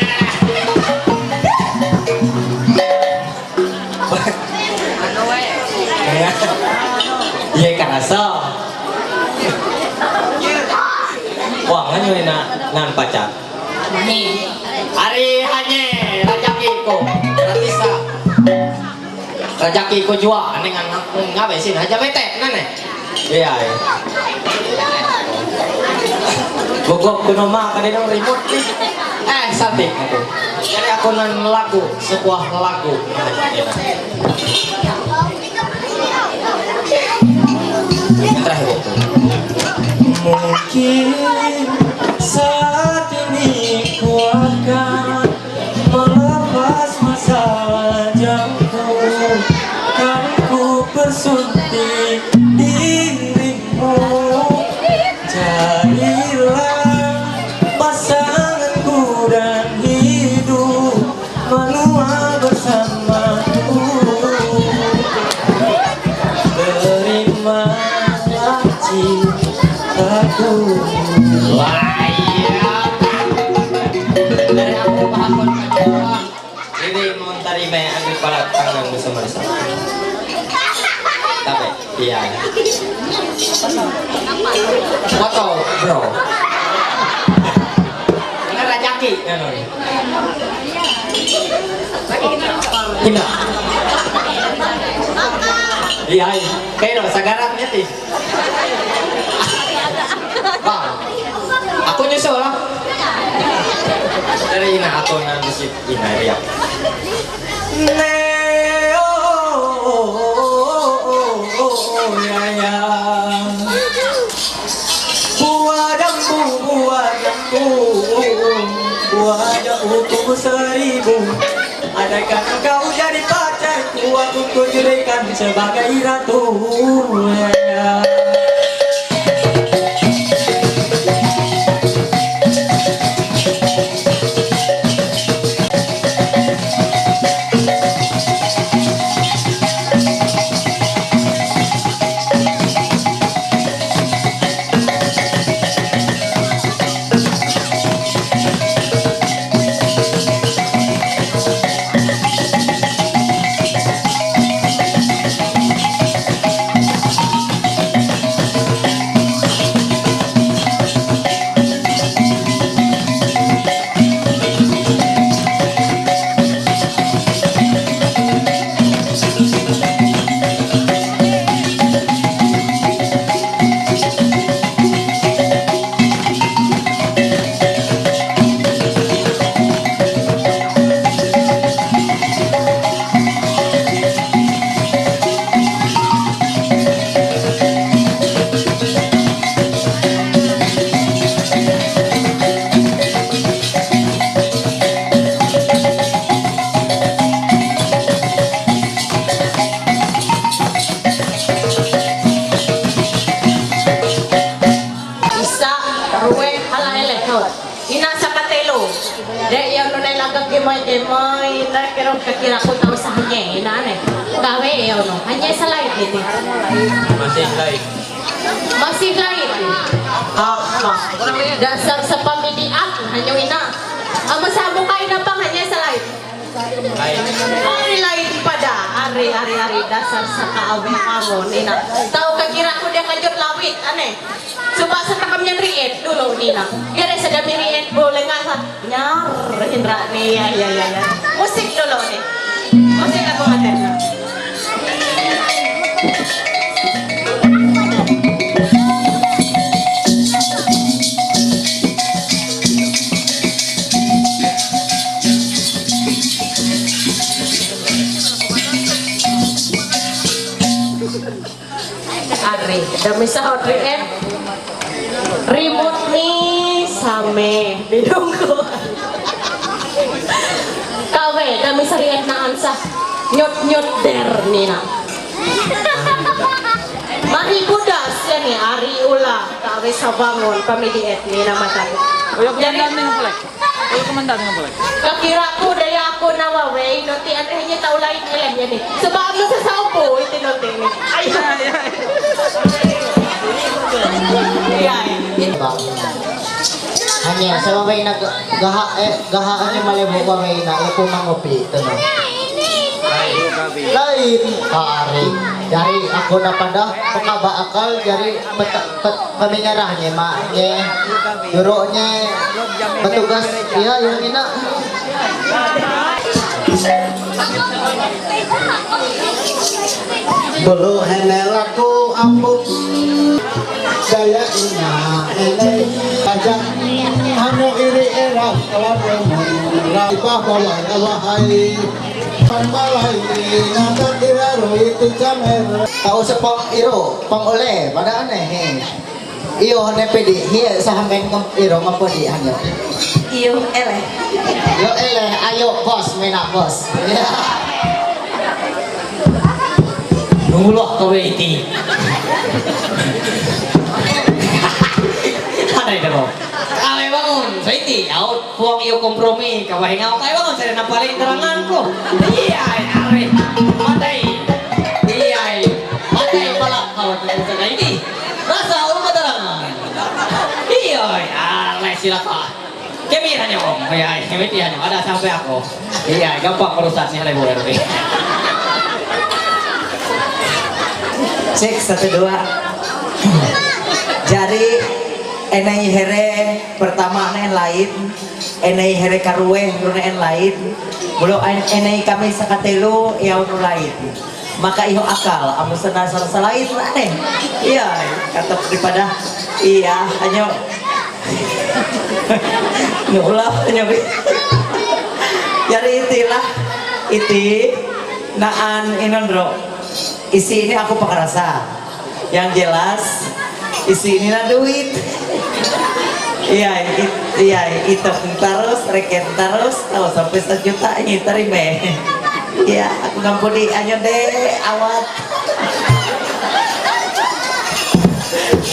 Ye karasa. Wah, ngano na nan pacar. Mahi. Ari hanye, rajaki ko. Berarti sa. Rajaki ko jua, ane ngan ngabe sin haja bete, nane. Iya, iya. Bukok kuno ma kadi nang remote ni. Eh, satik aku. Jadi aku nan lagu, sebuah lagu. Yang terakhir itu. Mungkin saat ini ku akan melepas masa lajaku, kan ku bersunting dirimu. Carilah pasanganku dan hidup menua bersamaku. Terimalah cintaku. Wah, iya. Dari aku, Pak Akun, Pak Akun. Ini mau tadi banyak ambil palat tangan bersama-sama. Tapi, iya. Foto, bro. Ini rajaki, kan? Hina. Iya, iya. Kayo, sa garap niya, ti. Ba, ako nyo sa wala. Dari ina ako na musik ina, iya. Ne, oh, oh, oh, oh, oh, oh, ya, ya. Buah jambu, buah jambu, buah jambu tumbuh seribu. Andaikan engkau jadi pacarku, aku ku jadikan sebagai ratu. Ya, ya. Sakatelo. Dek, ia no nai lagak gemai, gemai, na kero kakira ko tau sahanye, inane. Kawe, ia no. Hanye salait niti. Masih lain. Masih lain. Ah, ah. Dasar sapamidi ak, hanyo ina. Ama sa buka ina pang hanye salait. Ari lain pada, ari, ari, ari, dasar sa kaawi amon, ina. Tau kakira ko dia kajut lawit, ane. Suba sa takam niyan riit, dulu, nina. Gere sa dami riit, boleh nggak sa? Nyar, hindra ni, ya, ya, ya, ya. Musik dulu ni. Musik aku mater. Ari, dami sa hot riit. Remote ni same, bilungko. Kawe, dami sa riit na ansa. Nyot, nyot, der, nina. Mari budas, ya ni, ari ula. Kawe sa bangon, pamidi et, nina matan. Uyok, jadi, yan, yan, yan, pala. Kakira ko, daya ako na wawe, no, ti ate niya tao lain ilan yan eh. Sa ba ano sa saupo, iti no, ti ni. Ay, ay, ay. Ay, ay. Hanya, sa wawe na ga-, gaha, eh, gaha, ano, malebo wawe na, eh, kung mangupi, ito na. Lain, pare. Dari ako na pada, pakaba akal, dari peta-, pet-, Pamingarah nye, mak nye, guru nye, petugas, iya, yung ina. Bulu hene laku ambu, daya ina hene aja, anu iri era kelabu, ripah bola wahai, pambalai, nata kira rui ticamer. Tahu sepong iru, pong oleh, pada aneh, he. Iyo, ne pedi, hiya sa hanggan ngam-, iro ngapodi hanyo. Iyo, ele. Yo ele, ayo boss, mena boss. Ya. Nunggulah kau iti. Ada itu kau. Kau bangun, saya iti, out, puang iyo kompromi, kau hingau, kau bangun, saya nampak lagi terangan kau. Iya, are, matai. Iya, matai balak kau tu, saya iti. Rasa orang katarangan. Iya, ya, lai silakan. Kami hanya om, ya, kami tiada ada sampai aku. Iya, gampang urusannya, lai boleh lebih. Cek, satu, dua. Jari, enai here pertama ne lain, enai here karue rune en lain. Bulo en-, enai kami sakatelu ya unu lain. Maka iho akal, amu sana sana salain lah ne. Iya, kata daripada iya, hanya nulah hanya. Jadi itilah, iti naan inondro. Isi ini aku pakarasa. Yang jelas, isi ini lah duit. Iya, it-, iya, itu terus, reken terus, tahu sampai sejuta ini terima. Iya, aku ngampuni aja deh, awat.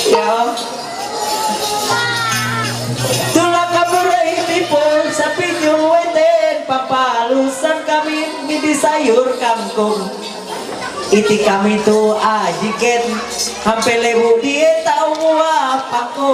Ya. Tulah kamu rahim ipun, sapi nyuweten, papalusan kami, midi sayur kangkung. Iti kami tu ajiken, hampir lebu dia tahu apa aku.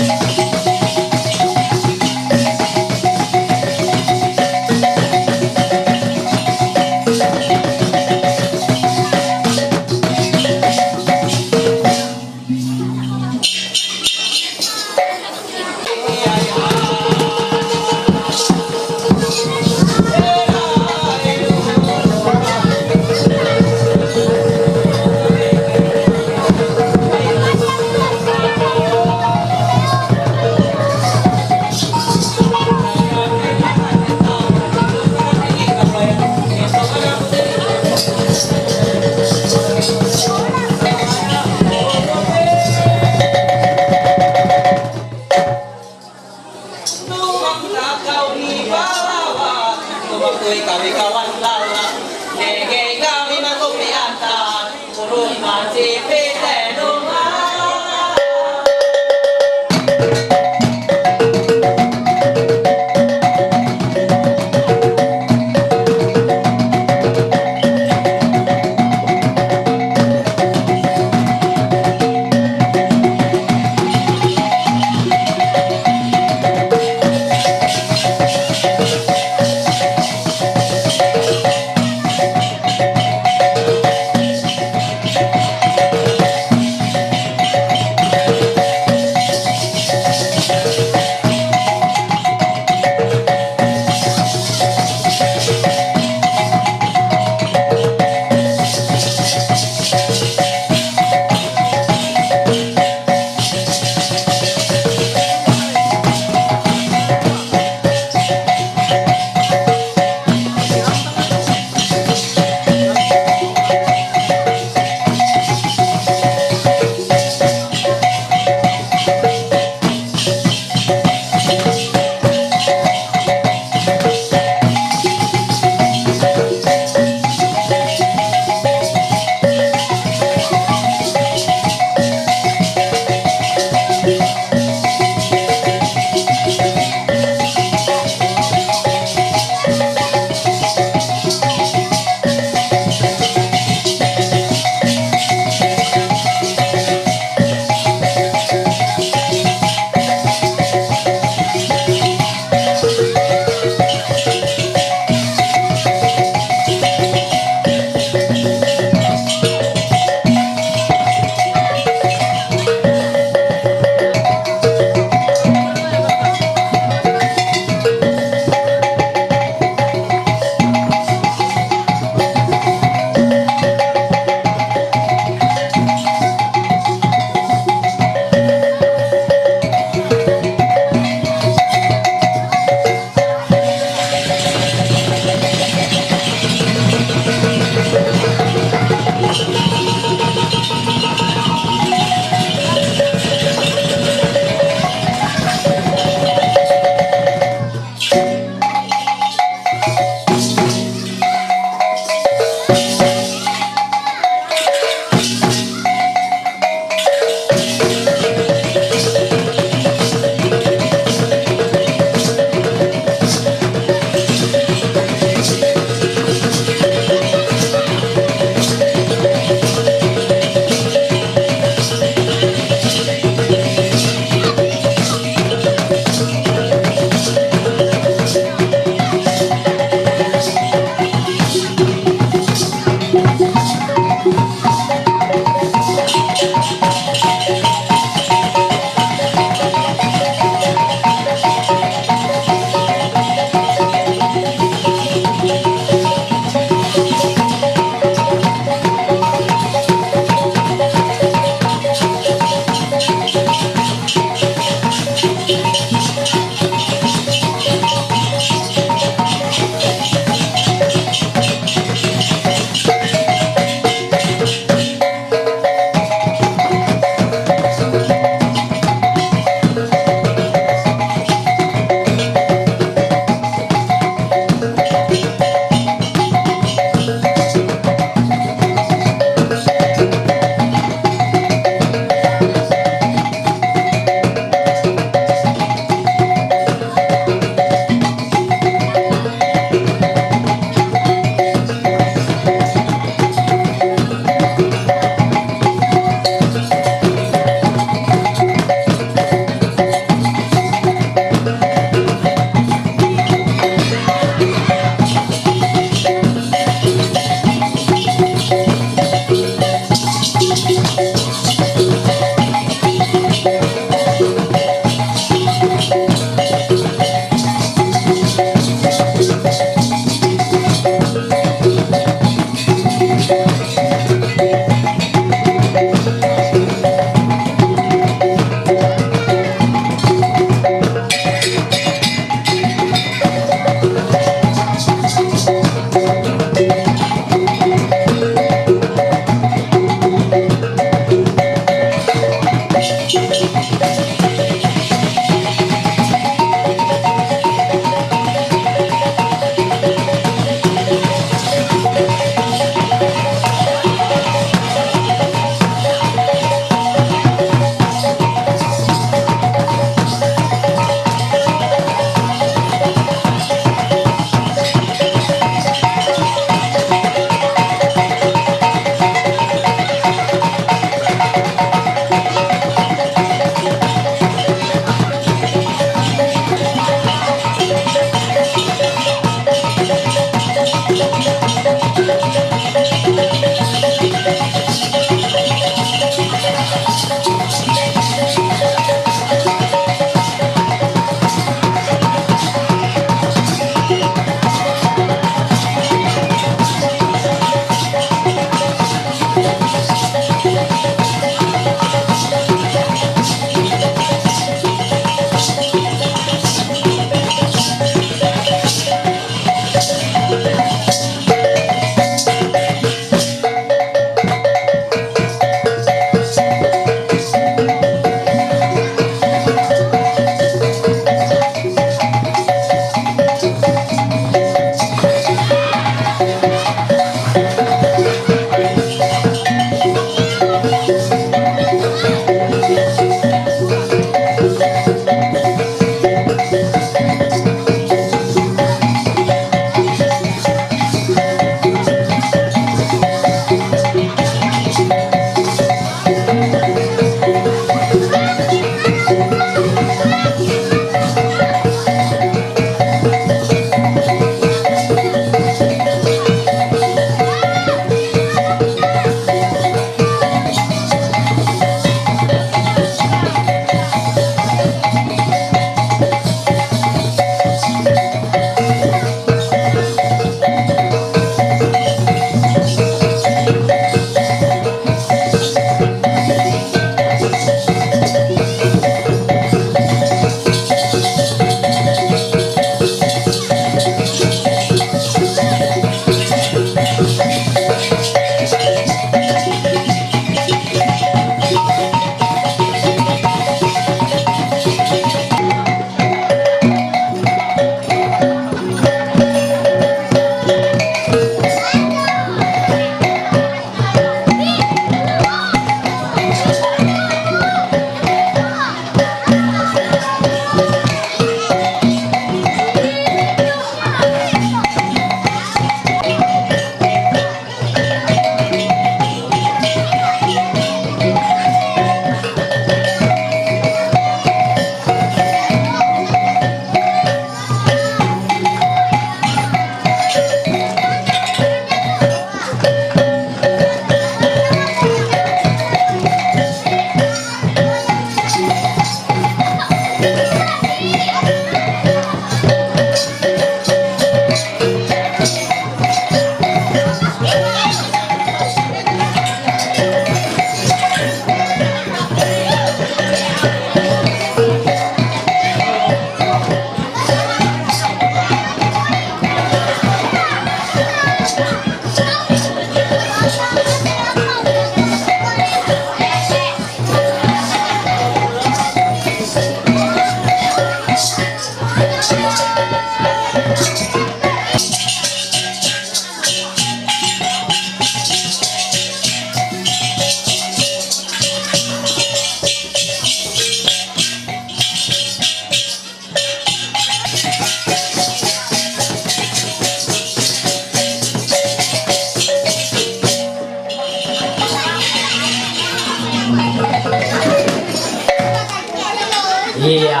Ia.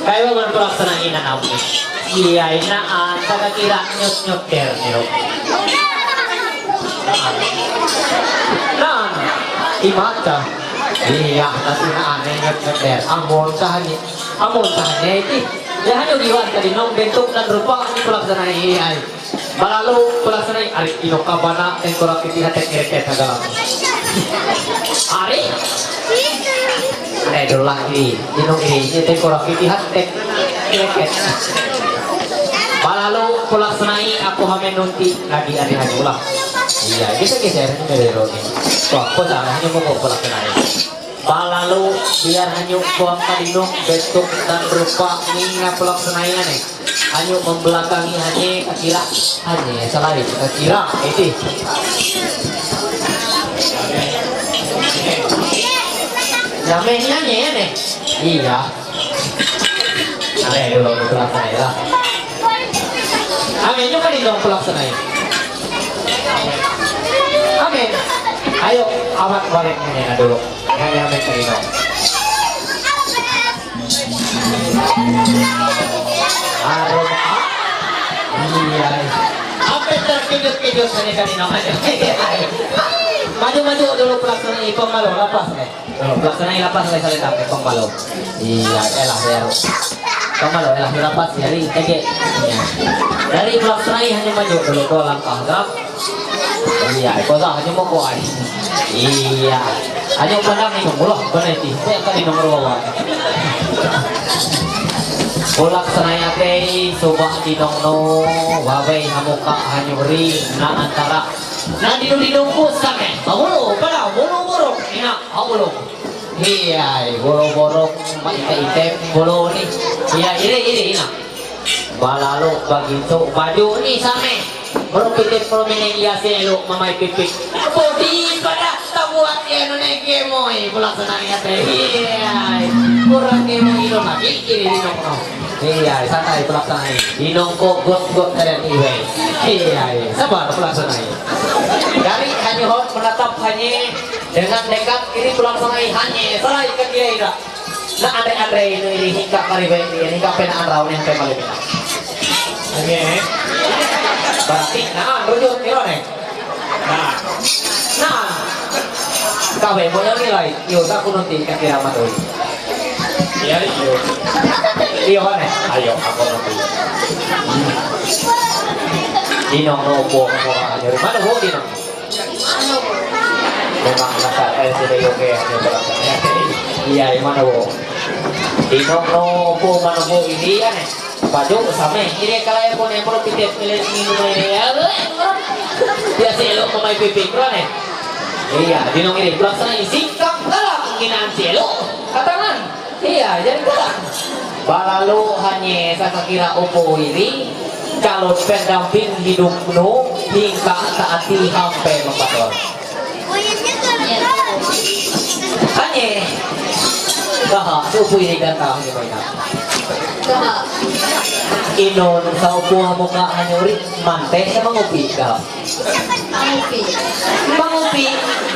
Kaiwa man pelaksana ina namu. Ia, ina anta kakira nyut nyut ter nyut. Nan. Imata. Ia, tas ina ane nyut nyut ter. Amon tahani. Amon tahani iti. Ya, hanya diwan tadi nong bentuk dan rupa ini pelaksana ia. Balalu pelaksana ari ino kabana tengkorak iti hatek ngereket hagalang. Ari? Ada dolang ini, ino ini, ini tengkorak iti hatek ngereket. Balalu pelaksana aku hame nunti lagi ada hanya ulah. Iya, geser-geser ini merero ini. Wah, kok salahnya mau kok pelaksana ini? Balalu biar hanyut buang kadinong bentuk dan rupa ninga pelaksana ini. Hanyut membelakangi hanya kakira, hanya selain kakira, itu. Nyamenya hanya ya nih. Iya. Ada dulu pelaksana ya. Amin, juga di dong pelaksana ya. Amin. Ayo, awak balik ini dulu. Hanya amin, ini dong. Arum, ah. Iya. Sampai terkejut-kejut saya tadi namanya. Maju-maju dulu pelaksana ipang malu, lepas nih. Dulu pelaksana lepas nih saya sampai pang malu. Iya, elah ya. Pang malu, elah lepas ya, ri, tege. Iya. Dari pelaksana hanya maju dulu dua langkah, gerak. Iya, kau sah aja mau kau ai. Iya. Aja pandang itu, mulah, benar itu. Saya akan di nomor bawah. Pelaksana teh, sobat di nongno, wabai hamuka hanyuri, na antara. Na dinu dinu ku same. Amulo, pada, mulo borok, ina, amulo. Iya, boro borok, ma ite ite, bolo ni. Iya, ire, ire, ina. Balalu bagintu baju ni same. Bro pitit bro mene iya selo mamai pipik. Bodi pada tabuat ya nune gemoi pelaksana ya teh. Iya. Kurang gemoi lo lagi kiri di nongkrong. Iya, santai pelaksana. Di nongko got got keren iwe. Iya, sabar pelaksana. Dari hanya hot menatap hanya dengan dekat kiri pelaksana hanya salah ikan dia ira. Nah, andre-andre ini, ini hingga kali baik ini, hingga pena andrau nih, sampai malam ini. Oke. Berarti, nah, rujuk, kira nih. Nah. Nah. Kabe, mau yang nilai. Yo, tak kuno ti, kira mah tuh. Iya, iyo. Iyo, nih. Ayo, aku nanti. Di nong no, buang, buang, ayo. Mana, buang, di nong? Memang nasa, eh, sudah oke, ya, ya, ya. Iya, di mana, Bu? Di nong no, Bu, mana, Bu? Ini, ya, nih. Baju, same. Ini kalau yang punya, Bu, kita pilih ini, ya. Biasa, lo, pemain pipi, bro, nih. Iya, di nong ini, pelaksana isi, kang, kalah, penghinaan si lo. Katakan. Iya, jadi kalah. Balalu hanya sakakira upo iri, calon pendamping hidup nu, hingga taati hampe membator. Hanya, kaha, si upo iri datang di mana? Inon, sa upo muka hanyuri, mante sama ngopi, kaha. Mangupi. Mangupi,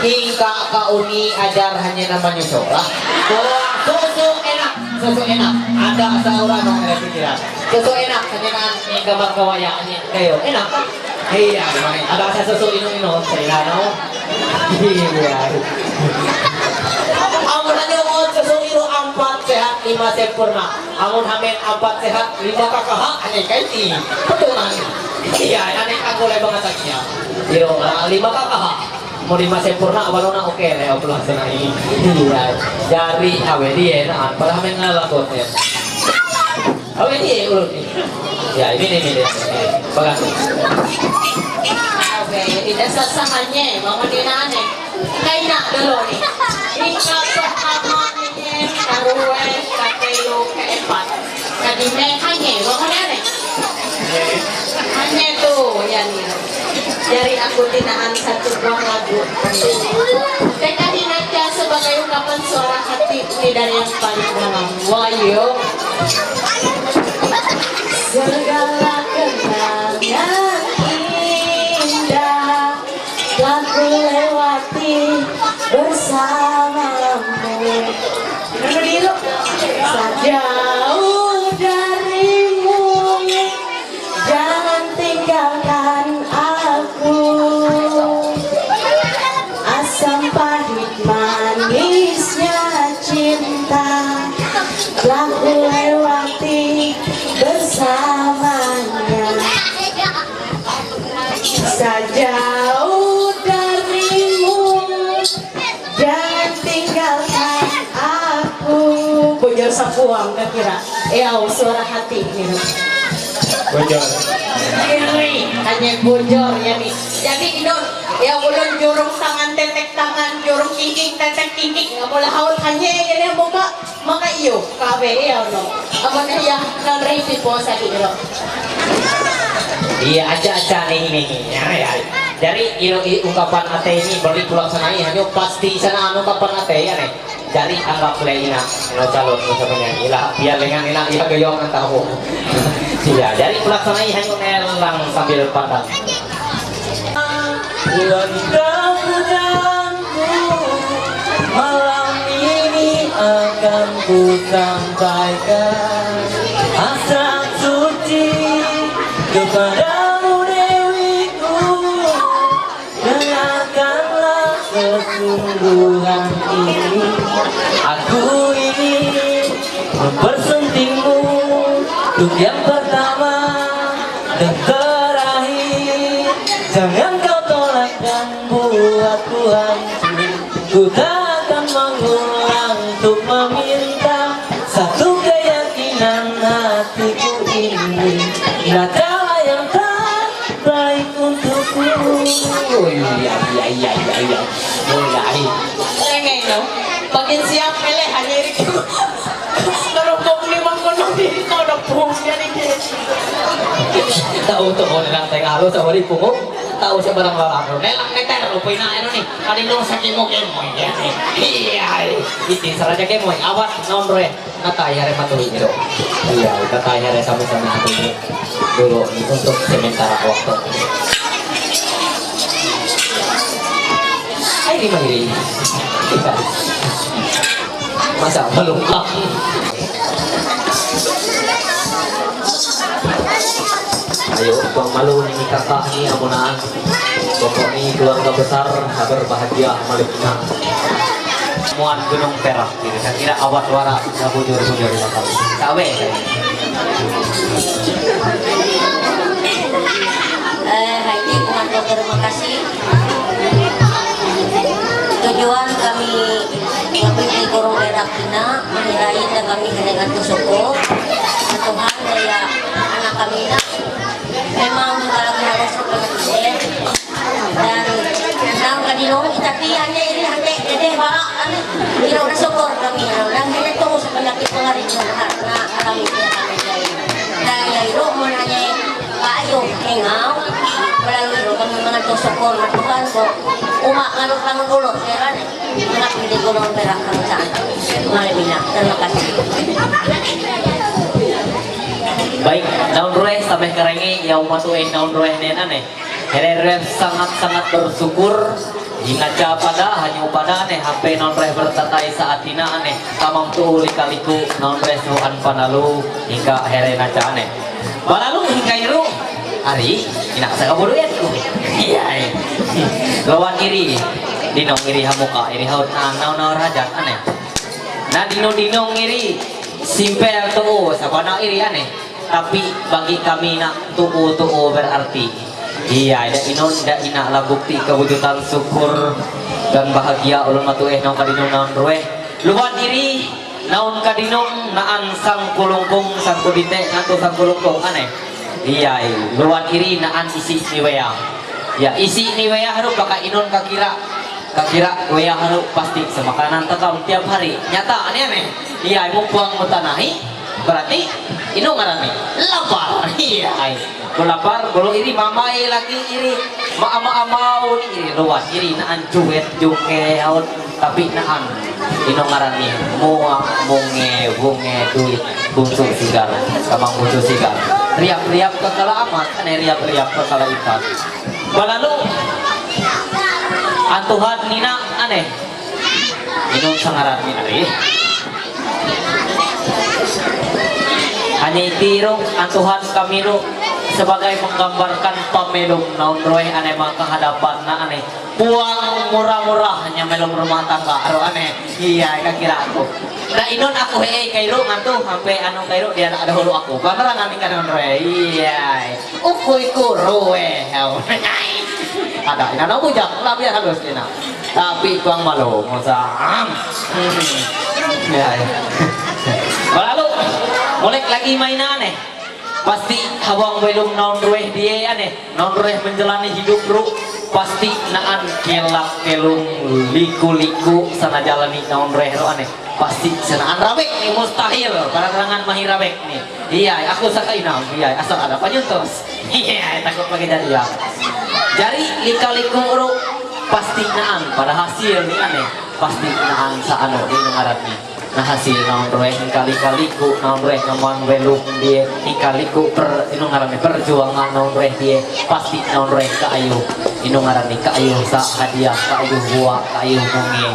hingga kauni ajar hanya namanya seorang. Bahwa susu enak, susu enak. Ada seorang yang ada pikiran. Susu enak, hanya nan, yang gambar kawaya, hanya kayo. Enak, kan? Iya, gimana? Ada saya susu inu-inu, saya nggak tahu. Iya. Amun hanya mau susu inu empat sehat. Lima sempurna. Amun hamen ampat sehat, lima K K H, aneh kaiti. Betul, man. Iya, aneh aku le banget ya. Yo, ah, lima K K H. Mau lima sempurna, awalnya oke le, aku langsung naik. Iya, dari awedi ya, nah, pada hamen ngalakot ya. Awedi ya, urut. Ya, ini nih, ini. Bagus. Oke, tidak sasahanya, mama ni nane. Kaina dulu ni. Ika pertama ni, karue, katelu, keempat. Jadi me hanya, bangun ya ni. Hanya tu ya ni. Dari aku tinaan satu buah lagu. Teka Hinaca sebagai ungkapan suara hati ini dari yang paling dalam. Wayo. Segala kenangan indah telah ku lewati bersamamu. Sejauh darimu, jangan tinggalkan aku. Asam pahit manisnya cinta telah ku lewati bersamanya. Sejauh darimu, jangan tinggalkan aku. Bujur sapuang kakira. Eau, suara hati ni. Bujur. Kiri, hanya bujur ya ni. Jadi, Inun, ya ulun jurung tangan, tetek tangan, jurung kingking, tetek kingking. Kamu lahaut hanya ya ni, buka. Maka iyo, kabe, iyo, no. Amun iya, non refi po sa di iro. Iya, aja, aja, nih, nih, nih. Ya, ya. Dari iro i-, ungkapan ate ini beri pelaksanai hanya pasti sana anu ungkapan ate ya nih. Dari anggap le ina, no calon no sama nyanyi lah. Biar dengan ina iya gayung tahu. Iya, dari pelaksanai hanya nelang sambil pandang. Wanita pujaanku, malam ini akan ku sampaikan hasrat suci kepadamu, Dewiku. Dengarkanlah kesungguhan ini. Aku ingin mempersuntingmu untuk yang pertama dan terakhir. Jangan kau tolak dan buat ku hancur. Ku tak akan mengulang untuk meminta satu keyakinan hatiku ini. Nah, cara yang terbaik untukku. Oh, iya, iya, iya, iya, iya. Mulai. Rengeng, no? Makin siap, ele, hanya itu. Terus kau punya bangun, nanti kau udah puas, jadi dia. Tahu tuh, mau nerang tengah lu, sama di punggung. Tahu siya barang lalaki. Nelang neter, upoy na, ano ni? Kaninong sa kimo, kimo, yan, eh. Iyay. Iti, saraja kimo, eh. Awat, nombre. Natay, hare matuloy nyo. Iyay, natay, hare, sama-sama, hare, dulu, untuk sementara waktu. Ay, di mahiri. Masa, malungkak. Ayo, pang malu ni kakak ni amunaan. Pokok ni keluarga besar, berbahagia, malu nak. Muan Gunung Perak, gitu. Saya kira awat wara, nggak bujur-bujur, tahu. Tawe. Eh, Haiti, bukan terima kasih. Tujuan kami lebih di Gunung Perak Cina, menilai dan kami dengan bersyukur. Tuhan, ya, anak kami nak memang kalau harus seperti dan nang kadilong kita pi hanya ini hanya dede bara kami. Iro na syukur kami, dan hanya tu sebenarnya pengaruh na kami dia kami. Dan ya iro menanya Payo, engau, melalui kami mengantar syukur Tuhan ko uma kalau kamu dulu, ya kan? Anak di Gunung Perak Kang Saan. Mari minat, terima kasih. Baik, naon rueh sampai karengi ya umat ueh naon rueh nena neh. Hereref sangat-sangat bersyukur. Hinaca pada, hanya pada neh, hape naon rueh bertatai saat tina neh. Tamam tu uli kaliku naon rueh suan panalu hingga here naca neh. Balalu hingga iru. Ari, ina sa kaburu ya ku. Iya, eh. Lawan iri. Dinong iri hamuka, iri haut na naon naon raja neh. Na dinong dinong iri. Simple tu'u, sa bana iri ane. Tapi bagi kami nak tu'u, tu'u berarti. Iya, da inon, da ina labukti kawujudan syukur dan bahagia ulun matu'eh naun kadinung naun rueh. Luan iri, naun kadinung naan sangkulungkung, sangkudite, nantu sangkulungkung, ane. Iya, luan iri naan isi ni wea. Ya, isi ni wea haru baka inon kakira. Kakira wea haru pasti semakanan takam tiap hari. Nyata, ane, ane. Iya, mumpung mutanahi. Berarti, ino ngaran ni? Lapar. Iya, ai. Kalau lapar, kalau iri mamai lagi iri. Ma ama amau ni iri luan, iri naan juet, jungke, haut. Tapi naan, ino ngaran ni? Mua, munge, bunge, duit, buntu sigar, kamang buntu sigar. Riap-riap kakala amat, ane riap-riap kakala ipat. Balalu, antuhan nina, ane. Inung sangaran ni ari. Hanya itiru, antuhan kami ru sebagai menggambarkan pamelum naun rueh ane maka hadapan na ane. Puang murah-murah nya melum rumah tangga. Aru ane. Iya, kakira aku. Nah, inun aku hei kairu ngantu sampai anu kairu dia ada dahulu aku. Bang orang ane kan naun rueh. Iya. Ukui ku rueh. Ada ina na bujang, lah biar halus ina. Tapi tuang malu, musang. Ya, ya. Balalu, mulek lagi mainan eh. Pasti hawang belum naun rueh dia ane. Naun rueh menjalani hidup ru. Pasti naan kelak kelung liku-liku sana jalani naun rueh ru ane. Pasti senaan rabek ni mustahil. Barang-barangan mahi rabek ni. Iya, aku saka inam. Iya, asal ada penyuntus. Iya, takut pakai jari ya. Jari lika-liku ru pasti naan pada hasil ni ane. Pasti naan sa anu ni ngaran ni. Nah hasil naun rueh lika-liku naun rueh naman belum dia lika-liku per inu ngaran ni perjuangan naun rueh dia pasti naun rueh ka ayu. Inu ngaran ni ka ayu sa hadiah ka ayu buah ka ayu mungi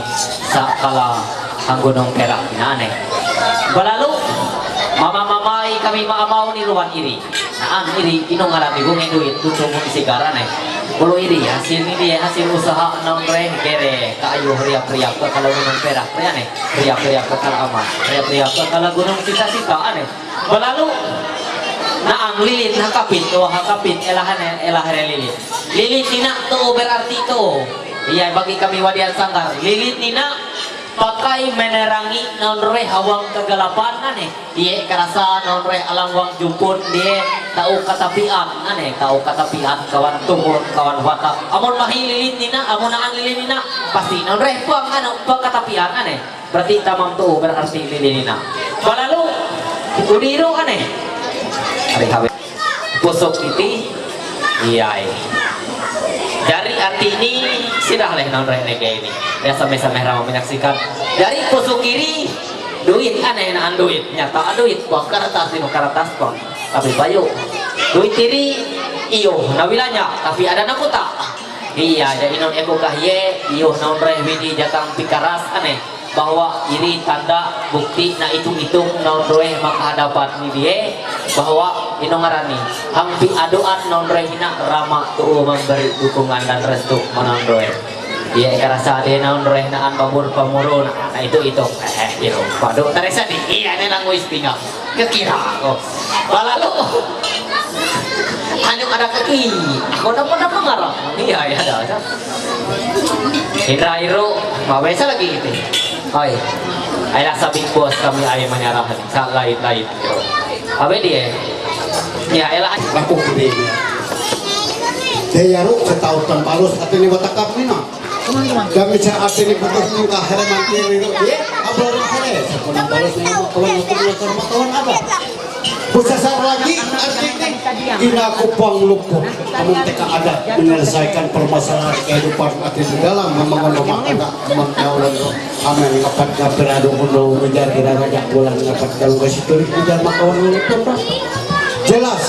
sa kala Ang gunung perak nane. Balalu, mama-mamai kami maamau ni luan iri. Naan iri, inung alam ni bungi duit, tutu mung sigaran eh. Bulu iri, hasil ni dia, hasil usaha naun reh gere, ka ayu riap-riap ka kalau gunung perak, ya ne? Riap-riap ka kalau aman, riap-riap ka kalau gunung cita-cita, ane. Balalu, naan lilit, hakapit, oh, hakapit, elahan, elah re lilit. Lilit ni nak tu berarti tu. Iya, bagi kami wadian sanggar. Lilit ni nak, pakai menerangi naun reh awang kegelapan, ane. Dia kerasa naun reh alam wang jumput, dia tahu katapian, ane. Tahu katapian, kawan tuhun, kawan watak. Amun mahi lilit ni nak, amun naan lilit ni nak, pasti naun reh puang, ane, puang katapian, ane. Berarti tamam tu, berarti lilit ni nak. Balalu, udiru, ane. Hari hawe. Pusuk iti, iya, iya. Dari arti ini, sirah leh naun reh nege ini. Ya, sameh-sameh rama menyaksikan. Dari pusuk kiri, duit, ane naan duit. Nyata duit, buang kertas, lima kertas, buang. Tapi bayu. Duit kiri, iyo, nabilanya, tapi ada nakuta. Iya, jadi non eko kahye, iyo naun reh widi jatang pikaras, ane. Bahwa iri tanda bukti na itung-itung naun reh maka hadapan ni dia, bahwa inung arani, hangpi aduan naun reh ina rama tu memberi dukungan dan restu manan reh. Iya, kerasa dia naun reh naan babur pamurun, na itu-itung. Eh, eh, iyo. Padu, taresa di, iya, ne nang wis tinggal. Kekira aku. Balalu. Hanya ada kaki. Aku nama-nama ngarang. Iya, iya, ada, ada. Indra Iru, mau biasa lagi gitu. Oi. Ayolah sabik bos kami ayo menyerah. Sa lain-lain. Apa dia? Ya, elah. Laku gede dia. Dia yaru setahun tan balus, hati ni watakap ni, nah. Kami sa arti ni putus ni kahre manti ni, ye, apa orang kahre? Sekolah balas ni, kawan aku punya kawan ada. Pusasar lagi, arti ni, ina kupang lupa. Kamu teka ada menyelesaikan permasalahan kehidupan arti di dalam membangun rumah tangga, membangun rumah. Amin. Kapat kapir adu kuno, menjar kira raja bulan, kapat kalau kasih tulis, menjar makawan lupa. Jelas,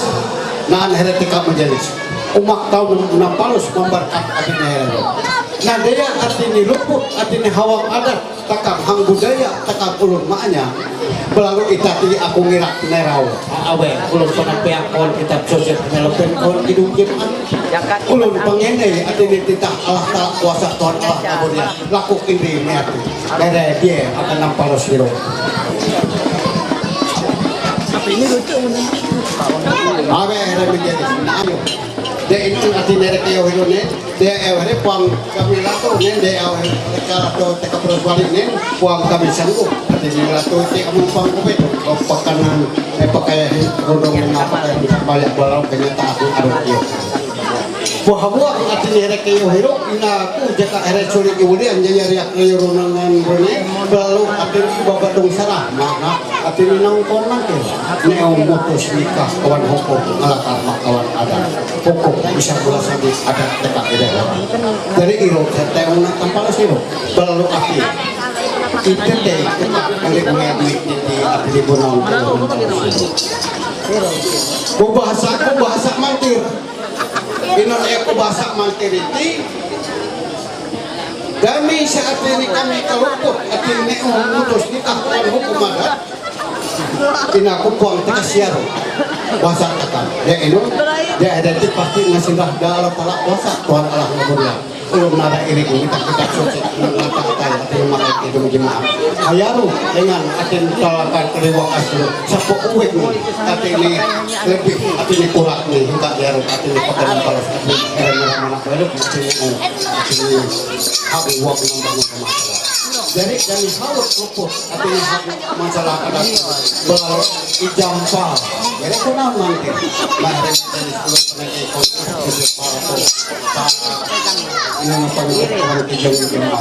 naan heretika menjelis. Umak tahu napalus memberkat arti ni heretika. Nah, dia arti ni luput, arti ni hawang adat, takam hang budaya, takam ulun makanya. Balalu itati aku ngirak nerau. Awe, ulun pernah pihak kawan kitab sosial penyelupin kawan kidung Jumat. Ulun pengene arti ni titah Allah Ta'ala kuasa Tuhan Allah kabudaya. Laku indri niati. Dere dia akan nampalus hirup. Ave, herre, mi tiedä, ajo. De itse atin herre, ke ohiro ne, de eu herre, puang, kami lato, ne, de eu herre, kala to, te kapro suari, ne, puang kami sanggu, atin mi lato, te kamu puang kope, ko pakanan, e pakaya, rodong, na pakaya, banyak barang, kenyataan, aduh, yo. Puhabuak atin herre ke yo hiro, ina ku jaka herre suri iwulian, jaya riak yo ronangan rone, belalu atin iba badung sarah, mana atin inang konan ke, ne o mutus nikah kawan hukum, ngalakar mak kawan adat. Hukum bisa pula sabi adat dekat ide. Jadi iro, saya tahu nak tampal siro, belalu atin. Itu deh, kita boleh mengambil di atin ibu nang. Ku bahasa, ku bahasa mantir. Ino ne ku bahasa mantir iti. Kami sa atin ni kami kaluput, atin ni umutus ni takuan hukum adat. Ina ku puang teka siaru. Bahasa takan. Ya ino, ya ada ti pasti nasindah dalam talak puasa, Tuhan Allah ngabur ya. Ulun nada iri ku kita kita suci, ulun nada akai, atin makai kidung jemaah. Ayaru dengan atin talakan keriwak asli, sapo uwek ni, atin ni lebih, atin ni kurak ni, hingga ayaru, atin ni pakanan balas, atin ni keren mana baru, atin ni, atin ni habu wak nang bangun kemasa. Jadi kami haus luput, atin ni habu masalah ada, belalu ijampa. Jadi kuna mantir, mahre, atin ni sepuluh peneliti kontak, tujuh parto. Ina na pang kawan kijang jemaah.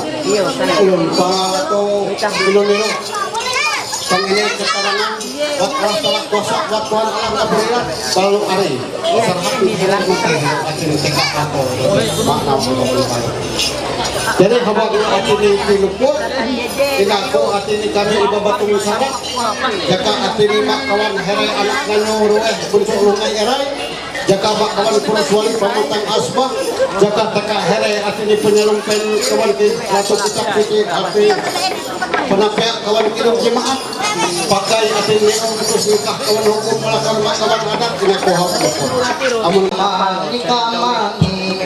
Ulun pang ato, ulun ino. Pang ini keterangan, buat rasa, kuasa, buat Tuhan Allah, tak boleh lah. Belalu ari. Sarhat ni hilang mungkin, atin teka ato. Makna untuk berubah. Jadi, habang atin ni piluput, ina ku atin ni kami iba batung sarap. Jaka atin ni mak kawan herre anak nganyo rueh, bunso lungai erai. Jaka mak kawan pura suali pamatang asbah, jaka taka herre atin ni penyelung pen kawan ki ratu kitab suci atin penapeak kawan kidung jemaah, pakai atin ni putus nikah kawan hukum malakar mak kawan adat kena kohap. Amun nikah mami.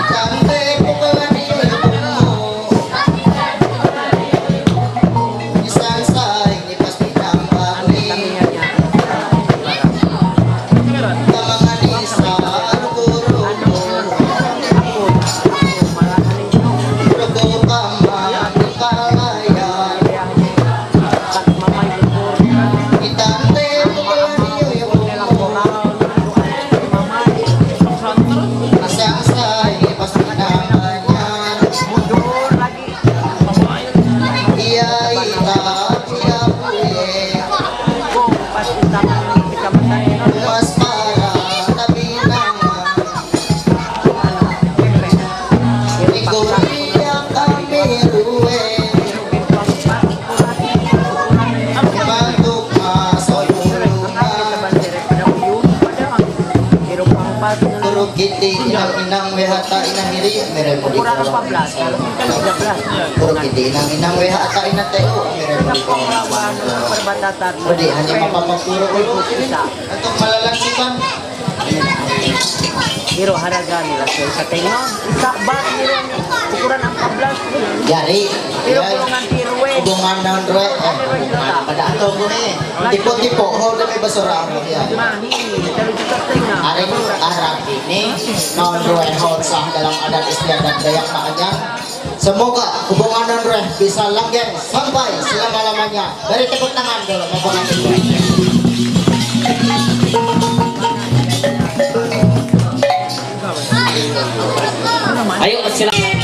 Kante pukulan ni Iya, ita, iya, buye. Mas para, tapi nama. Iko iya kami ruwe. Matuk mas, Kurukiti inang-inang wehata inang iri, mere mudi kawan. Kurukiti inang-inang wehata inang teu, mere mudi kawan. Jadi hanya mapapakuru dulu. Untuk malalansikan. Iro haraga nila sa isa tengon. Isa bat nila ukuran ang pablas. Yari. Pero ya, kulungan ti Rue. Hubungan ng Rue. Eh, hubungan. Pada ato ko ni. Tipo-tipo. Ho, dami basura ako. Ya. Mahi. Pero juta tenga. Aring Arab ini. Non Rue ho sa dalam adat istiadat Dayak makanya. Semoga hubungan non Rue bisa langgeng sampai selama-lamanya. Beri tepuk tangan dulu, tepuk tangan dulu. Ayo, silakan.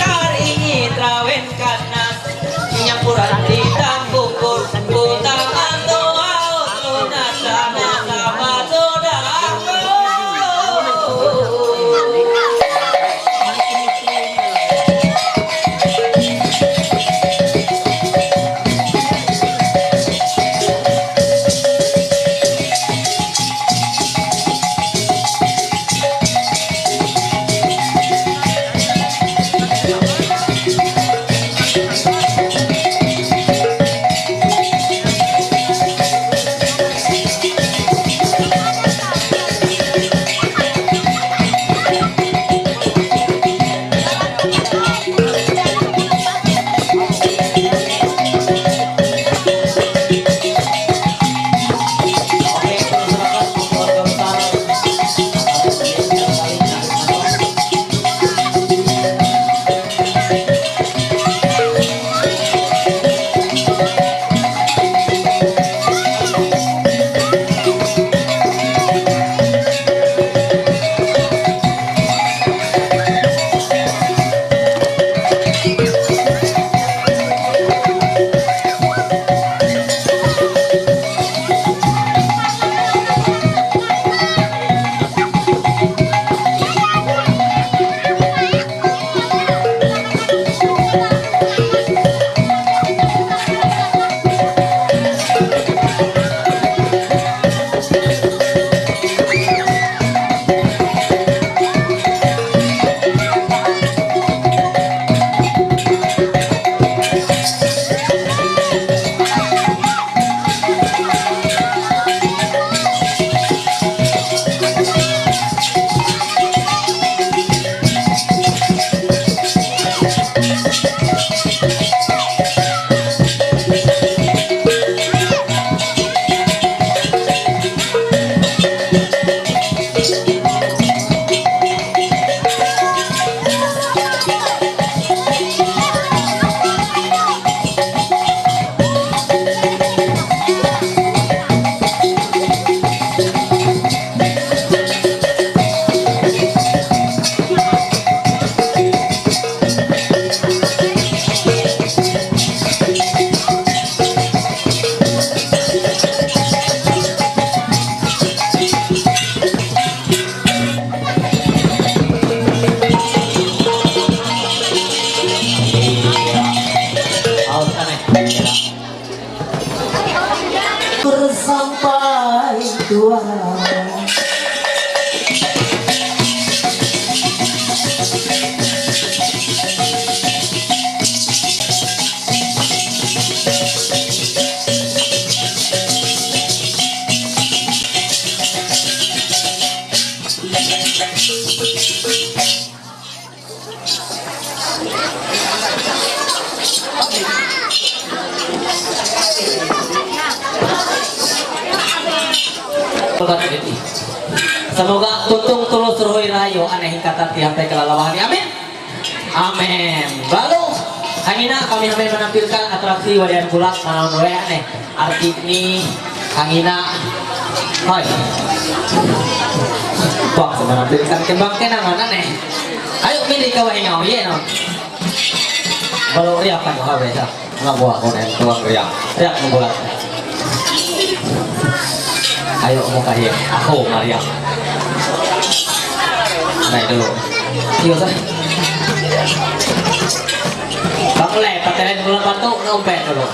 Sampay tuwa. Semoga tutung tulus ruhui rahayu aneh hingkatan tiang teh kelala wahani. Amin. Amin. Lalu, hangina kami hamil menampilkan atraksi warian kulak malam roe aneh. Arti ini hangina. Hai. Pak, menampilkan kembang kenangan aneh. Ayo, milih kau yang mau, ye no. Kalau riak kan kau beda. Nggak buat kau yang tuang riak. Riak ngebulat. Ayo, mau kahir. Aku, Maria. Naik dulu. Iya, sah. Bang Le, paterin dulu batu, ngumpet dulu.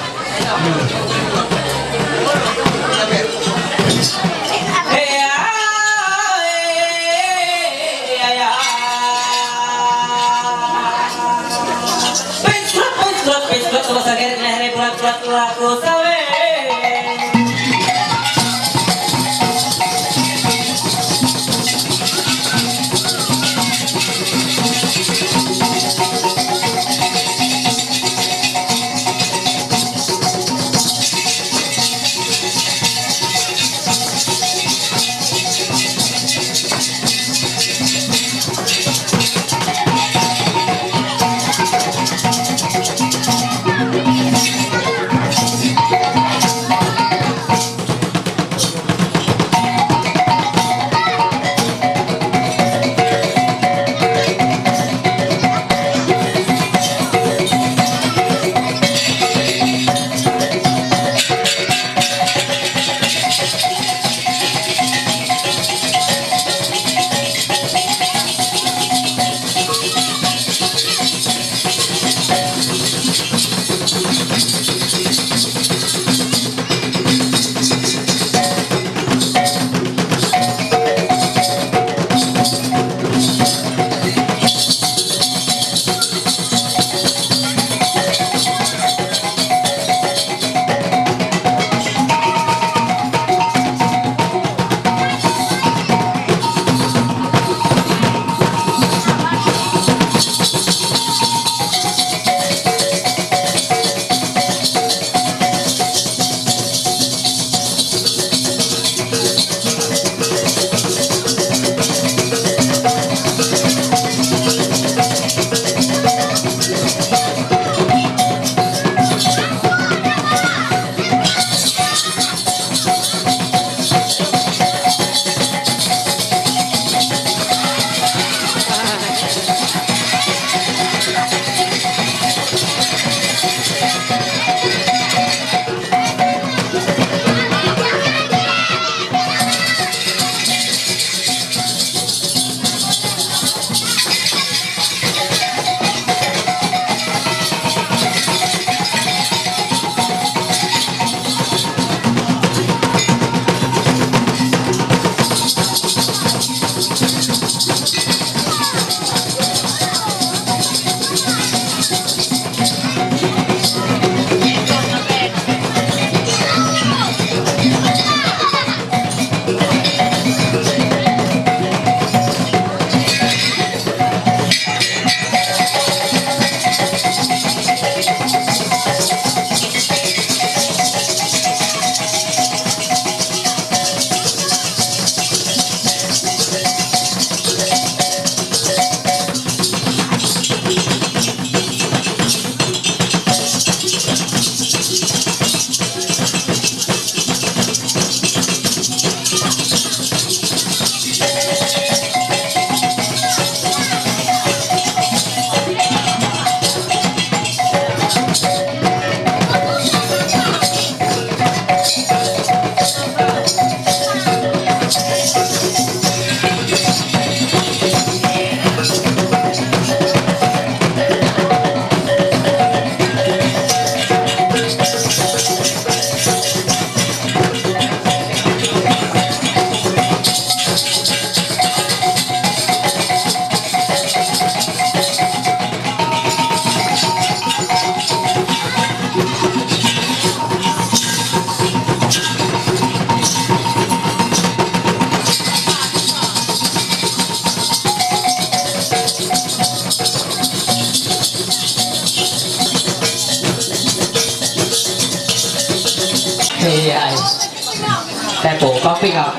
Tepo, papi ka.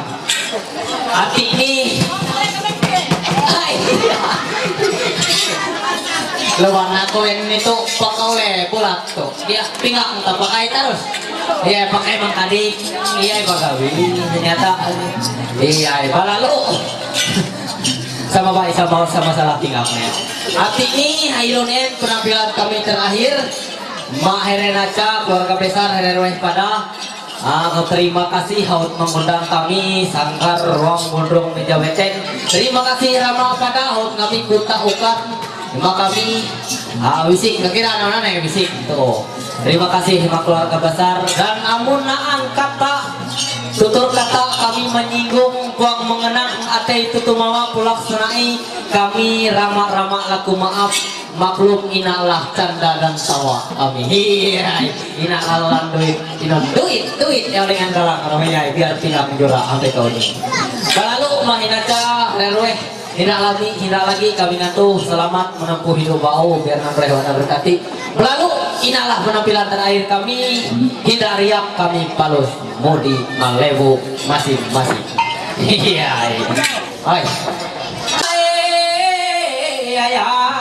Ati ni. Ay. Lo van a coger ni to pakaule pulato. Dia pinga ta pakai terus. Iya, pakai mang tadi. Iya, pagawi. Ternyata iya, balalo. Sama baik sama sama salah tingkahnya. Ati ni, ayun, penampilan kami terakhir. Ma Herenacha, keluarga besar Hererweh pada. Ah, terima kasih haut mengundang kami Sanggar Ruang Mundrung Meja Beten. Terima kasih Rama pada haut kami kuta ukat. Terima kami, ah, wisik, kira anak-anak yang wisik tuh. Terima kasih sama keluarga besar dan amunaan kata tutur kata kami menyinggung buang mengenang ate itu tumawa pulak senai kami rama-rama laku maaf. Maklum, ina lah canda dan tawa kami. Iya, ina lah duit, ina duit, duit yang dengan dalam namanya biar pinang jura ante kau ni. Balalu mah ina ca rerweh, ina lagi, ina lagi kami ngatu selamat menempuh hidup bau biar nan rewa nan berkati. Balalu ina lah penampilan terakhir kami, hindar riak kami palus mudi malebu masing-masing. Iya, iya. Hai. Hai, ayah.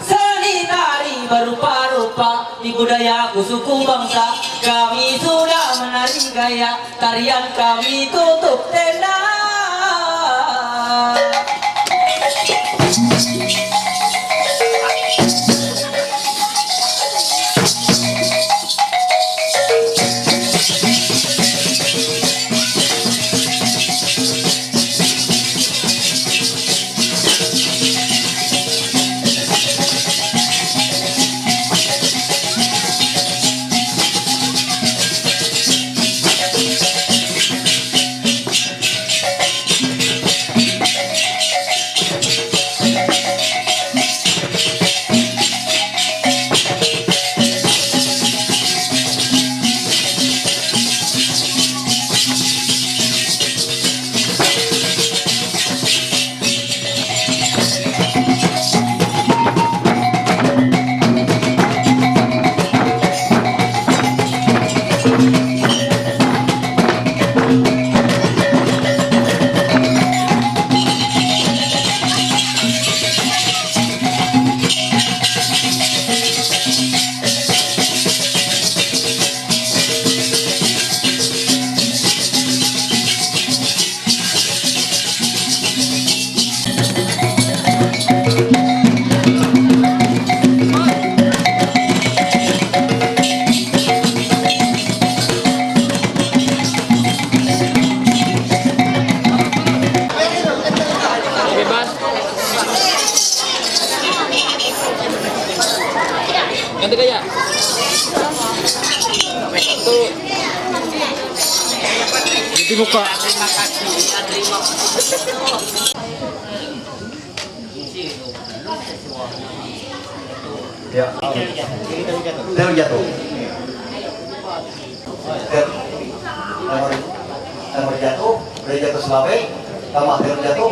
Seni tari berupa-rupa di budayaku suku bangsa. Kami sudah menari gaya tarian kami tutup tenda. Ganti kaya. Tuh. Jadi buka. Ya. Terjatuh. Ter-, terjatuh, terjatuh selawe, tambah terjatuh.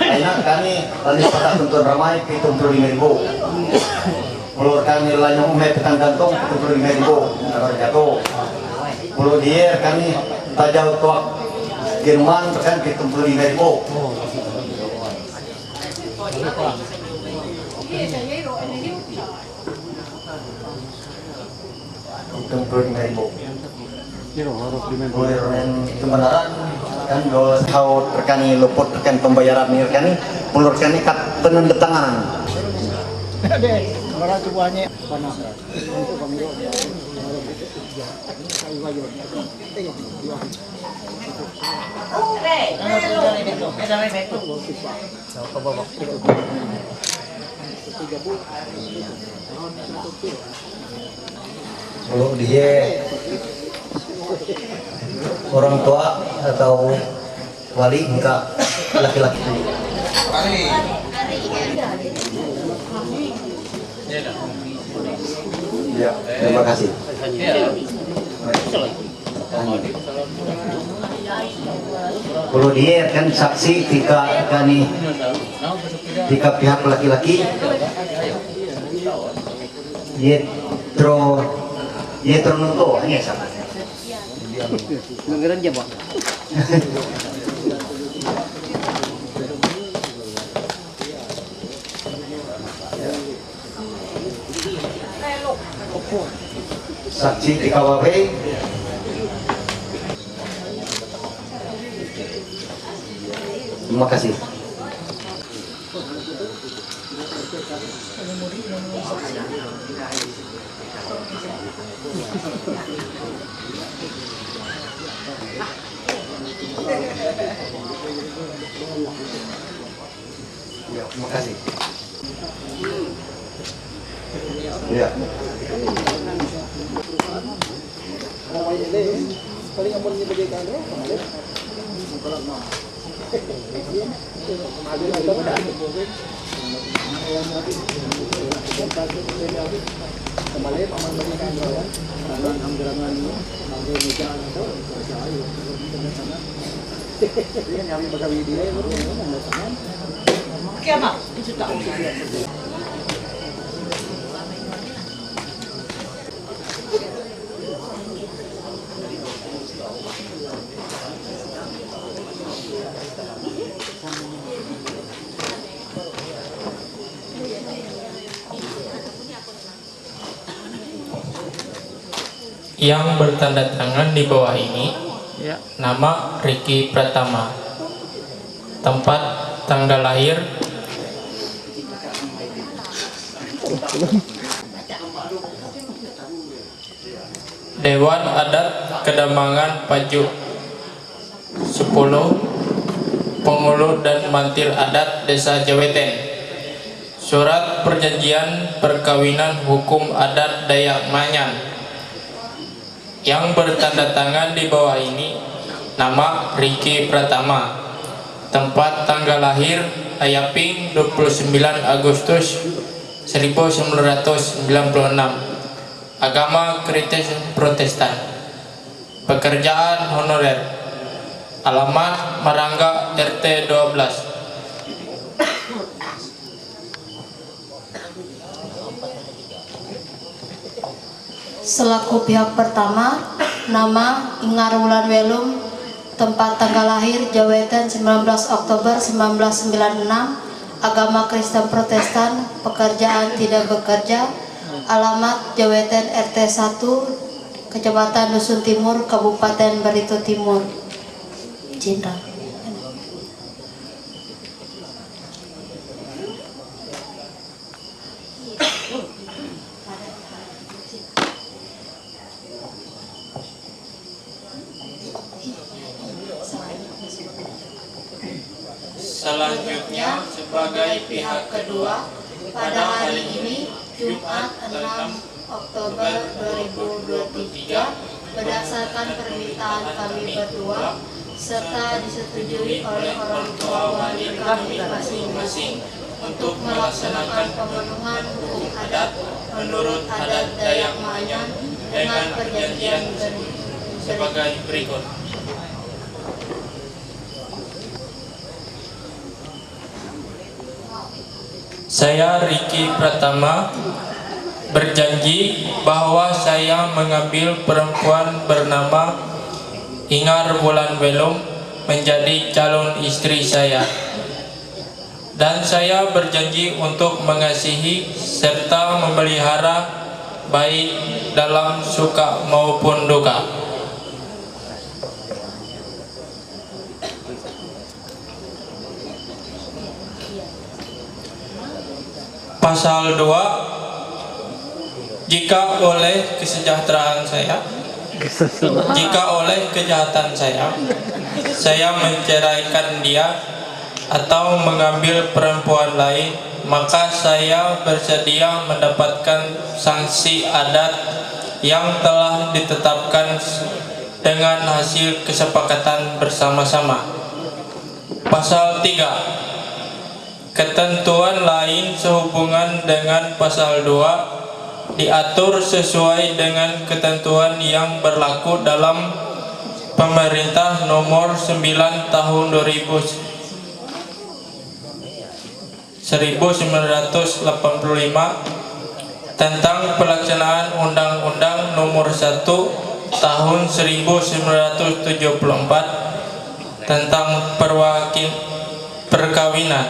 Aina kami tadi patah tuntun ramai, pitung puluh lima ribu. Mulur kami lanyong ume petang gantung, pitung puluh lima ribu. Terjatuh. Mulur dier kami tajau tuak Jerman, pekan pitung puluh lima ribu. Pitung puluh lima ribu. Kebenaran kan, kalau tahu rekani luput rekan pembayaran ni rekani, puluh rekani kat penandatanganan. Ada, orang tuanya. Kalau dia orang tua atau wali, enggak, laki-laki. Ya, terima kasih. Kalau dia kan saksi tiga kali, tiga pihak laki-laki. Yetro Dietro non lo, niente. Saksi di Kawaway. Terima kasih. Ya, terima kasih. Ya. Yang bertanda tangan di bawah ini, ya, nama Ricky Pratama. Tempat tanggal lahir, Dewan Adat Kedamangan Pajuk sepuluh, Pengulu dan Mantir Adat Desa Jaweten. Surat perjanjian perkawinan hukum adat Dayak Manyan. Yang bertanda tangan di bawah ini, nama Ricky Pratama. Tempat tanggal lahir, Ayaping, dua puluh sembilan Agustus seribu sembilan ratus sembilan puluh enam. Agama Kristen Protestan. Pekerjaan honorer. Alamat Marangga R T dua belas. Selaku pihak pertama, nama Ingar Wulan Welum, tempat tanggal lahir Jaweten sembilan belas Oktober sembilan belas sembilan enam, agama Kristen Protestan, pekerjaan tidak bekerja, alamat Jaweten R T satu, Kecamatan Dusun Timur, Kabupaten Barito Timur. Cinta. Selanjutnya, sebagai pihak kedua, pada hari ini, Jumat enam Oktober dua ribu dua puluh tiga, berdasarkan permintaan kami berdua, serta disetujui oleh orang tua wali kami masing-masing untuk melaksanakan pemenuhan hukum adat menurut adat Dayak Manyan dengan perjanjian ber-, sebagai berikut. Saya, Ricky Pratama, berjanji bahwa saya mengambil perempuan bernama Ingar Wulan Welum menjadi calon istri saya. Dan saya berjanji untuk mengasihi serta memelihara baik dalam suka maupun duka. Pasal dua, jika oleh kesejahteraan saya, jika oleh kejahatan saya, saya menceraikan dia atau mengambil perempuan lain, maka saya bersedia mendapatkan sanksi adat yang telah ditetapkan dengan hasil kesepakatan bersama-sama. Pasal tiga. Ketentuan lain sehubungan dengan pasal dua diatur sesuai dengan ketentuan yang berlaku dalam Pemerintah Nomor sembilan Tahun dua ribu, seribu sembilan ratus delapan puluh lima, tentang pelaksanaan Undang-Undang Nomor satu, tahun seribu sembilan ratus tujuh puluh empat, tentang perwakin-, perkawinan.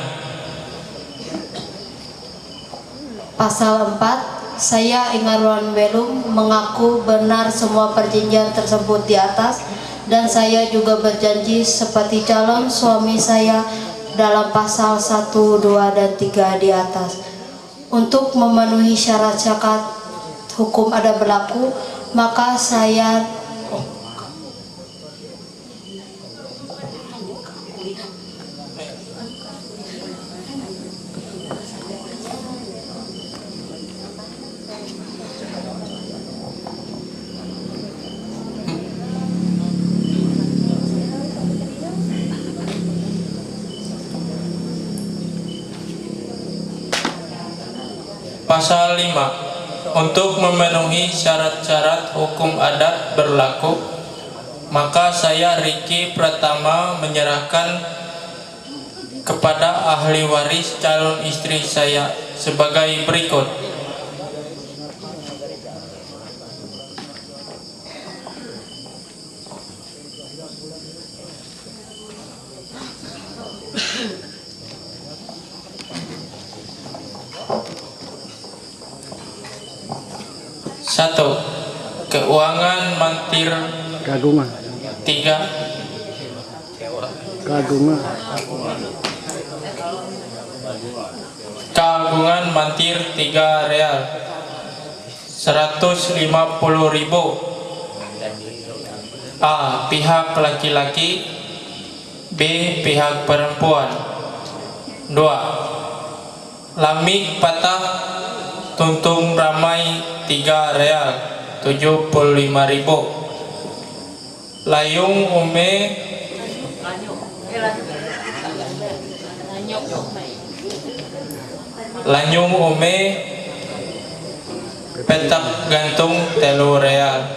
Pasal empat, saya, Ingaruan Belum, mengaku benar semua perjanjian tersebut di atas, dan saya juga berjanji seperti calon suami saya dalam pasal satu, dua, dan tiga di atas. Untuk memenuhi syarat-syarat hukum adat berlaku, maka saya Pasal lima. Untuk memenuhi syarat-syarat hukum adat berlaku, maka saya, Ricky Pratama, menyerahkan kepada ahli waris calon istri saya sebagai berikut. Satu, keuangan mantir. Kagungan. Tiga, Kagungan. Kagungan mantir tiga real, seratus lima puluh ribu. A, pihak laki-laki. B, pihak perempuan. Dua, lamik patah tuntung ramai tiga real, tujuh puluh lima ribu. Layung ume, lanyung ume, petak gantung telu real.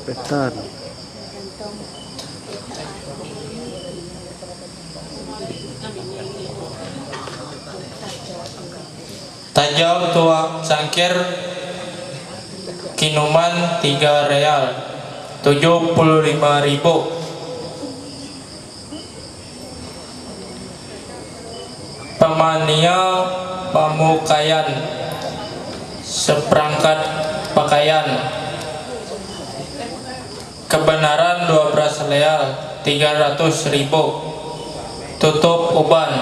Petan. Tajau tuak cangkir kinuman tiga real, tujuh puluh lima ribu. Pamania pamukaian, seperangkat pakaian. Kebenaran dua belas real, tiga ratus ribu. Tutup uban,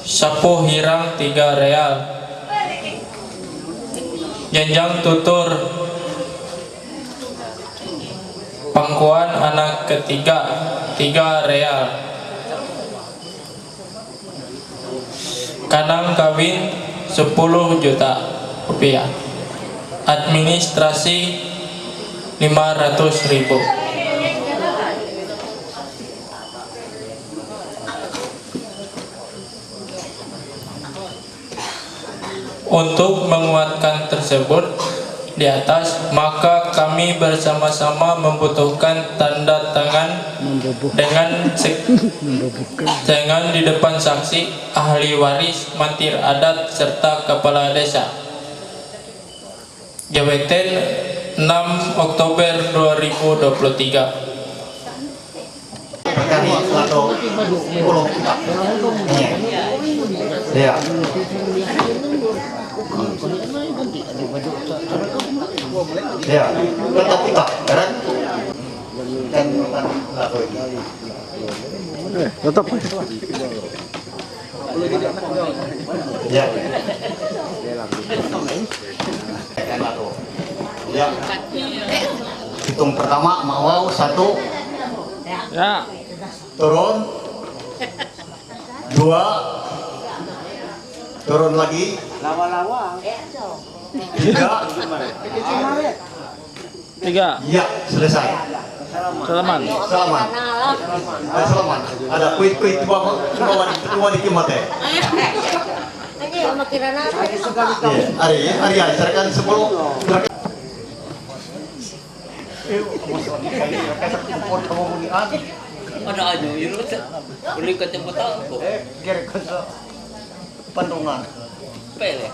sapu hirang tiga real. Janjang tutur, pangkuan anak ketiga, tiga real. Kanang kawin, sepuluh juta rupiah. Administrasi, lima ratus ribu. Untuk menguatkan tersebut di atas, maka kami bersama-sama membutuhkan tanda tangan dengan sek-, dengan di depan saksi, ahli waris, mantir adat, serta kepala desa. Jaweten, enam Oktober dua ribu dua puluh tiga. Kami atau pulau kita. Iya. Iya. Tetap kita, kan? Dan tetap. Ya. Ya. Hitung pertama, mau satu. Ya. Turun. Dua. Turun lagi. Lawa-lawa. Tiga. Tiga. Ya, selesai. Salaman. Salaman. Eh, salaman. Ada kuit-kuit di bawah, di bawah, di bawah di kimat, eh. Iya, hari, hari, hari, silakan sepuluh. Ada aja, ya, boleh kata apa tahu kok. Pandungan. Pele.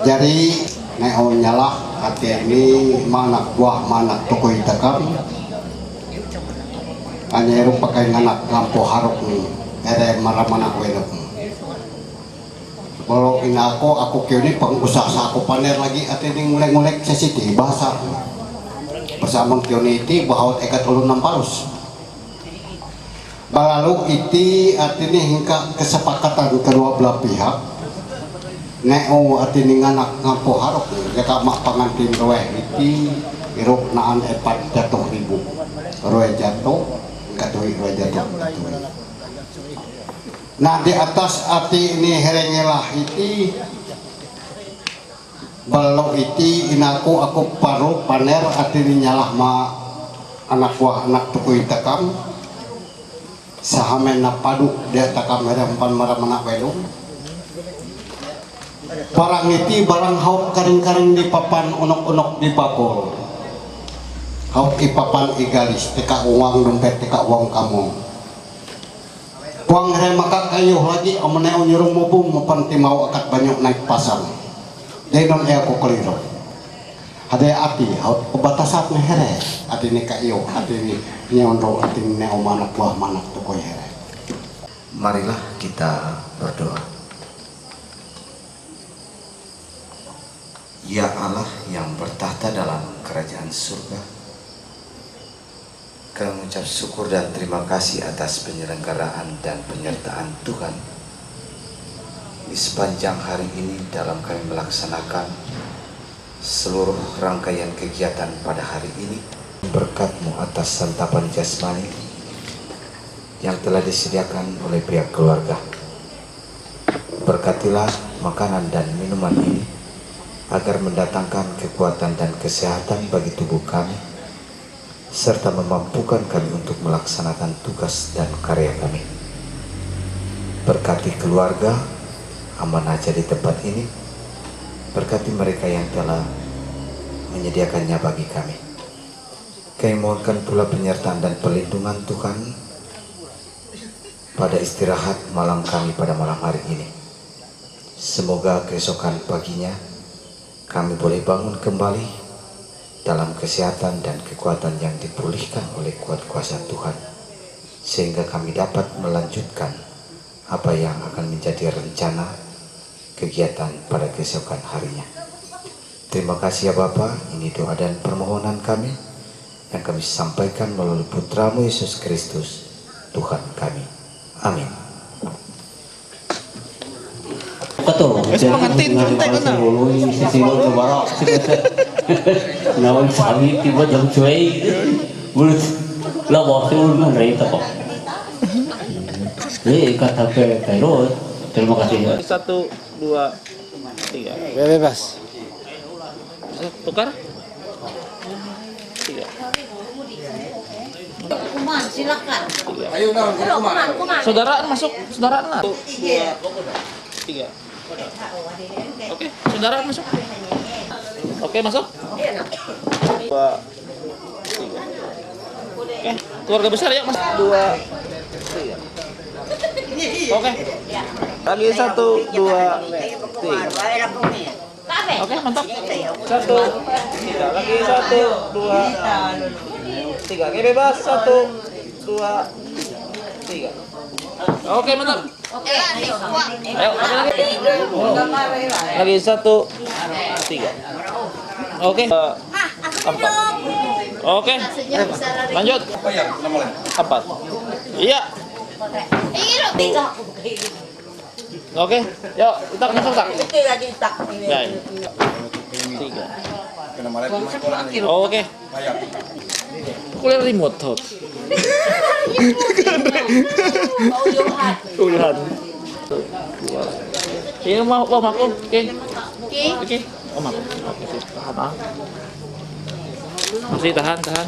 Jari, ne o nyalah, ate ni manak buah manak tukui takam. Ane rupakai nganak ngampo haruk ni, ere maramanak wenuk. Kalau inako, aku kini pang usah sa aku paner lagi, ate ni ngulek-ngulek sesiti bahasa. Bersama kini iti bahwa ekat ulun nampalus. Balalu iti artini hingka kesepakatan kedua belah pihak. Neo artini nganak ngampo haruk, jaka mak pangantin roe iti, iruk naan epat jatuh ribu. Roe jatuh, katui roe jatuh, katui. Nah, di atas arti ini herengelah iti, balalu iti inaku aku paru paner artini nyalah ma anak buah anak tukui takam. Sahamen na padu dia takam herempan mara mana welung. Barang iti barang haup karing-karing di papan unuk-unuk di bakul. Haup i papan igalis teka uang dompet teka uang kamu. Puang here maka kayu lagi amene unyurung mubung mapan timau akat banyak naik pasang. Denon e aku keliru. Hade ati, hau batasat ne here, ati ni kayu, ati ni nyondo, ati ni neo manak buah manak tukoi here. Marilah kita berdoa. Ya Allah yang bertakhta dalam kerajaan surga, kami mengucap syukur dan terima kasih atas penyelenggaraan dan penyertaan Tuhan di sepanjang hari ini dalam kami melaksanakan seluruh rangkaian kegiatan pada hari ini. Berkat-Mu atas santapan jasmani yang telah disediakan oleh pihak keluarga. Berkatilah makanan dan minuman ini agar mendatangkan kekuatan dan kesehatan bagi tubuh kami, serta memampukan kami untuk melaksanakan tugas dan karya kami. Berkati keluarga, amanah jadi tempat ini, berkati mereka yang telah menyediakannya bagi kami. Kami mohonkan pula penyertaan dan perlindungan Tuhan pada istirahat malam kami pada malam hari ini. Semoga keesokan paginya kami boleh bangun kembali dalam kesehatan dan kekuatan yang dipulihkan oleh kuat kuasa Tuhan, sehingga kami dapat melanjutkan apa yang akan menjadi rencana kegiatan pada keesokan harinya. Terima kasih ya Bapa, ini doa dan permohonan kami yang kami sampaikan melalui Putra-Mu Yesus Kristus, Tuhan kami. Amin. Kato, Mas pangantin, nanti ko na. Nawal sa hangin, di ba, daw suway? Bulut, lawa, suwal man, ray, tako. Eh, kata pe, pero, terima kasih. Satu, dua, tiga. Bebas. Tukar? Tiga. Kuman, silakan. Tiga. Ayo, Nang, kuman. Kuman, kuman. Saudara masuk, saudara Nang. Satu, dua, tiga. Oke, saudara masuk. Oke, masuk. Dua, tiga. Oke, keluarga besar ya, Mas. Dua, tiga. Oke. Lagi satu, dua, tiga. Oke, mantap. Satu, tiga. Lagi satu, dua, tiga. Oke, bebas. Satu, dua, tiga. Oke, mantap. Ayo, apa lagi? Lagi satu, tiga. Oke. Eh, empat. Oke. Lanjut. Empat. Iya. Oke. Yuk, kita masuk, tak? Ya, ini. Tiga. Oke. Kuliah remote, Tot. Uyuhan. Ini mau, mau aku. Oke. Oke. Oh, maaf. Oke, sip. Tahan, ah. Masih tahan, tahan.